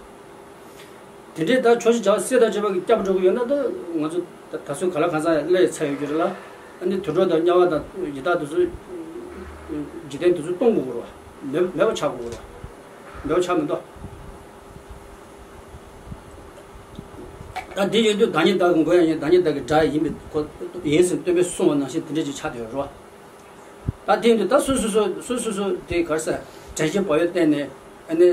དེ་འདྲའི་ད་ཆོས་རྗེ་རྒྱལ་བ་སྲས་དང་བཅས་པ་གིས་སྐྱབས་འགྲོ་གི་ཡོད་ན། ད་ང་ཚོ་ད་ད་གཟོད་ག་ལ་གང་ཟག་ཡང་སླེབས་ཚར་ཡོད་རྒྱུ་རེད་ལ། ཨ་ནི་དུད་འགྲོ་དང་དམྱལ་བ་དང་ཡི་དྭགས་དེ་ཚོ། འཇིག་རྟེན་དེ་ཚོ་སྟོང་དགོས་རེད་བ། མེད་མེད་པ་ཆགས་དགོས་རེད་བ། མེད་པ་ཆགས་མི་འདུག་ད་འདི་ཡོད་དུས་བདག་ཉིད་བདག་གི་མགོན་ཡང་ཡིན། བདག་ཉིད་བདག་གི་དགྲ་ཡིན་པའི་ཁོ་ཡིན་ཟེར་སྟོན་པས་གསུངས་པ་ནང་བཞིན་དེ་འདྲ་ཅིག་ཆགས་བསྡད་ཡོད་རེད་བ། ད་དེ་ཡིན་དུས་ད་སོ་སོ་སོ་སོ་སོ་སོ་དེ་ག་རེ་ཟེར། དྲན་ཤེས་བག་ཡོད་བསྟེན་ནས། ཨ་ནི་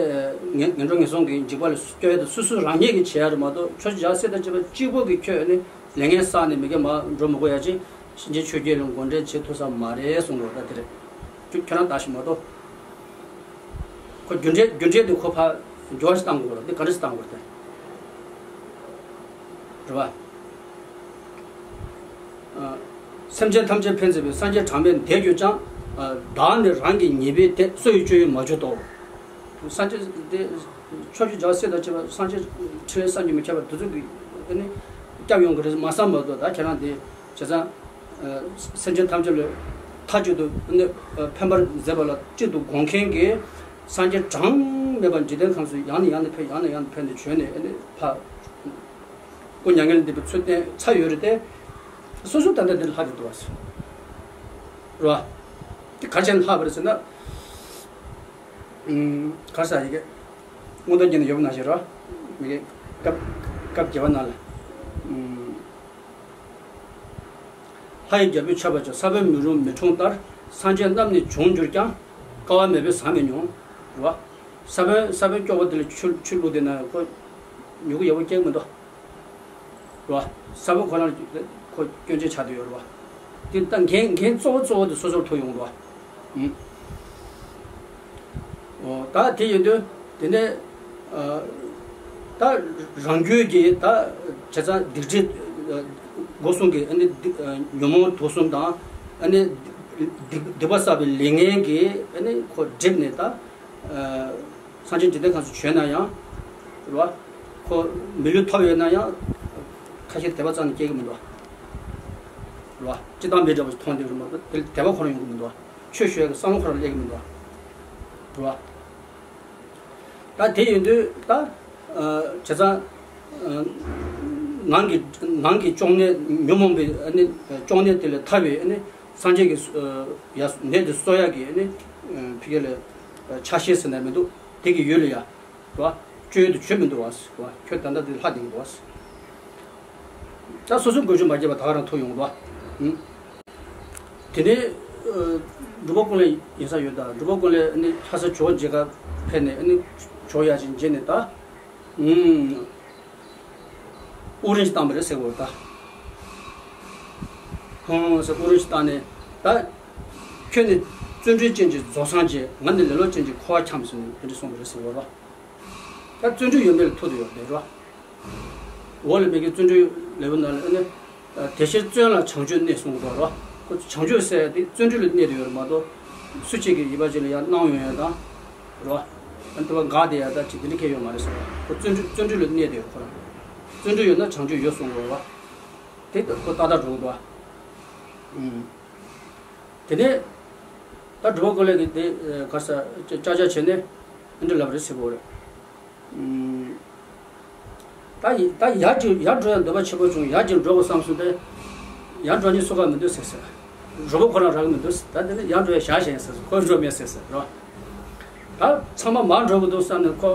ངན་ངན་འགྲོ་ངན་སོང་གི་འཇིགས་པ་ལས་སྐྱོབ་ཡ་དེ་སོ་སོ་རང་ཉིད་ཀྱིས་བྱེད་ཡ་རེད་མ་གཏོགས། ཆོས་རྒྱལ་སྲས་དང་བཅས་པ་གཅིག་པོ་གིས་ཁྱོད་ཨ་ནི་ལས་ངན་བསགས་ནས་མི་དགེ་མར་འགྲོ་མི་དགོས་ཡ་ཅིག་གཤིན་རྗེ་ཆོས་རྒྱལ་ལ་མགོ་འདྲེན་བྱེད་ཐུབ་ས་མ་རེད་གསུངས་འདུག་ད་དེ་རེད། ཁྱོད་ཁྱོད་རང་བལྟ་ཞིག་མ་གཏོགས། ཁོ་རྒྱུ་འབྲས་རྒྱུ་འབྲས་དེ་ཁོ་ཕར་འགྱུར་བ་ཞིག་བཏང་དགོས་རེད། འདི་ག་འདྲ་ཞིག་བཏང་དགོས་རེད་དེ། རེད་བ། ཨ། སེམས་ཅན་ཐམས་ཅད་ཕན་མཛད་པའི། སངས་རྒྱས་གྲངས་མེད་འདས་གྱུར་ཀྱང་། ཨ། བདག་ནི་རང་གི་ཉེས་པའི་སྟེང་། སོ་ཡི་སྤྱོད་ཡུལ་མ་གྱུར་ཏོ། སངས་རྒྱས་དེ་ཆོས་ཀྱི་རྒྱལ་བ་སྲས་དང་བཅས་པ། སངས་རྒྱས་འཕྲིན་ལས་བསམ་གྱིས་མི་ཁྱབ་པ་དེ་ཚོ་གིས་ཨ་ནི་སྐྱབས་ཡོང་གི་རེད་མ་བསམ་པ་དང་། ད་ཁྱེད་རང་དེ་བྱས་ཙང་། ཨ། སེམས་ཅན་ཐམས་ཅད་ལ་མཐའ་གཅིག་ཏུ་ནི་ཕན་པར་མཛད་པ་ལ་གཅིག་ཏུ་དགོངས་མཁན་གྱི་སངས་རྒྱས་གྲངས་མེད་པ་འཇིག་རྟེན་ཁམས་སུ་ཡང་ནས་ཡང་དུ་ཕེབས། ཡང་ནས་ཡང་དུ་ཕེབས་ནས་བྱོན་ནས་ཨ་ནི་ཕར་སྐུ་མྱ་ངན་ལས་འདས་པའི་ཚུལ་བསྟན་ཚར་ཡོད་རེད་དེ། སོ་སོ་ད་ལྟ་འདིར་ལྷག་གི་འདུག་བ། རེད་བ། དེ་ག་རེ་བྱས་ནས་ལྷག་པ་རེད་ཟེར་ན། ཨུམ། ག་རེ་ཟེར་ཡི་གེ། མངོན་རྟོགས་རྒྱན་ནས་ཡོད་པ་ནང་བཞིན་རེད་བ། མི་དགེ་སྐབས་སྐབས་བརྒྱད་པ་ནང་ལ། ཨུམ། ལྷ་ཡི་རྒྱལ་པོས་ཆད་པ་བྱས། ས་བོན་མེ་རུ་མེ་ཁྲོམ་ལྟར། སངས་རྒྱས་རྣམས་ནི་བྱུང་གྱུར་ཀྱང་། དཀའ་བ་མེད་པས་ཟ་མི་མྱོང་། རེད་བ། ས་བོན་ས་བོན་སྐྱོ་བོ་དེ་ལ་ཆུ་ཆུ་བླུགས་དེ་ན་ཁོ་མྱུ་གུ་ཡག་པོ་སྐྱེ་གི་མི་འདུག་རེད་བ། ས་བོན་ཁོ་རང་ཁོ་སྐྱོན་ཅན་ཆགས་བསྡད་ཡོད་རེད་བ། དེ་ད་འགན་འགན་གཙོ་བོ་གཙོ་བོ་དེ་སོ་སོར་ཐུག་ཡོང་རེད་བ། ཨུམ། འོ་ད་དེ་ཡིན་དུས་དེ་ནས་ཨ་ད་རང་རྒྱུད་ཀྱི་ད་བྱས་ཙང་སྡིག་སྒྲིབ་ཨ་སྒོ་གསུམ་གྱི་ཨ་ནི་སྡིག་ཨ་ཉོན་མོངས་དུག་གསུམ་དང་། ཨ་ནི་ སྡིག་སྡིག་པ་བསགས་པའི་ལས་ངན་གྱིས་ཨ་ནི་ཁོ་བསྒྲིབས་ནས་ད་སངས་རྒྱས་འཇིག་རྟེན་ཁམས་སུ་བྱོན་ན་ཡང་རེད་བ། ཁོ་མི་ལུས་ཐོབ་ཡོད་ན་ཡང་ཁ་ཞེ་དད་པ་རྩ་ནས་སྐྱེ་གི་མི་འདུག་བ། རེད་བ། སྤྱིར་བཏང་མི་འདྲ་བ་ཞིག་མཐོང་དུས་རེད་མ་གཏོགས་དེ་ལ་དད་པ་ཁོ་རང་ཡོང་གི་མི་འདུག་བ། ཆོས་ཞུ་ཡག་གི་བསམ་བློ་ཁོ་རང་སླེབས་ཀྱི་མི་འདུག་བ། རེད་བ། ད་དེ་ཡིན་དུས་ད་བྱས་ཙང་ནང་གི་ནང་གི་གཅོང་ནད་ཉོན་མོངས་པའི་ཨ་ནི་གཅོང་ནད་དེ་ལས་ཐར་བའི་ཨ་ནི་སངས་རྒྱས་ཀྱི་ཡ་ནད་དེ་གསོ་ཡག་གི་ཨ་ནི་ཕི་གེ་ལ་ཆ་ཤས་ཟེར་ན་མི་འདུག་དེ་གི་ཡུལ་ལ་ཡ་རེད་བ། སྤྱོད་ཡུལ་དུ་གྱུར་མི་འདུག་བ། ཁྱོད་ད་ལྟ་དེ་ལྷག་བསྡད་ཀྱི་འདུག་བ། ད་སོ་སོའི་འགོས་ཆུ་མ་སྐྱེས་པ་ད་ག་རང་ཐུག་ཡོང་གི་འདུག་བ། དེ་ནས་འབྲུག་པ་ཀུན་ལེགས་ཡིན་ས་ཡོད། ད་འབྲུག་པ་ཀུན་ལེགས་ནི་ལྷ་ས་ཇོ་བོ་མཇལ་ཁ་ཕེབས་ནས་ནི་ཇོ་ཡ་ཅིག་མཇལ་ནས་ད་དབུགས་རིང་ཞིག་བཏང་བ་རེད་ཟེར་གོ། ད་ཧོང་ཟེར་དབུགས་རིང་ཞིག་བཏང་ནས་ད་ཁྱོད་ནི་བརྩོན་འགྲུས་ཅན་གྱི་རྫོགས་སངས་རྒྱས། ང་ནི་ལེ་ལོ་ཅན་གྱི་འཁོར་བར་འཁྱམས་ཟེར་ནས་དེ་འདྲ་གསུངས་པ་རེད་ཟེར་གོ་ར། ད་བརྩོན་འགྲུས་ཡོད་མེད་ལ་ཐུག་དུ་ཡོད་རེད་ར། འོག་ལ་མི་དགེ་བརྩོན་འགྲུས་ལེའུ་ནང་ལ་ནི། དེ་ཕྱིར་བརྩོན་ལ་བྱང་ཆུབ་གནས་གསུངས་པ་རོ། ཁོ་བྱང་ཆུབ་ཟེར་ཡ་དེ་བརྩོན་འགྲུས་ལ་གནས་དུ་ཡོད་རེད་མ་གཏོགས། སུ་གཅིག་གིས་ཡིད་པ་གཅིག་ལ་ཡར་སྣང་ཡོང་ཡ་དང་། རོ། ཨ་ནི་དེ་བ་འགག་དེ་ཡ་ད་ཅི་དེ་འདྲ་ཁེལ་ཡོད་མ་རེད་ཟེར་བ། ཁོ་བརྩོན་འགྲུས་བརྩོན་འགྲུས་ལ་གནས་དུ་ཡོད་ཁོ་རང་། བརྩོན་འགྲུས་ཡོད་ན་བྱང་ཆུབ་ཡོད་གསུངས་པ་རོ། དེ་ཁོ་ཏག་ཏག་འགྲོ་གི་འདུག་ཨ། ཨུམ། དེ་ནས་ད་འགྲོ་བ་ཀུན་ལེགས་ཀྱིས་དེ་ག་ས་ཅ་ཅ་བྱས་ནས་འདི་འདྲ་ལབ་རེད་ཟེར་གོ་རེད། ད་ཡི་ད་ཡར་གྱི་ཡར་འགྲོ་ཡ་འདོད་པ་ཆེན་པོ་བྱུང་། ཡར་གྱི་འགྲོ་དགོས་བསམ་སོང་སྟེ། ཡར་འགྲོ་མཁན་སུ་ག་མི་འདུག་ཟེར་ཟེར། རོ་པོ་ཁོ་རང་རག་གི་མི་འདུག་ཟེར། ད་དེ་ནི་ཡར་འགྲོ་ཡ་བཞག་བཞག་ཡིན་ཟེར་ཟེར། ཁོ་འགྲོ་མེད་ཟེར་ཟེར་རོ། ད་ཚང་མ་མར་འགྲོ་གི་འདུག་བསམ་ནས་ཁོ་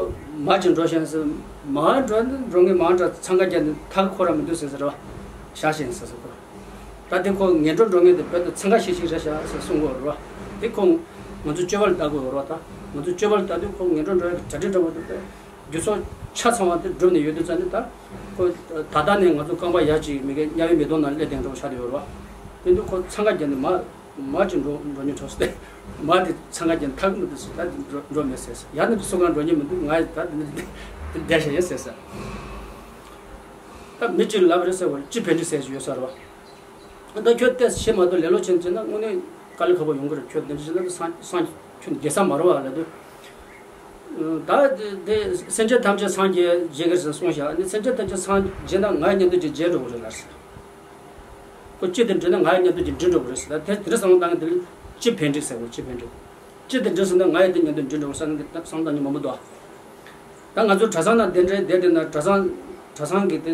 མར་གྱི་འགྲོ་བཞག་ཡིན་ཟེར། མར་འགྲོ་ནི་འགྲོ་མཁན་མར་འགྲོ་འཚང་ཁ་རྒྱག་ནས་ཐག་ཁོ་རང་མི་འདུག་ཟེར་ཟེར་རོ། བཞག་བཞག་ཡིན་ཟེར་ཟེར་ཁོ། ད་དེ་ཁོ་ངན་འགྲོ་འགྲོ་མཁན་དེ་བོད་དུ་འཚང་ཁ་ཤིག་ཤིག་རེད་ཤག་ཟེར་གསུང་གི་ཡོད་རེད་བ། དེ་ཁོ་ང་ཚོ་སྤྱོད་པ་ལ་ལྟ་དགོས་ཡོད་རེད་བ། ད་ང་ཚོ་སྤྱོད་པ་ལ་ལྟ་དུས་ཁོ་ངན་འགྲོ་འགྲོ་ཡག་གི་གྲ་སྒྲིག་འདྲ་བོ་འདུག་སྟེ། རྒྱུ་ཚོགས་ཆ་ཚང་བ་དེ་བསྒྲུབས་ནས་ཡོད་དུས་ཙང་ནི་ད་ཁོ་ད་ལྟ་ནས་ང་ཚོ་རྐང་པ་ཡ་གཅིག་མི་དགེ་དམྱལ་བའི་མེ་དོང་ནང་སླེབས་བསྡད་འགྲོ་ཆགས་བསྡད་ཡོད་རེད་བ། དེ་དུས་ཁོ་འཚང་ཁ་བརྒྱབ་ནས་མར་མར་གྱི་འགྲོ་འགྲོ་ཉེན་འཕྲོག་སྟེ། མར་དེ་འཚང་ཁ་བརྒྱབ་ནས་ཐག་མི་འདུག་ཟེར། ད་འགྲོ་འགྲོ་མེད་ཟེར་ཟེར། ཡར་ནས་སུ་གང་འགྲོ་ཉེན་མི་འདུག་ང་ད་འདི་འདི་བསྡད་བཞག་ཡིན་ཟེར་ཟེར། ད་མི་གཅིག་ལབ་རེད་ཟེར་བ། སྤྱི་ཕན་འབྲས་ཟེར་ཞིག་ཡོད་ས་རེད་བ། ད་ཁྱོད་ཏོག་ཙམ་བྱེད་མ་གཏོགས་ལེ་ལོ་ཅན་བྱས་ན་དངོས་གནས་དཀའ་ལས་ཁག་པོ་ཡོང་གི་རེད། ཁྱོད་འདི་འདྲ་བྱས་ན་སངས་སངས་ཁྱོད་རྒྱལ་ས་མ་རེད་བ་ལབ་དུས། ད་དེ་དེ་སེམས་ཅན་ཐམས་ཅད་སངས་རྒྱས་བྱེད་ཀྱི་རེད་ཟེར་གསུངས་ཤག་ཨ་ནི་སེམས་ཅན་ཐམས་ཅད་སངས་རྒྱས་ན་ང་ཡི་མཉམ་དུ་ཅིག་བརྗེད་འགྲོ་གི་རེད་ལབ་ཟེར། ཁོ་སྤྱི་དེ་འགྲིག་ན་ང་ཡི་མཉམ་དུ་ཅིག་འགྲིག་འགྲོ་གི་རེད་ཟེར། ད་དེ་དེ་འདྲ་བསམ་བློ་བཏང་གི་འདུག་སྤྱི་ཕན་འབྲས་ཟེར་བ། སྤྱི་ཕན་འབྲས། སྤྱི་དེ་འགྲིག་སོང་ན་ང་ཡི་དེ་མཉམ་དུ་འགྲིག་འགྲོ་བསམ་ནས་བསམ་བཏང་མྱོང་མང་པོ་འདུག་ད་ང་ཚོ་གྲྭ་ཚང་ནང་དེ་འདྲའི་བསྡད་བསྡད་ན་གྲྭ་ཚང་གྲྭ་ཚང་གི་དེ་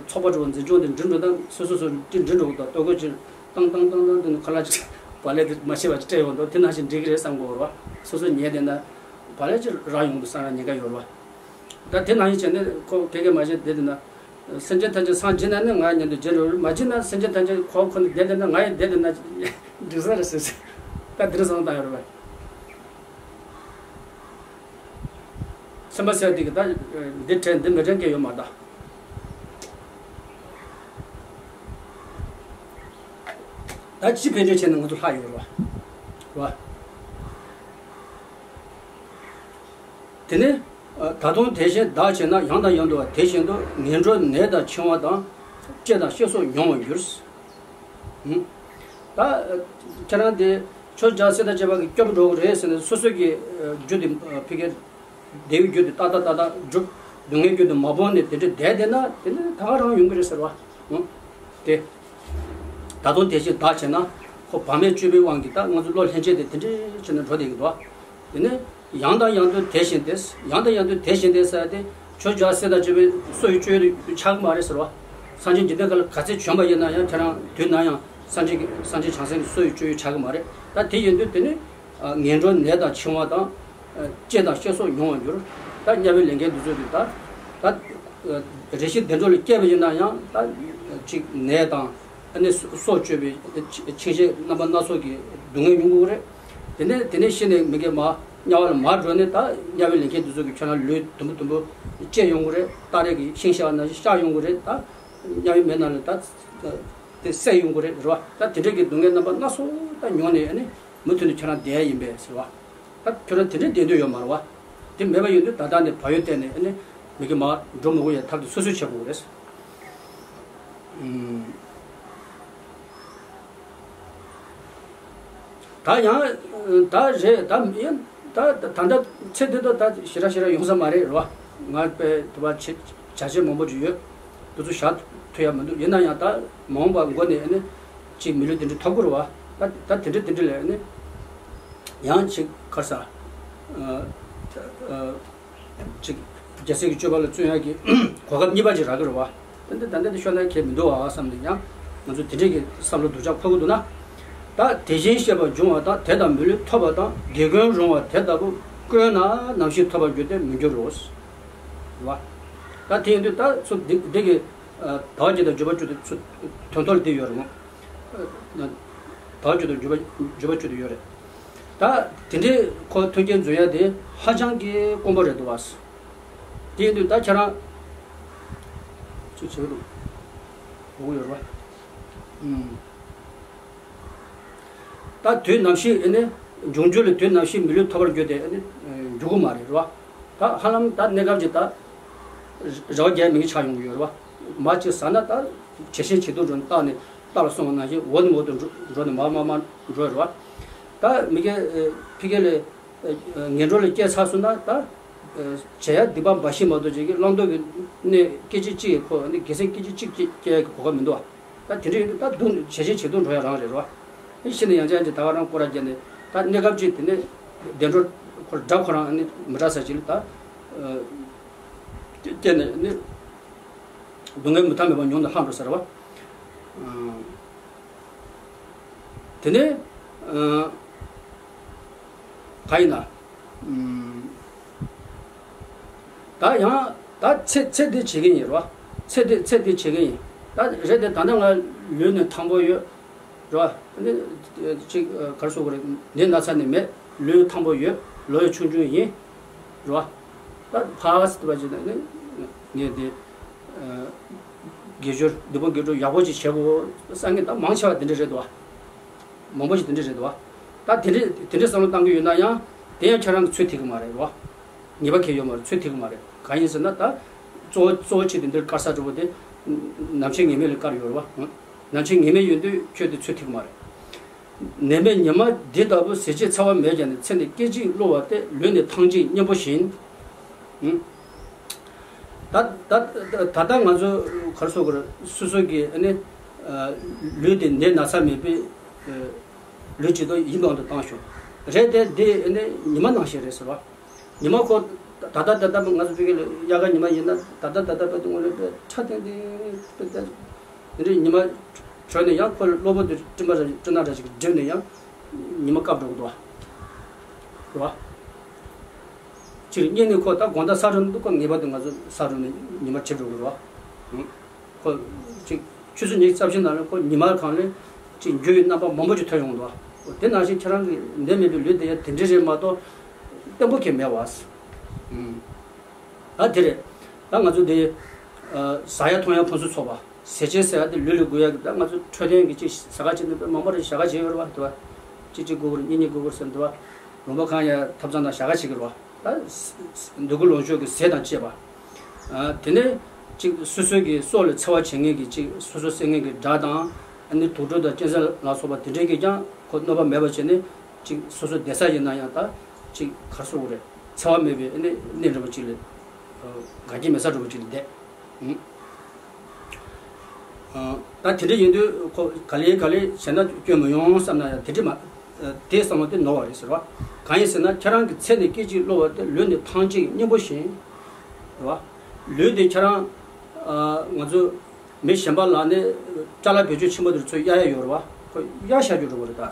ཚོགས་པ་འགྲོ་འཛིན་སྐྱོང་དེ་འགྲིག་འགྲོ་ད་སོ་སོ་སོ་དེ་འགྲིག་འགྲོ་གི་འདུག་ལྟོ་གོས་ཅིག་བཏང་བཏང་བཏང་བཏང་དེ་ནི་ཁ་ལག་ཅིག་བག་ལེབ་དེ་མ་ཤེས་པ་ཅིག་སྤྲད་ཡོང་འདུག་དེ་ནང་བཞིན་འགྲིག་གི་རེད་བསམ་གི་ཡོད་རེད་བ། སོ་སོ་ཉལ་བསྡད་ན་བག་ལེབ་ཅིག་རག་ཡོང་འདུག་བསམ་ཡ་ཉེན་ཁ་ཡོད་རེད་བ། ད་དེ་ནང་བཞིན་བྱས་ནས་ཁོ་ག་གེ་མ་བྱས་བསྡད་བསྡད་ན། སེམས་ཅན་ཐམས་ཅད་སངས་རྒྱས་ན་ནི་ང་ཡི་མཉམ་དུ་བརྗེད་འགྲོ་རེད། མ་བརྗེད་ན་སེམས་ཅན་ཐམས་ཅད་ཁོ་ཁོ་ནས་བསྡད་བསྡད་ན་ང་ཡི་བསྡད་བསྡད་ན་འགྲིག་ས་རེད་ཟེར་ཟེར། ད་འདི་འདྲ་བསམ་བློ་བཏང་ཡོད་རེད་པས། སེམས་པ་ཟེར་དེ་གི་ད་འདི་དྲན་འདི་མི་དྲན་གི་ཡོད་མ་རེད་ད། ད་སྤྱི་ཕན་འབྲས་བྱས་ན་ང་ཚོ་ལྷག་ཡོད་རེད་བ། རེད་བ། དེ་ནས། ད་དུང་དེ་བཞིན་བདག་བྱས་ན། ཡང་དང་ཡང་དུ་བ་དེ་བཞིན་དུ། ངན་འགྲོའི་ནད་དང་འཆིང་བ་དང་། བཅད་དང་གཤེགས་སོགས་མྱོང་བར་འགྱུར། ད་ཁྱེད་རང་དེ་ཆོས་རྒྱལ་སྲས་དང་བཅས་པ་གིས་སྐྱོབ་འགྲོ་གི་རེད་ཟེར་ནས་སོ་སོ་གི་རྒྱུ་དེ་ཕ་གིར་བདེ་བའི་རྒྱུ་དེ་ཏག་ཏག་ཏག་ཏག་སྒྲུབ། སྡུག་བསྔལ་རྒྱུ་དེ་མ་སྤོང་ནས་དེ་འདྲ་བསྡད་བསྡད་ན་དེ་ནི་ད་ག་རང་ཡོང་གི་རེད་ཟེར་བ། དེ། ད་དུང་དེ་བཞིན་བདག་བྱས་ན། ཁོ་བག་མེད་སྤྱོད་པའི་དབང་གིས་ད་ང་ཚོ་བློ་ལྷན་སྐྱེས་དེ་དེ་འདྲ་བྱས་ནས་འགྲོ་བསྡད་ཀྱི་འདུག་དེ་ནས་ཡང་དང་ཡང་དུ་དེ་བཞིན་ཏེ། ཡང་དང་ཡང་དུ་དེ་བཞིན་ཏེ་ཟེར་ཏེ། ཆོས་རྒྱལ་སྲས་དང་བཅས་པའི་སོ་ཡི་སྤྱོད་ཡུལ་དུ་ཆགས་ཀྱི་མ་རེད་ཟེར་བ། སངས་རྒྱས་འཇིག་རྟེན་ཁམས་ལ་ག་ཚད་བྱོན་པ་ཡིན་ན་ཡང་ཁྱེད་རང་དུས་ནམ་ཡང་སངས་རྒྱས་ཀྱི་སངས་རྒྱས་བྱང་སེམས་ཀྱི་སོ་ཡི་སྤྱོད་ཡུལ་ཆགས་ཀྱི་མ་རེད། ད་དེ་ཡིན་དུས་དེ་ནི། ངན་འགྲོའི་ནད་དང་འཆིང་བ་དང་། བཅད་དང་གཤེགས་སོགས་མྱོང་བར་འགྱུར། ད་དམྱལ་བའི་ལས་མཁན་འདི་ཚོ་གིས་ད། ད། རེ་ཞིག་བདེ་འགྲོ་ལ་སྐྱེས་པ་ཡིན་ན་ཡང་ད། ཅིག་ནད་དང་། ཨ་ནི་སྲོག་གཅོད་པའི་འཆིང་བྱེད་རྣམ་པ་སྣ་ཚོགས་ཀྱི་སྡུག་བསྔལ་མྱོང་དགོས་རེད། དེ་ནས་དེ་ནས་ཤི་ནས་མི་དགེ་མ་དམྱལ་བ་ལ་མར་འགྲོ་ནས་ད་དམྱལ་བའི་ལས་མཁན་འདི་ཚོ་གིས་ཁྱོད་རང་ལུས་དུམ་བུ་དུམ་བུ་བཅད་ཡོང་གི་རེད། སྟ་རེ་གི་ཤིང་གཤགས་ན་གཤགས་ཡོང་གི་རེད། ད་དམྱལ་བའི་མེ་ནང་ལ་ད་དེ་བསྲེགས་ཡོང་གི་རེད་རེད་བ། ད་དེ་འདྲ་གི་སྡུག་བསྔལ་རྣམ་པ་སྣ་ཚོགས་ད་མྱོང་ནས་ཨ་ནི་མུ་མཐུད་ནས་ཁྱོད་རང་བསྡད་ཡ་ཡིན་པས་ཟེར་བ། ད་ཁྱོད་རང་དེ་འདྲའི་བསྡད་འདོད་ཡོད་མ་རེད་བ། དེ་མེད་པ་ཡིན་དུས་ད་ལྟ་ནས་བག་ཡོད་བསྟེན་ནས་ཨ་ནི་མི་དགེ་མ་འགྲོ་མི་དགོས་ཡ་ཐབས་དེ་སོ་སོས་བྱེད་དགོས་རེད། ཨུམ། ད་ཡང་ད་རེད་ད་ཡིན་ད་ད་ད་ཚེ་འདི་ད་ད་ཞེ་དྲག་ཞེ་དྲག་ཡོང་ས་མ་རེད་རོ། ང་དཔེ་དུ་བ་ཆེ་བྱ་བྱེད་མང་པོ་ཅིག་ཡོད། དུ་ཚོ་བཞག་ཐུབ་ཡ་མི་འདུག་ཡིན་ན་ཡང་ད་མ་འོངས་པ་མགོ་ནས་ཨ་ནི་ཅིག་མི་ལུས་དེ་འདྲ་ཐོབ་དགོས་རེད་བ། ད་ད་དེ་འདྲ་དེ་འདྲ་ལས་ཨ་ནི་ཡང་ཅིག་ག་རེ་ཟ། ཅིག་རྒྱལ་སྲས་ཀྱི་སྤྱོད་པ་ལ་བརྩོན་ཡག་གི་གོ་སྐབས་གཉིས་པ་ཅིག་རག་གི་རེད་བ། ད་འདི་ད་འདི་འདི་ཤོད་ན་ཁྱད་མི་འདུག་བ་བསམ་ནས་ཡང་ང་ཚོ་དེ་འདྲས་ཀྱི་བསམ་བློ་སྡུག་ཅག་འཁོར་གི་འདུག་ན། ད་དེ་བཞིན་གཤེགས་པ་འབྱུང་བ་དང་དེ་དང་མི་ལུས་ཐོབ་པ་དང་དགེ་ཀུན་རུང་བ་དེ་ལྟ་བུ་དཀོན་ན་ནམ་ཞིག་ཐོབ་པར་འགྱུར་ཏེ་མི་འགྱུར་རོ། བ། ད་དེ་ཡིན་དུས་ད་ཚོ་འདི་འདི་གི་ཟླ་བ་བརྒྱད་དང་འབྱོར་པ་བཅུ་དེ་ཚོ་དོན་ཐོག་ལ་བསྡད་ཡོད་རེད་མོ། ད་བརྒྱད་དང་འབྱོར་པ་འབྱོར་པ་བཅུ་དེ་ཡོད་རེད། ད་དེ་འདྲའི་ཁོ་མཐུན་རྐྱེན་འཛོལ་ཡ་དེ་ཧ་ཅང་གི་དཀོན་པོ་རེད་འདུག་བ། དེ་ཡིན་དུས་ད་ཁྱེད་རང་ཅིག་བྱེད་ཀྱི་འདུག་གོ་གི་ཡོད་རེད་བ། ཨུམ། ད་དུས་ནམ་ཞིག་ཨེ་ནི་འབྱུང་འགྱུར་ལ་དུས་ནམ་ཞིག་མི་ལུས་ཐོབ་པར་འགྱུར་ཏེ་ཨེ་ནི་འགྱུར་གི་མ་རེད་རེད་བ། ད་ཧ་ལམ་ད་གནས་སྐབས་ཀྱི་ད་རེ་བ་རྒྱག་མི་གི་ཆགས་ཡོང་གི་ཡོད་རེད་བ། མ་གཅིག་ཟ་ན་ད་ཇེ་ཞན་ཇེ་སྡུག་འགྲོ་ནས་རྟག་ནས་རྟ་ལ་སོང་བ་ནང་བཞིན་འོག་ནས་འོག་ཏུ་འགྲོ་འགྲོ་ནས་མར་མར་མར་འགྲོ་རེད་བ། ད་མི་གའི་ཕི་གེ་ལས་ངན་འགྲོ་ལ་སྐྱེས་ཚར་སོང་ན་ད་བྱེད་ཡ་སྡིག་པ་འབའ་ཞིག་མ་གཏོགས་ཅིག་གི་བླང་དོར་གྱི་གནས་སྐད་ཅིག་གཅིག་གི་ཁོ་ནི་དགེ་སེམས་སྐད་ཅིག་གཅིག་སྐྱེ་ཡ་གི་གོ་སྐབས་མི་འདུག་བ། ད་དེ་འདྲ་ཡིན་དུས་ད་སྡུག་ཇེ་ཞན་ཇེ་སྡུག་འགྲོ་ཡ་རང་རེད་རོ། ཨེ་ཤི་ནས་ཡང་ཅན་གྱི་ད་ག་རང་སྐོར་ར་བརྒྱབ་ནས་ད་གནས་སྐབས་ཅིག་དེ་ནས་བདེ་འགྲོ་ཁོ་དགྲ་ཁོ་རང་ནི་མི་འདྲ་ས་ཅིག་ལ་ད་སྐྱེས་ནས་ནི་སྡུག་བསྔལ་མི་ཐ་མལ་པ་མྱོང་ནས་ལྷག་འགྲོ་ཟེར་བ། དེ་ནས་ག་ཡིན་ན། ད་ཡང་ད་ཚེ་ཚེ་འདི་བྱེད་ཀྱི་ཡིན་རོ། ཚེ་འདི་ཚེ་འདི་བྱེད་ཀྱི་ཡིན། ད་རེད་དེ་ད་ལྟ་ང་ལུས་ནི་ཐང་པོ་ཡོད་རོ། ནི་ཅིག་ག་རེ་ཟེར་དགོས་རེད། ནད་ན་ཚ་ནི་མེད། ལུས་ཐང་པོ་ཡོད། ལོ་ཡང་ཆུང་ཆུང་ཡིན་རོ། ད་ཕ་སི་ཏི་བ་ཅིག་ནི་ངས་འདི་དགེ་སྦྱོར་སྡིག་པ་དགེ་སྦྱོར་ཡག་པོ་ཅིག་བྱེད་དགོས་བསམ་མཁན་ད་མང་ཆེ་བ་དེ་འདྲ་རེད་དོ། མང་པོ་ཞིག་དེ་འདྲ་རེད་དོ། ད་དེ་འདྲ་དེ་འདྲ་བསམ་བློ་བཏང་གི་ཡོད་ན་ཡང་དེ་ཡང་ཁྱེད་རང་གི་ཚོད་ཐིག་གི་མ་རེད་རོ། ངེས་པ་གལ་ཡོད་མ་རེད། ཚོད་ཐིག་གི་མ་རེད། གང་ཡིན་ཟེར་ན་ད་གཙོ་བོ་གཙོ་བོ་ཆེ་དེ་འདིར་དཀར་ས་འགྲོ་བོ་དེ་ནམ་འཆི་ངེས་མེད་ལ་དཀར་ཡོད་རེད་བ། ནམ་འཆི་ངེས་མེད་ཡོད་དུས་ཁྱོད་དེ་ཚོད་ཐིག་གི་མ་རེད། ནད་མེད་ཉི་མ་འདི་ལྟ་བུ་ཟད་བྱེད་འཚེ་བ་མེད་ཀྱང་ནི་ཚེ་ནི་སྐད་ཅིག་གློ་བ་སྟེ་ལུས་ནི་ཐང་ཅིག་གཉེན་པོ་བཞིན། ད་ད་ད་ལྟ་ང་ཚོ་ག་རེ་ཟེར་དགོས་རེད། སོ་སོ་གི་ཨ་ནི་ལུས་དེ་ནད་ན་ཚ་མེད་པའི་ལུས་ཅིག་ཏུ་ཡིད་འོང་དུ་བཏང་ཤོག་རེད་དེ་འདི་ཨ་ནི་ཉི་མ་ནང་བཞིན་རེད་ཟེར་བ། ཉི་མ་ཁོ་ད་ལྟ་ད་ལྟ་ང་ཚོ་ཕ་གི་ལ་དབྱར་ཁ་ཉི་མ་ཡིན་ན་ད་ལྟ་ད་ལྟ་དཔེ་དུ་ངོ་ལ་དཔེ་ཁྲ་ཐིང་ཐིང་དཔེ་ད་དེ་འདྲའི་ཉི་མ་བྲོས་ནས་ཡང་ཁོ་གློ་བུར་དུ་སྤྲིན་པ་ར་སྤྲིན་ནག་ར་ཞིག་བསྒྲིབས་ནས་ཡང་ཉི་མ་སྐབས་འགྲོ་གི་འདུག་བ། རེད་བ། ཅིག་གཉིད་ནས་ཁོ་ད་དགོང་དག་ས་རུབ་འདུག་ཁོ་ངེས་པར་དུ་ང་ཚོ་ས་རུབ་ནས་ཉི་མ་བྲིབ་འགྲོ་གི་རེད་བ། ཁོ་ཅིག་ཆུ་ཚོད་ཉི་ཤུ་རྩ་བཞི་ནང་ལ་ཁོ་ཉི་མ་གང་ལས་ཅིག་འགྱུར་བའི་རྣམ་པ་མང་པོ་ཅིག་ཐོན་ཡོང་འདུག་དེ་ནང་བཞིན་ཁྱེད་རང་གི་འདི་མེད་པའི་ལུས་འདི་ཡང་དེ་འདྲ་རེད་མ་གཏོགས་བརྟན་པོ་གང་མེད་བ། ཨ་དེ་རེད། ད་ང་ཚོ་འདི་ཟ་ཡ་འཐུང་ཡ་ཕུན་སུམ་ཚོགས་པ་ཟས་བཅད་ཟེར་ཡ་དེ་ལུས་ལ་དགོས་ཡ་གི་ད་ང་ཚོ་འཕྲོད་བསྟེན་གི་ཅིག་ཟ་ཁ་བྱེད་ནི་མང་པོ་རེད། ཞག་ཁ་བྱེད་ཡོད་རེད་བ་དེ་བ། ཅིག་ཅིག་དགོས་ཀྱི་རེད། གཉིས་གཉིས་དགོས་ཀྱི་རེད་ཟེར་འདུག་བ། ལུང་པ་གང་ཡ་ཐབ་ཚང་དང་ཞག་ཁ་བྱེད་ཀྱི་རེད་བ། ད་འདོད་རྒུ་ལོངས་སྤྱོད་ཀྱི་ཟས་དང་བཅས་པ། དེ་ནས་ཅིག་སོ་སོའི་གི་སྲོག་ལ་འཚེ་བ་བྱེད་མཁན་གྱི་ཅིག་སོ་སོ་བསད་མཁན་གྱི་དགྲ་དང་ཨ་ནི་དུག་སྦྲུལ་དང་གཅན་གཟན་ལ་སོགས་པ་དེ་འདྲས་ཀྱིས་ཀྱང་ཁོ་གནོད་པ་མེད་པ་བྱས་ནས་ཅིག་སོ་སོ་བསྡད་ས་ཡིན་ན་ཡང་ད་ཅིག་ག་རེ་ཟེར་དགོས་རེད། འཚེ་བ་མེད་པའི་ཨ་ནི་གནས་འདྲ་བ་ཅིག་ལ་འགལ་རྐྱེན་མེད་ས་འདྲ་བ་ཅིག་ལ་བསྡད། ད་དེ་འདྲ་ཡིན་དུས་ཁོ་ག་ལེ་ག་ལེ་བྱས་ན་སྐྱོན་མི་ཡོང་བསམ་ན་ཡང་དེ་འདྲ་མ། དེ་བསམ་བློ་དེ་ནོར་བ་རེད་ཟེར་བ། གང་ཡིན་ཟེར་ན་ཁྱེད་རང་གི་ཚེ་ནི་སྐད་ཅིག་གློ་བ་སྟེ་ལུས་ནི་ཐང་ཅིག་གཉེན་པོ་བཞིན། རེད་བ། ལུས་དེ་ཁྱེད་རང་ང་ཚོ་མི་གཞན་པ་ལ་ནི་ཅ་ལག་བེད་སྤྱོད་ཆེན་པོ་དེར་ཚོས་གཡར་ཡ་ཡོད་རེད་བ། ཁོ་གཡར་བཞག་རྒྱུ་རེད་བ་རེད་ད།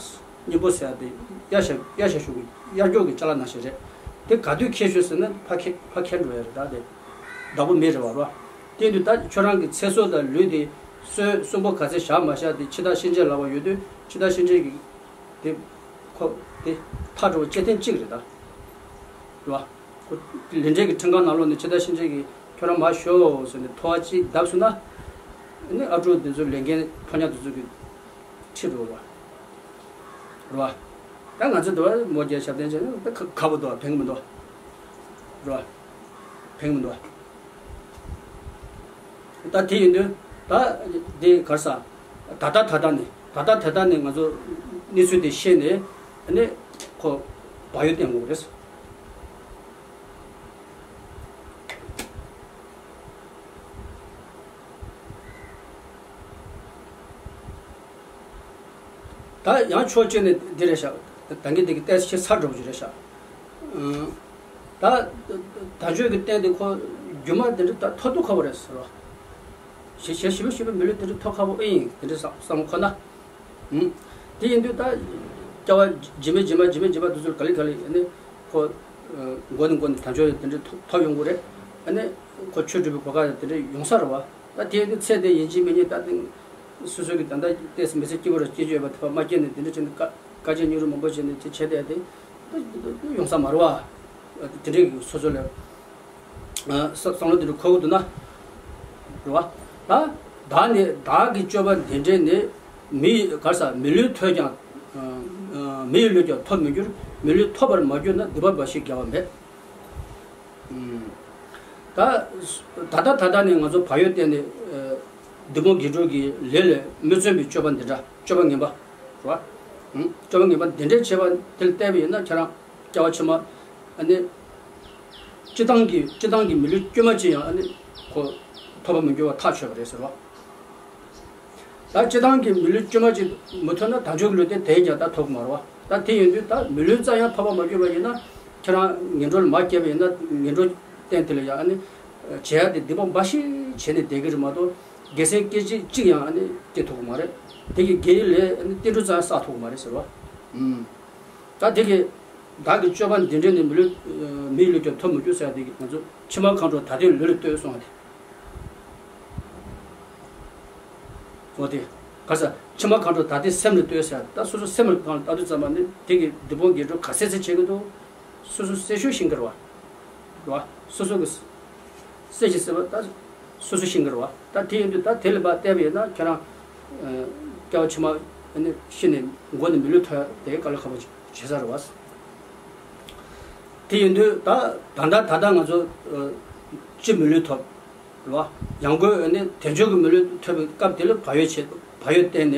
གཉེན་པོ་ཟེར་ཡ་དེ་གཡར་བཞག་གཡར་བཞག་ཞུ་གི་གཡར་སྐྱོག་གི་ཅ་ལག་ནང་བཞིན་རེད། དེ་ག་དུས་ཁྱེར་ཤོག་ཟེར་ན་ཕ་ཁྱེར་ཕ་ཁྱེར་འགྲོ་ཡ་རེད་ད་དེ། བདག་པོ་མེད་རེད་བ་རོ། དེ་དུས་ད་ཁྱོད་རང་གི་ཚེ་སྲོག་དང་ལུས་དེ་གསོན་གསོན་པོ་ག་ཚད་བཞག་མ་བཞག་དེ་འཆི་བདག་གཤིན་རྗེ་ལབ་པ་ཡོད་དུས་འཆི་བདག་གཤིན་རྗེ་གི་དེ་ཁོ་དེ་ཐག་འགྲོ་བ་ལྕེ་ཐེངས་གཅིག་རེད་ད། རེད་བ། ཁོ་ལས་འབྲས་ཀྱི་ཁྲིམས་ཁང་ནང་ལོགས་ནས་འཆི་བདག་གཤིན་རྗེ་གིས་ཁྱོད་རང་མར་ཤོག་ཟེར་ནས་ཐོ་བ་གཅིག་བརྡབས་སོང་ན། ནི་ཨ་ཕྲུག་དེ་ཚོ་ལས་འགན་ཕོ་ཉ་དེ་ཚོ་གི་ཁྲིད་འགྲོ་བ། རེད་བ། ད་ང་ཚོ་འདི་བ་མོ་རྒྱལ་ཞབས་བརྟན་བྱས་ན་ད་ཁ་ཁ་པོ་འདུག་བ་ཕན་གི་མི་འདུག་བ། རེད་བ། ཕན་གི་མི་འདུག་བ། ད་དེ་ཡིན་དུས་ད་འདི་གར་ས་ད་ལྟ་ད་ལྟ་ནས་ད་ལྟ་ད་ལྟ་ནས་ང་ཚོ་གནས་ཚུལ་དེ་ཤེས་ནས་ ནས་ཁོ་བག་ཡོད་བསྟེན་དགོས་རེད། ད་ཡང་ཕྱོགས་གཅིག་ནས་འདི་རེད་ཤག་ད་གིན་འདི་གི་ཏོག་ཙམ་ཆེ་ཚར་འགྲོ་གི་རེད་ཤག་ད་དལ་འབྱོར་གྱི་རྟེན་དེ་ཁོ་རྒྱུ་མ་དེ་འདྲ་ད་ཐོབ་ཐུབ་ཁག་པོ་རེད་ཟེར་བ། ཞེ་ཞེ་ཞེ་པོ་ཞེ་པོ་མི་ལུས་དེ་འདྲ་ཐོབ་ཁག་པོ་ཨེ་ཡིན་དེ་འདྲ་བསམ་བསམ་བློ་འཁོར་ན། ཧུམ། དེ་ཡིན་དུས་ད་སྐྱེ་བ་རྗེས་མ་རྗེས་མ་རྗེས་མ་རྗེས་མ་དེ་ཚོར་ག་ལེ་ག་ལེ་ཨ་ནི་ཁོ་མགོ་ནས་མགོ་ནས་དལ་འབྱོར་དེ་འདྲ་ཐོབ་ཐོབ་ཡོང་གི་རེད། ཨ་ནི་ཁོ་ཆོས་སྒྲུབ་པའི་གོ་སྐབས་དེ་འདྲ་ཡོང་ས་རེད་བ། ད་དེ་ཡིན་དུས་ཚེ་འདི་ཡིན་གཅིག་མིན་གཉིས་ད་དེ་སོ་སོ་གི་ད་ལྟ་ཏོག་ཙམ་མི་ཚེ་སྐྱིད་པོ་རུ་སྐྱེལ་རྒྱུ་ཡོད་པ་དེ་བ་མ་སྐྱེལ་ནས་དེ་འདྲ་བྱས་ནས་དཀའ་དཀའ་སྤྱད་སྙིང་རུས་མང་པོ་བྱས་ནས་དེ་བྱས་བསྡད་དེ་ད་ཡོང་ས་མ་རེད་བ། དེ་འདྲའི་གི་སོ་སོ་ལ། ཨ་བསམ་བསམ་བློ་དེ་འདྲ་འཁོར་གི་འདུག་ན། རེད་བ། ད་བདག་ནི་བདག་གི་སྤྱོད་པ་འདི་འདྲས་ནི་མི་ཡི་ག་རེ་ཟ་མི་ལུས་ཐོབ་ཀྱང་ཨ་མི་ཡི་ལུས་ཀྱང་ཐོབ་མི་འགྱུར། མི་ལུས་ཐོབ་པར་མ་གྱུར་ན་སྡིག་པ་འབའ་ཞིག་དགེ་བ་མེད། ཨུམ། ད་ད་ལྟ་ད་ལྟ་ནས་ང་ཚོ་བག་ཡོད་བསྟེན་ནས་ཨ་སྡིག་སྤོང་དགེ་སྒྲུབ་ཀྱི་ལས་ལས་མི་བརྩོན་པའི་སྤྱོད་པ་འདི་འདྲ་སྤྱོད་པ་ངན་པ། རེད་བ། ཨུམ། སྤྱོད་པ་ངན་པ་འདི་འདྲས་བྱས་པ་དེ་ལ་བལྟས་པ་ཡིན་ན་ཁྱེད་རང་སྐྱེ་བ་ཕྱི་མ་ཨ་ནི་སྤྱི་བཏང་གི་སྤྱི་བཏང་གི་མི་ལུས་དཀྱུས་མ་ཅིག་ཡང་ཨ་ནི་ཁོ་ཐོབ་པ་མི་འགྱུར་བ་ཐག་ཆོད་པ་རེད་ཟེར་བ། ད་སྤྱི་བཏང་གི་མི་ལུས་དཀྱུས་མ་ཅིག་མི་ཐོབ་ན་དལ་འབྱོར་གྱི་ལུས་རྟེན་དེ་ཡིན་ཀྱང་ད་ཐོབ་ཀྱི་མ་རེད་བ། ད་དེ་ཡིན་དུས་ད་མི་ལུས་རྩ་ཡང་ཐོབ་པ་མ་གྱུར་པ་ཡིན་ན་ཁྱེད་རང་ངན་འགྲོ་ལ་མ་སྐྱེས་པ་ཡིན་ན་ངན་འགྲོ་རྟེན་དེ་ལ་ཡང་ཨ་ནི་བྱེད་ཡ་དེ་སྡིག་པ་འབའ་ཞིག་བྱས་ནས་བསྡད་ཀྱི་རེད་མ་གཏོགས་དགེ་སེམས་སྐད་ཅིག་གཅིག་ཡང་ཨ་ནི་སྐྱེ་ཐུབ་ཀྱི་མ་རེད། དེ་གི་དགེ་བའི་ལས་ཨ་ནི་ཏིལ་འབྲུ་ཙམ་བསགས་ཐུབ་ཀྱི་མ་རེད་ཟེར་བ། ཨུམ། ད་དེ་གི་བདག་གི་སྤྱོད་པ་འདི་འདྲས་ནི་མི་ལུས་མིའི་ལུས་ཀྱང་ཐོབ་མི་འགྱུར་ཟེར་ཡ་དེ་གི་ང་ཚོ་ཕྱི་མ་གང་འགྲོ་ད་ལྟའི་ལུས་ལ་ལྟོས་གསུངས་པ་དེ། འོ་དེ། ག་ས་ཕྱི་མ་གང་འགྲོ་ད་ལྟའི་སེམས་ལ་ལྟོས་ཟེར་ཡ་ད་སོ་སོ་སེམས་ལ་གང་ལ་ལྟ་དུས་ཙམ་པ་ནི་དེ་གི་སྡིག་སྤོང་དགེ་སྒྲུབ་ག་ཚད་ཚད་བྱེད་ཀྱི་འདུག་སོ་སོ་གསལ་ཤོས་ཤེས་ཀྱི་རེད་བ། རེད་བ། སོ་སོ་གི་གསལ་ཞིང་གསལ་བ་ད་སོ་སོ་ཤེས་ཀྱི་རེད་བ། ད་དེ་ཡིན་དུས་ད་དེ་ལ་ཕར་བལྟས་པ་ཡིན་ན་ཁྱེད་རང་སྐྱེ་བ་ཕྱི་མ་ནི་ཤི་ནས་མགོ་ནས་མི་ལུས་ཐོན་དེ་དཀའ་ལས་ཁག་པོ་བྱེད་ས་རེད་བ། དེ་ཡིན་དུས་ད་ད་ལྟ་ད་ལྟ་ང་ཚོ་སྤྱི་མི་ལུས་ཐོབ་རེད་བ། ཡང་སྒོས་ནི་དལ་འབྱོར་གྱི་མི་ལུས་ཐོབ་པའི་སྐབས་དེ་ལ་བག་ཡོད་བྱེད་བག་ཡོད་བསྟེན་ནས་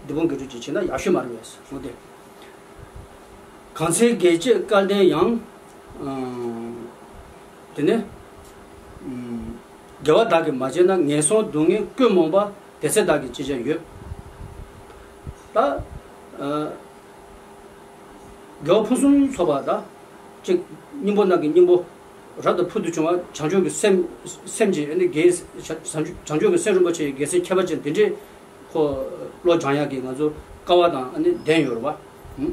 སྡིག་སྤོང་དགེ་སྒྲུབ་ཅིག་བྱེད་ན་ཡག་ཤོས་མ་རེད་པས་འོ་དེ། གང་ཚེ་དགེ་བྱེད་སྐལ་ལྡན་ཡང་། ཨང་། དེ་ནས། ཨང་། དགེ་བ་བདག་གིས་མ་བྱས་ན། ངན་སོང་སྡུག་བསྔལ་ཀུན་རྨོངས་པ། དེ་ཚེ་བདག་གིས་ཅི་བྱ་འོས། ད། ཨ། དགེ་བ་ཕུན་སུམ་ཚོགས་པ་དང་། གཅིག་སྙིང་པོ་ནང་གི་སྙིང་པོ། རབ་ཏུ་ཕུལ་དུ་བྱུང་བ་བྱང་ཆུབ་ཀྱི་སེམས་སེམས་ཀྱི་ཨ་ནི་དགེ་བྱང་ཆུབ་ཀྱི་སེམས་རིན་པོ་ཆེ་ཡི་དགེ་མཚན་ཁྱད་པར་ཅན་དེ་འདྲས་ཁོ་བློ་སྦྱང་ཡག་གི་ང་ཚོ་དཀའ་བ་དང་ཨ་ནི་ལྡན་ཡོད་རེད་བ། ཧུམ།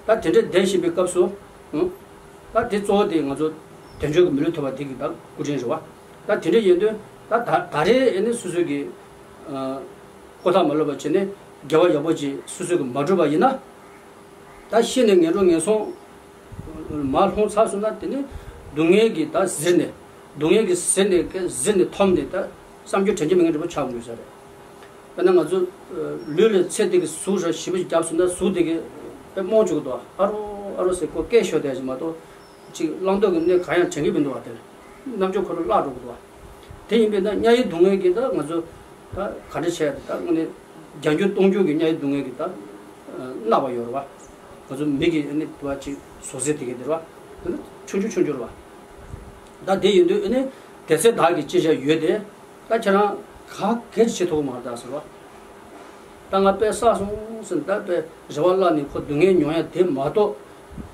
ད་དེ་འདྲས་ལྡན་བཞིན་པའི་སྐབས་སུ། ཧུམ། ད་དེ་གཙོ་བོ་དེ་ང་ཚོ་དལ་འབྱོར་གྱི་མི་ལུས་ཐོབ་པ་དེ་གི་ད་སྐུ་དྲིན་རེད་བ། ད་དེ་འདྲས་ཡིན་དུས་ད་ད་ད་རེས་ཨ་ནི་སོ་སོ་གི་ཨ་ཀོ་ཐག་མ་ལོག་པ་བྱས་ནས་དགེ་བ་ཡག་པོ་ཅིག་སོ་སོ་གི་མ་བསྒྲུབས་པ་ཡིན་ན། ད་ཤི་ནས་ངན་འགྲོ་ངན་སོང་མར་ལྷུང་ཚར་སོང་ན་དེ་ནི་སྡུག་བསྔལ་གྱིས་ད་གཟིར་ནས་སྡུག་བསྔལ་གྱིས་གཟིར་ནས་གཟིར་ནས་འཐོམས་ནས་ད་བསམ་རྒྱུ་དྲན་རྒྱུ་མེད་མཁན་འདྲ་པོ་ཆགས་ཡོང་གི་ས་རེད། དཔེར་ན་ང་ཚོ་ལུས་ལ་ཚེ་འདི་གི་ཟུག་ར་ཞེ་པོ་ཅིག་བརྒྱབ་སོང་ན་ཟུག་དེ་གི་དཔེ་རྨོངས་བཅུག་གི་འདུག་ཨ་རོ་ཨ་རོ་ཟེར་ཁོ་སྐད་ཤོར་བསྡད་ཅིག་མ་གཏོགས། ཅིག་བླང་དོར་གྱི་གནས་གང་ཡང་དྲན་གྱི་མི་འདུག་བ། དེར་རྣམ་འགྱུར་ཁོ་རང་བརླག་འགྲོ་གི་འདུག་བ། དེ་ཡིན་པས་ན་དམྱལ་བའི་སྡུག་བསྔལ་གྱིས་ད་ང་ཚོ་ད་ག་འདྲ་བྱས་ད་དངོས་གནས་བརྒྱ་འགྱུར་སྟོང་འགྱུར་གྱི་དམྱལ་བའི་སྡུག་བསྔལ་གྱིས་ད་མནར་བ་ཡོད་རེད་བ། ང་ཚོ་མི་གི་ཨ་ནི་དུ་བ་ཅིག་བཟོ་ཟེར་དེ་གའི་དེ་རེད་བ། དེ་ནི་ཆུང་ཆུང་ཆུང་ཆུང་རེད་བ། ད་དེ་ཡིན་དུས་ཨ་ནི་དེ་ཚེ་བདག་གིས་ཅི་བྱ་འོས་ཏེ། ད་ཁྱེད་རང་ག་གེ་བྱེད་ཐུབ་མ་རེད་ཟེར་བ། ད་ང་དཔེ་བསགས་སོང་ཟེར་ད་དཔེ་རེ་བ་བརླག་ནས་ཁོ་སྡུག་བསྔལ་མྱོང་ཡ་དེ་མ་གཏོགས།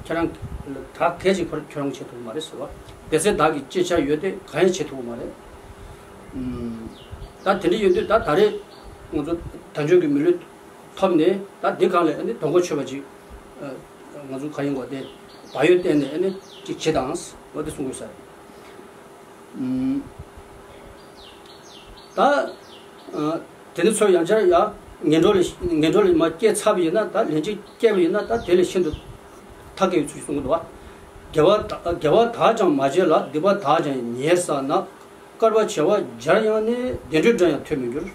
ཁྱེད་རང་ད་གེ་ཅིག་ཁོ་ཁྱོད་རང་བྱེད་ཐུབ་མ་རེད་ཟེར་བ། དེ་ཚེ་བདག་གིས་ཅི་བྱ་འོས་ཏེ་གང་ཡང་བྱེད་ཐུབ་མ་རེད། ཨུམ། ད་དེ་འདྲ་ཡོད་དུས་ད་ད་རེས་ང་ཚོ་དལ་འབྱོར་གྱི་མི་ལུས་ཐོབ་ནས་ད་འདི་གང་ལས་ཨ་ནི་དོན་གོ་ཆོད་པ་ཅིག་ཨ། ང་ཚོ་ག་ཡིན་གོ་དེ་བག་ཡོད་བསྟེན་ནས་ཨ་ནི་ཅིག་བྱེད་དང་ཟེར་བ་དེ་གསུང་དགོས་ས་རེད། ཨུམ། ད། ཨ། དེ་ནི་ཚོ་ཡང་བསྐྱར་ཡང་ངན་འགྲོ་ལ་ངན་འགྲོ་ལ་མ་སྐྱེས་ཚར་བ་ཡིན་ན་ད་ལན་གཅིག་སྐྱེས་པ་ཡིན་ན་ད་དེ་ལས་ཤིན་ཏུ་ཐབས་སྐྱོ་བའི་ཚུལ་གསུང་གི་འདུག་བ། དགེ་བ་དག་དགེ་བ་དག་ཀྱང་མ་བྱས་ལ། སྡིག་པ་དག་ཀྱང་ཉེར་བསགས་ན། བསྐལ་པ་བྱེ་བ་བརྒྱར་ཡང་ནི། བདེ་འགྲོའི་སྒྲ་ཡང་ཐོས་མི་འགྱུར།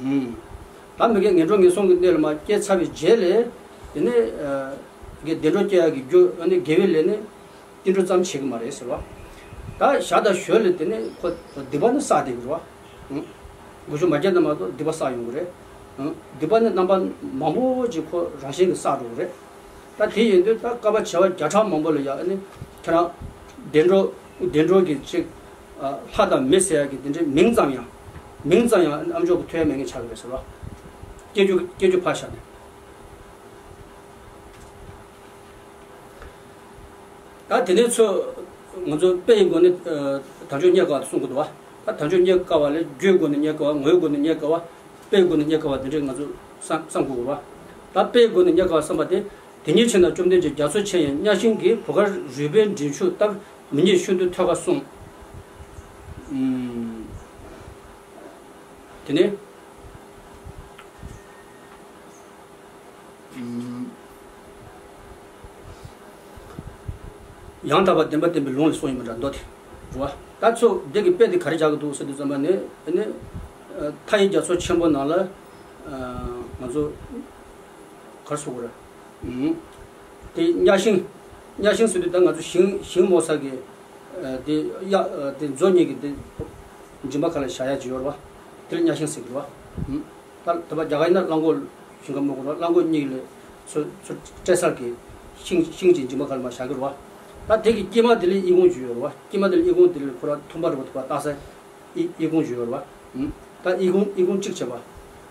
ཨུམ། ད་མི་དགེ་ངན་འགྲོ་ངན་སོང་གི་གནས་ལ་མ་སྐྱེས་ཚར་བའི་རྗེས་ལས་དེ་ནི་ཨ་དགེ་བདེ་འགྲོ་སྐྱེ་ཡག་གི་རྒྱུ་ཨ་ནི་དགེ་བའི་ལས་ནི་ཏིལ་འབྲུ་ཙམ་བྱེད་ཀྱི་མ་རེད་ཟེར་བ། ད་ཞག་དང་ཞོལ་ལ་དེ་ནི་ཁོ་སྡིག་པ་ནི་བསགས་བསྡད་ཀྱི་རེད་བ། ཨུམ། དགེ་བ་མ་བྱས་ན་མ་གཏོགས་སྡིག་པ་བསགས་ཡོང་གི་རེད། སྡིག་པ་ནི་རྣམ་པ་མང་པོ་ཅིག་ཁོ་རང་བཞིན་གྱིས་བསགས་འགྲོ་གི་རེད། ད་དེ་ཡིན་དུས་ད་བསྐལ་པ་བྱེ་བ་བརྒྱ་ཕྲག་མང་པོ་ལ་ཡ་ཨ་ནི་ཁྱེད་རང་བདེ་འགྲོ་བདེ་འགྲོ་གི་ཅིག་ལྷ་དང་མི་ཟེར་ཡ་གི་དེ་འདྲའི་མིང་ཙམ་ཡང་མིང་ཙམ་ཡང་ཨ་མཆོག་གི་ཐོས་ཡ་མེད་མཁན་ཆགས་ཀྱི་རེད་ཟེར་བ། སྐྱེ་རྒྱུ་སྐྱེ་རྒྱུ་ཕར་བཞག་ནས། ད་དེ་ནས་ཚོ་ང་ཚོ་དཔེ་ཡི་སྒོ་ནས་དལ་འབྱོར་རྙེད་དཀའ་བ་གསུང་གི་འདུག་བ། ད་དལ་འབྱོར་རྙེད་དཀའ་བ་ལས་རྒྱུའི་སྒོ་ནས་རྙེད་དཀའ་བ། ངོ་བོའི་སྒོ་ནས་རྙེད་དཀའ་བ། དཔེ་ཡི་སྒོ་ནས་རྙེད་དཀའ་བ་དེ་འདྲས་ང་ཚོ་བསམ་བསམ་དགོས་གི་བ། ད་དཔེ་ཡི་སྒོ་ནས་རྙེད་དཀའ་བ་བསམ་པ་དེ། དེ་ཉིད་ཕྱིར་ན་བཅོམ་ལྡན་གྱིས་རྒྱ་མཚོ་ཆེ་ཡང་གཉའ་ཤིང་གི་བུ་གར་རུས་སྦལ་མགྲིན་ཆུ་ལྟར་མི་རྙེད་ཤིན་ཏུ་ཐོས་དཀའ་གསུངས། ཨུམ། དེ་ནས། ཡང་དག་པར་བདེན་པར་བསྟན་པའི་ལུང་ལ་སོགས་ཡིན་པ་འདྲ་མདོ་དེ་རེད་བ། ད་ཚོ་འདི་གི་དཔེ་དེ་ག་རེ་བྱ་གི་འདུག་ཟེར་དུས་ཙམ་པ་ནི་ནི་མཐའ་ཡས་རྒྱ་མཚོ་ཆེན་པོ་ནང་ལ་ང་ཚོ་ག་རེ་ཟེར་དགོས་རེད། དེ་གཉའ་ཤིང་། གཉའ་ཤིང་ཟེར་དུས་ད་ང་ཚོ་ཞིང་ཞིང་རྨོ་ས་གི་དེ་གཡག་དེ་མཛོ་གཉིས་ཀྱི་དེ་མཇིང་པ་ཁ་ལ་བཞག་ཡ་ཅིག་ཡོད་རེད་བ། དེ་ལ་གཉའ་ཤིང་ཟེར་གི་རེད་བ། ད་ད་བར་རྒྱ་གར་ཡིན་ན་གླང་གོག་ཞིང་ཁ་རྨོ་དགོས་ར། གླང་གོག་གཉིས་ལས་ཚུར་ཚུར་སྤྲད་སར་གི་ཤིང་ཤིང་གཅིག་མཇིང་པ་ཁ་ལ་མར་བཞག་གི་རེད་བ། ད་དེ་གི་དཀྱིལ་མ་དེ་ལས་ཨི་ཁུང་ཅིག་ཡོད་རེད་བ། དཀྱིལ་མ་དེ་ལས་ཨི་ཁུང་དེ་ལས་ཁོ་ར་ཐུམ་པ་རེད་བ། ཐུམ་པ་བཏགས་ས་ཨི་ཨི་ཁུང་ཅིག་ཡོད་རེད་བ། ད་ཨི་ཁུང་ཨི་ཁུང་གཅིག་བྱས་པ།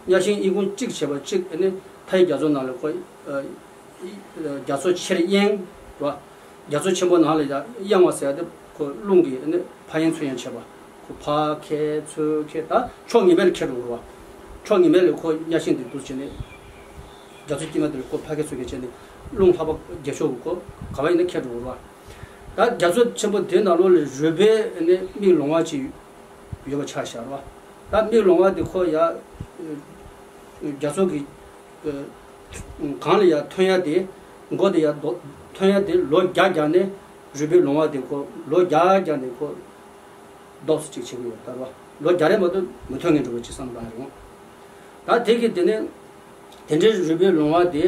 གཉའ་ཤིང་ཨི་ཁུང་གཅིག་བྱས་པ་གཅིག་ཨ་ནི་མཐའ་ཡས་རྒྱ་མཚོ་ནང་ལ་ཁོ་རྒྱ་མཚོ་ཆེར་གཡེང་རེད་བ། རྒྱ་མཚོ་ཆེན་པོ་ནང་ལ་ཡ་གཡེང་བ་ཟེར་ཡ་དེ་ཁོ་རླུང་གིས་ཨ་ནི་ཕར་གཡེང་ཚུར་གཡེང་བྱས་པ། ཁོ་ཕར་ཁྱེར་ཚུར་ཁྱེར་ད་ཕྱོགས་ངེས་མེད་ལ་ཁྱེར་འགྲོ་གི་རེད་བ། ཕྱོགས་ངེས་མེད་ལ་ཁོ་གཉའ་ཤིང་དེ་འདུག་བྱས་ནས་རྒྱ་མཚོ་དཀྱིལ་མ་དེ་ལ་ཁོ་ཕར་ཁྱེར་ཚུར་ཁྱེར་བྱས་ནས་རླུང་ལྷགས་པ་རྒྱ་ཤོག་གི་ཁོ་ག་བ་ཡིན་ན་ཁྱེར་འགྲོ་གི་རེད་བ། ད་རྒྱ་མཚོ་ཆེན་པོ་དེ་ནང་ལོགས་ལ་རུས་སྦལ་ནི་མིག་ལོང་བ་ཅིག་ཡོད་པ་ཆ་བཞག་རེད་བ། ད་མིག་ལོང་བ་དེ་ཁོ་ཡ་རྒྱ་མཚོ་གི་གངས་ལ་ཡ་ཐོན་ཡ་དེ་མགོ་དེ་ཡ་རྡོ་ཐོན་ཡ་དེ་ལོ་བརྒྱ་བརྒྱ་ནས་རུས་སྦལ་ལོང་བ་དེ་ཁོ་ལོ་བརྒྱ་བརྒྱ་ནས་ཁོ་རྡོག་སུ་གཅིག་བྱེད་ཀྱི་ཡོད་ད་རེད་བ། ལོ་བརྒྱ་རེ་མ་གཏོགས་མི་ཐོན་ངེས་འགྲོ་བ་ཅིག་བསམ་བློ་བཏང་ཡ་རེད། ད་དེ་གི་དེ་ནས་དེ་འདྲའི་རུས་སྦལ་ལོང་བ་དེ་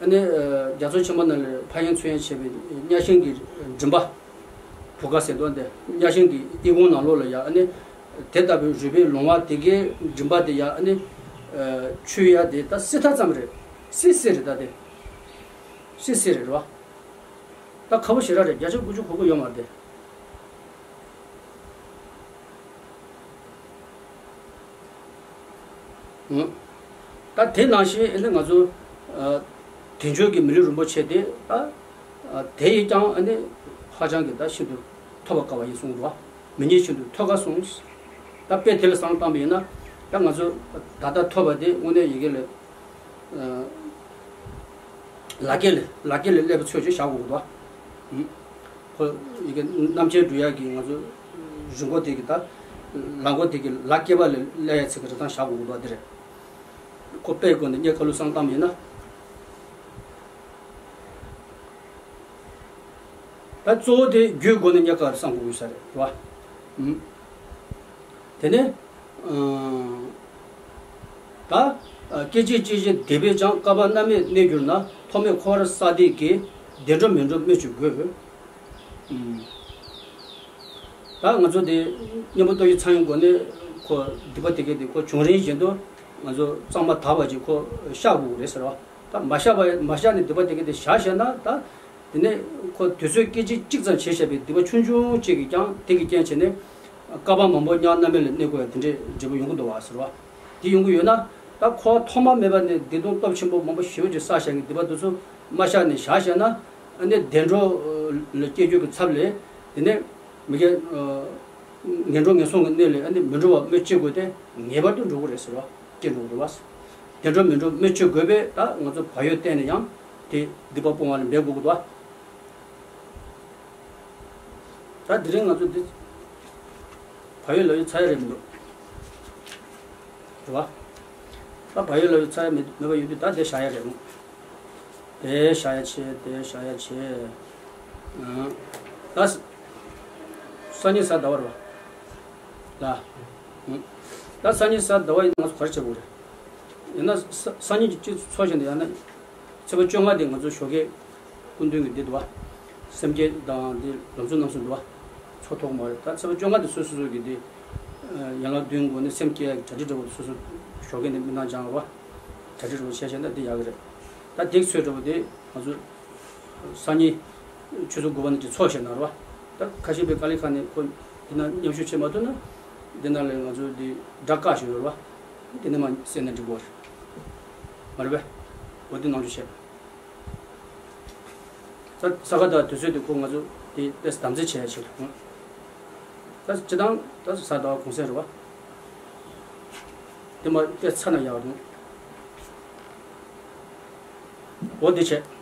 ཨ་ནི་རྒྱ་མཚོ་ཆེན་པོ་ནང་ལ་ཕར་གཡེང་ཚུར་གཡེང་བྱེད་པའི་གཉའ་ཤིང་གི་མགྲིན་པ། བུ་ག་ཟེར་དོན་དེ་གཉའ་ཤིང་གི་ཨི་ཁུང་ནང་ལོགས་ལ་ཡ་ཨ་ནི་དེ་ལྟ་བུའི་རུས་སྦལ་ལོང་བ་དེ་གའི་མགྲིན་པ་དེ་ཡ་ཨ་ནི་ཆུ་ཡ་དེ་ད་སི་ཐ་ཙམ་རེད། སི་སི་རེད་ད་དེ། སི་སི་རེད་རོ། ད་ཁ་བོ་ཞེ་དྲག་རེད། བརྒྱ་ཆ་དགུ་བཅུ་གོ་དགུ་ཡོད་མ་རེད་དེ། ད་དེ་ནང་བཞིན་ཨ་ནི་ང་ཚོ་དལ་འབྱོར་གྱི་མི་ལུས་རིན་པོ་ཆེ་དེ་ད་དེ་ཡིས་ཀྱང་ཨ་ནི་ཧ་ཅང་གི་ད་ཤིན་ཏུ་ཐོབ་པ་དཀའ་བ་ཡིན་གསུངས་འདུག་མི་རྙེད་ཤིན་ཏུ་ཐོས་དཀའ་གསུངས། ད་དཔེ་དེ་ལ་བསམ་བཏང་པ་ཡིན་ན་ད་ང་ཚོ་ད་ལྟ་ཐོབ་པ་དེ་དངོས་གནས་ཡི་གེ་ལ་ལ་སྐེ་ལ་ལ་སྐེ་ལ་སླེབས་པ་ཚོད་ཅིག་བཞག་དགོས་འདུག་ཁོ་ཡི་གེ་རྣམ་མཁྱེན་འགྲུབ་ཡག་གི་ང་ཚོ་རི་མགོ་དེ་གི་ད་ལ་མགོ་དེ་གི་ལ་སྐེད་པ་ལ་སླེབས་ཡ་ཚིག་གི་རེ་སྟངས་བཞག་དགོས་འདུག་དེ་རེད། ཁོ་དཔེ་དགོས་ནས་རྙེད་དཀའ་ལུགས་བསམ་བཏང་བ་ཡིན་ན། ད་གཙོ་བོ་དེ་རྒྱུའི་སྒོ་ནས་རྙེད་དཀའ་བསམ་དགོས་ས་རེད་བ། དེ་ནས་ད་སྐད་ཅིག་གཅིག་བཞིན་སྡིག་པས་ཀྱང་བསྐལ་པ་མནར་མེད་གནས་གྱུར་ན། ཐོག་མེད་འཁོར་བར་བསགས་སྡིག་གིས། བདེ་འགྲོ་མི་འགྲོ་སྨོས་ཅི་དགོས། ད་ང་ཚོ་དེ་གཉེན་པོ་ལྟོ་ཡི་ཚང་ཡོད་སྒོ་ནས་ཁོ་སྡིག་པ་དེ་གས་དེ་ཁོ་བྱུང་རིམ་བཞིན་དུ་ང་ཚོ་གཙང་མ་དག་པ་ཅིག་ཁོ་བཤགས་དགོས་རེད་ཟེར་བ། ད་མ་བཤགས་པ་མ་བཤགས་ནས་སྡིག་པ་དེ་གས་དེ་བཞག་བཞག་ན་ད་དེ་ནས་ཁོ་དུས་ཚོད་སྐད་ཅིག་གཅིག་ཙམ་བྱས་བཞག་པའི་སྡིག་པ་ཆུང་ཆུང་ཅིག་གིས་ཀྱང་དེ་གི་རྐྱེན་བྱས་ནས་བསྐལ་པ་མང་པོ་དམྱལ་བ་མནར་མེད་ལ་གནས་དགོས་ཡ་དེ་འདྲའི་འབྲས་བུ་ཡོང་གི་འདུག་བ་ཟེར་བ། དེ་ཡོང་གི་ཡོད་ན་ད་ཁོ་ཐོག་མ་མེད་པ་ནས་སྡིག་ལྟུང་སྟོབས་ཆེན་པོ་མང་པོ་ཞེ་པོ་ཅིག་བསགས་བཞག་གི་སྡིག་པ་དེ་ཚོ་མ་བཤགས་ནས་བཞག་བཞག་ན་ཨ་ནི་བདེ་འགྲོ་ལ་སྐྱེ་རྒྱུ་གི་ཚབ་ལས་དེ་ནས་མི་དགེ་ངན་འགྲོ་ངན་སོང་གི་གནས་ལས་ཨ་ནི་མི་འགྲོ་བ་སྨོས་ཅི་དགོས་ཏེ་ངེས་པར་དུ་འགྲོ་གི་རེད་ཟེར་བ་སྐྱེ་འགྲོ་གི་འདུག་བ། བདེ་འགྲོ་མི་འགྲོ་སྨོས་ཅི་དགོས་པས་ད་ང་ཚོ་བག་ཡོད་གཏན་ནས་ཡང་དེ་སྡིག་པ་སྤོང་བ་ལ་འབད་དགོས་ཀྱི་འདུག་བ། ད་དེ་རིང་ང་ཚོ་འདི་བག་ཡོད་ལབ་ཡོད་ཚ་ཡ་རེད་མི་འདུག་རེད་བ། ད་བག་ཡོད་ལབ་ཡོད་ཚ་ཡ་མེད་མེད་པ་ཡོད་དུས་ད་དེ་བཞག་ཡ་རེད་མོ། དེ་བཞག་ཡ་ཆེ་དེ་བཞག་ཡ་ཆེ། ཨང་། ད་ས་སང་ཉིན་གཟའ་ཟླ་བ་རེད་བ། ལ། ཨང་། ད་སང་ཉིན་གཟའ་ཟླ་བ་ཡིན་ན་ང་ཚོ་ག་རེ་བྱེད་དགོས་རེད། ཡིན་ན་ས་སང་ཉིན་གྱི་སྤྱི་ཚོགས་བཞིན་དུ་ཡང་ན། ཚེས་པ་བཅོ་ལྔ་དེ་ང་ཚོ་ཞོགས་ཀས་སྐུ་མདུན་གྱི་འདི་འདུག་བ། སེམས་བསྐྱེད་དང་འདི་ལམ་སྲོལ་རྣམ་གསུམ་འདུག་བ། ཚོགས་ཐོག་མ་རེད། ད་ཚེས་པ་བཅོ་ལྔ་དེ་སོ་སོ་སོ་གི་འདི་ཡན་ལག་བདུན་སྒོ་ནས་སེམས་བསྐྱེད་ཡག་གི་གྲ་སྒྲིག་འདྲ་བོ་སོ་སོ་ཞོགས་ཀས་འདི་མི་གནང་སྦྱང་བ། གྲ་སྒྲིག་རུ་བྱས་བྱས་ན་འདི་ཡག་གི་རེད། ད་འདི་ཚོས་འགྲོ་བ་དེ་ང་ཚོ་སང་ཉིན་ཆུ་ཚོད་དགུ་པ་ནས་ཀྱི་ཚོགས་བྱས་གནང་རོགས། ད་ཁ་ཤས་པའི་དཀའ་ལས་ཁག་ནས་ཁོ་འདི་ན་མཉམ་ཞུགས་བྱེད་མ་ཐུབ་ན་འདི་ན་ལས་ང་ཚོ་འདི་སྦྲག་བཀག་ཞིག་ཡོད་རོགས། འདི་ནས་མ་གསན་ན་འགྲིག་གོ་རེད། མ་རེད་པས། འོ་འདི་ནང་ཆུ་བྱས། ས་ས་ག་ཟླ་དུས་ཚོད་དེ་ཁོ་ང་ཚོ་དེ་ཏེས་དམ་འཛིན་བྱས་ཆེད་དུ། ད་སྤྱི་བཏང་ད་ས་ཟླ་གུང་སེང་རེད་བ། དེ་མ་ཏེས་ཚ་ན་ཡག་རུང་། འོ་དེ་བྱས།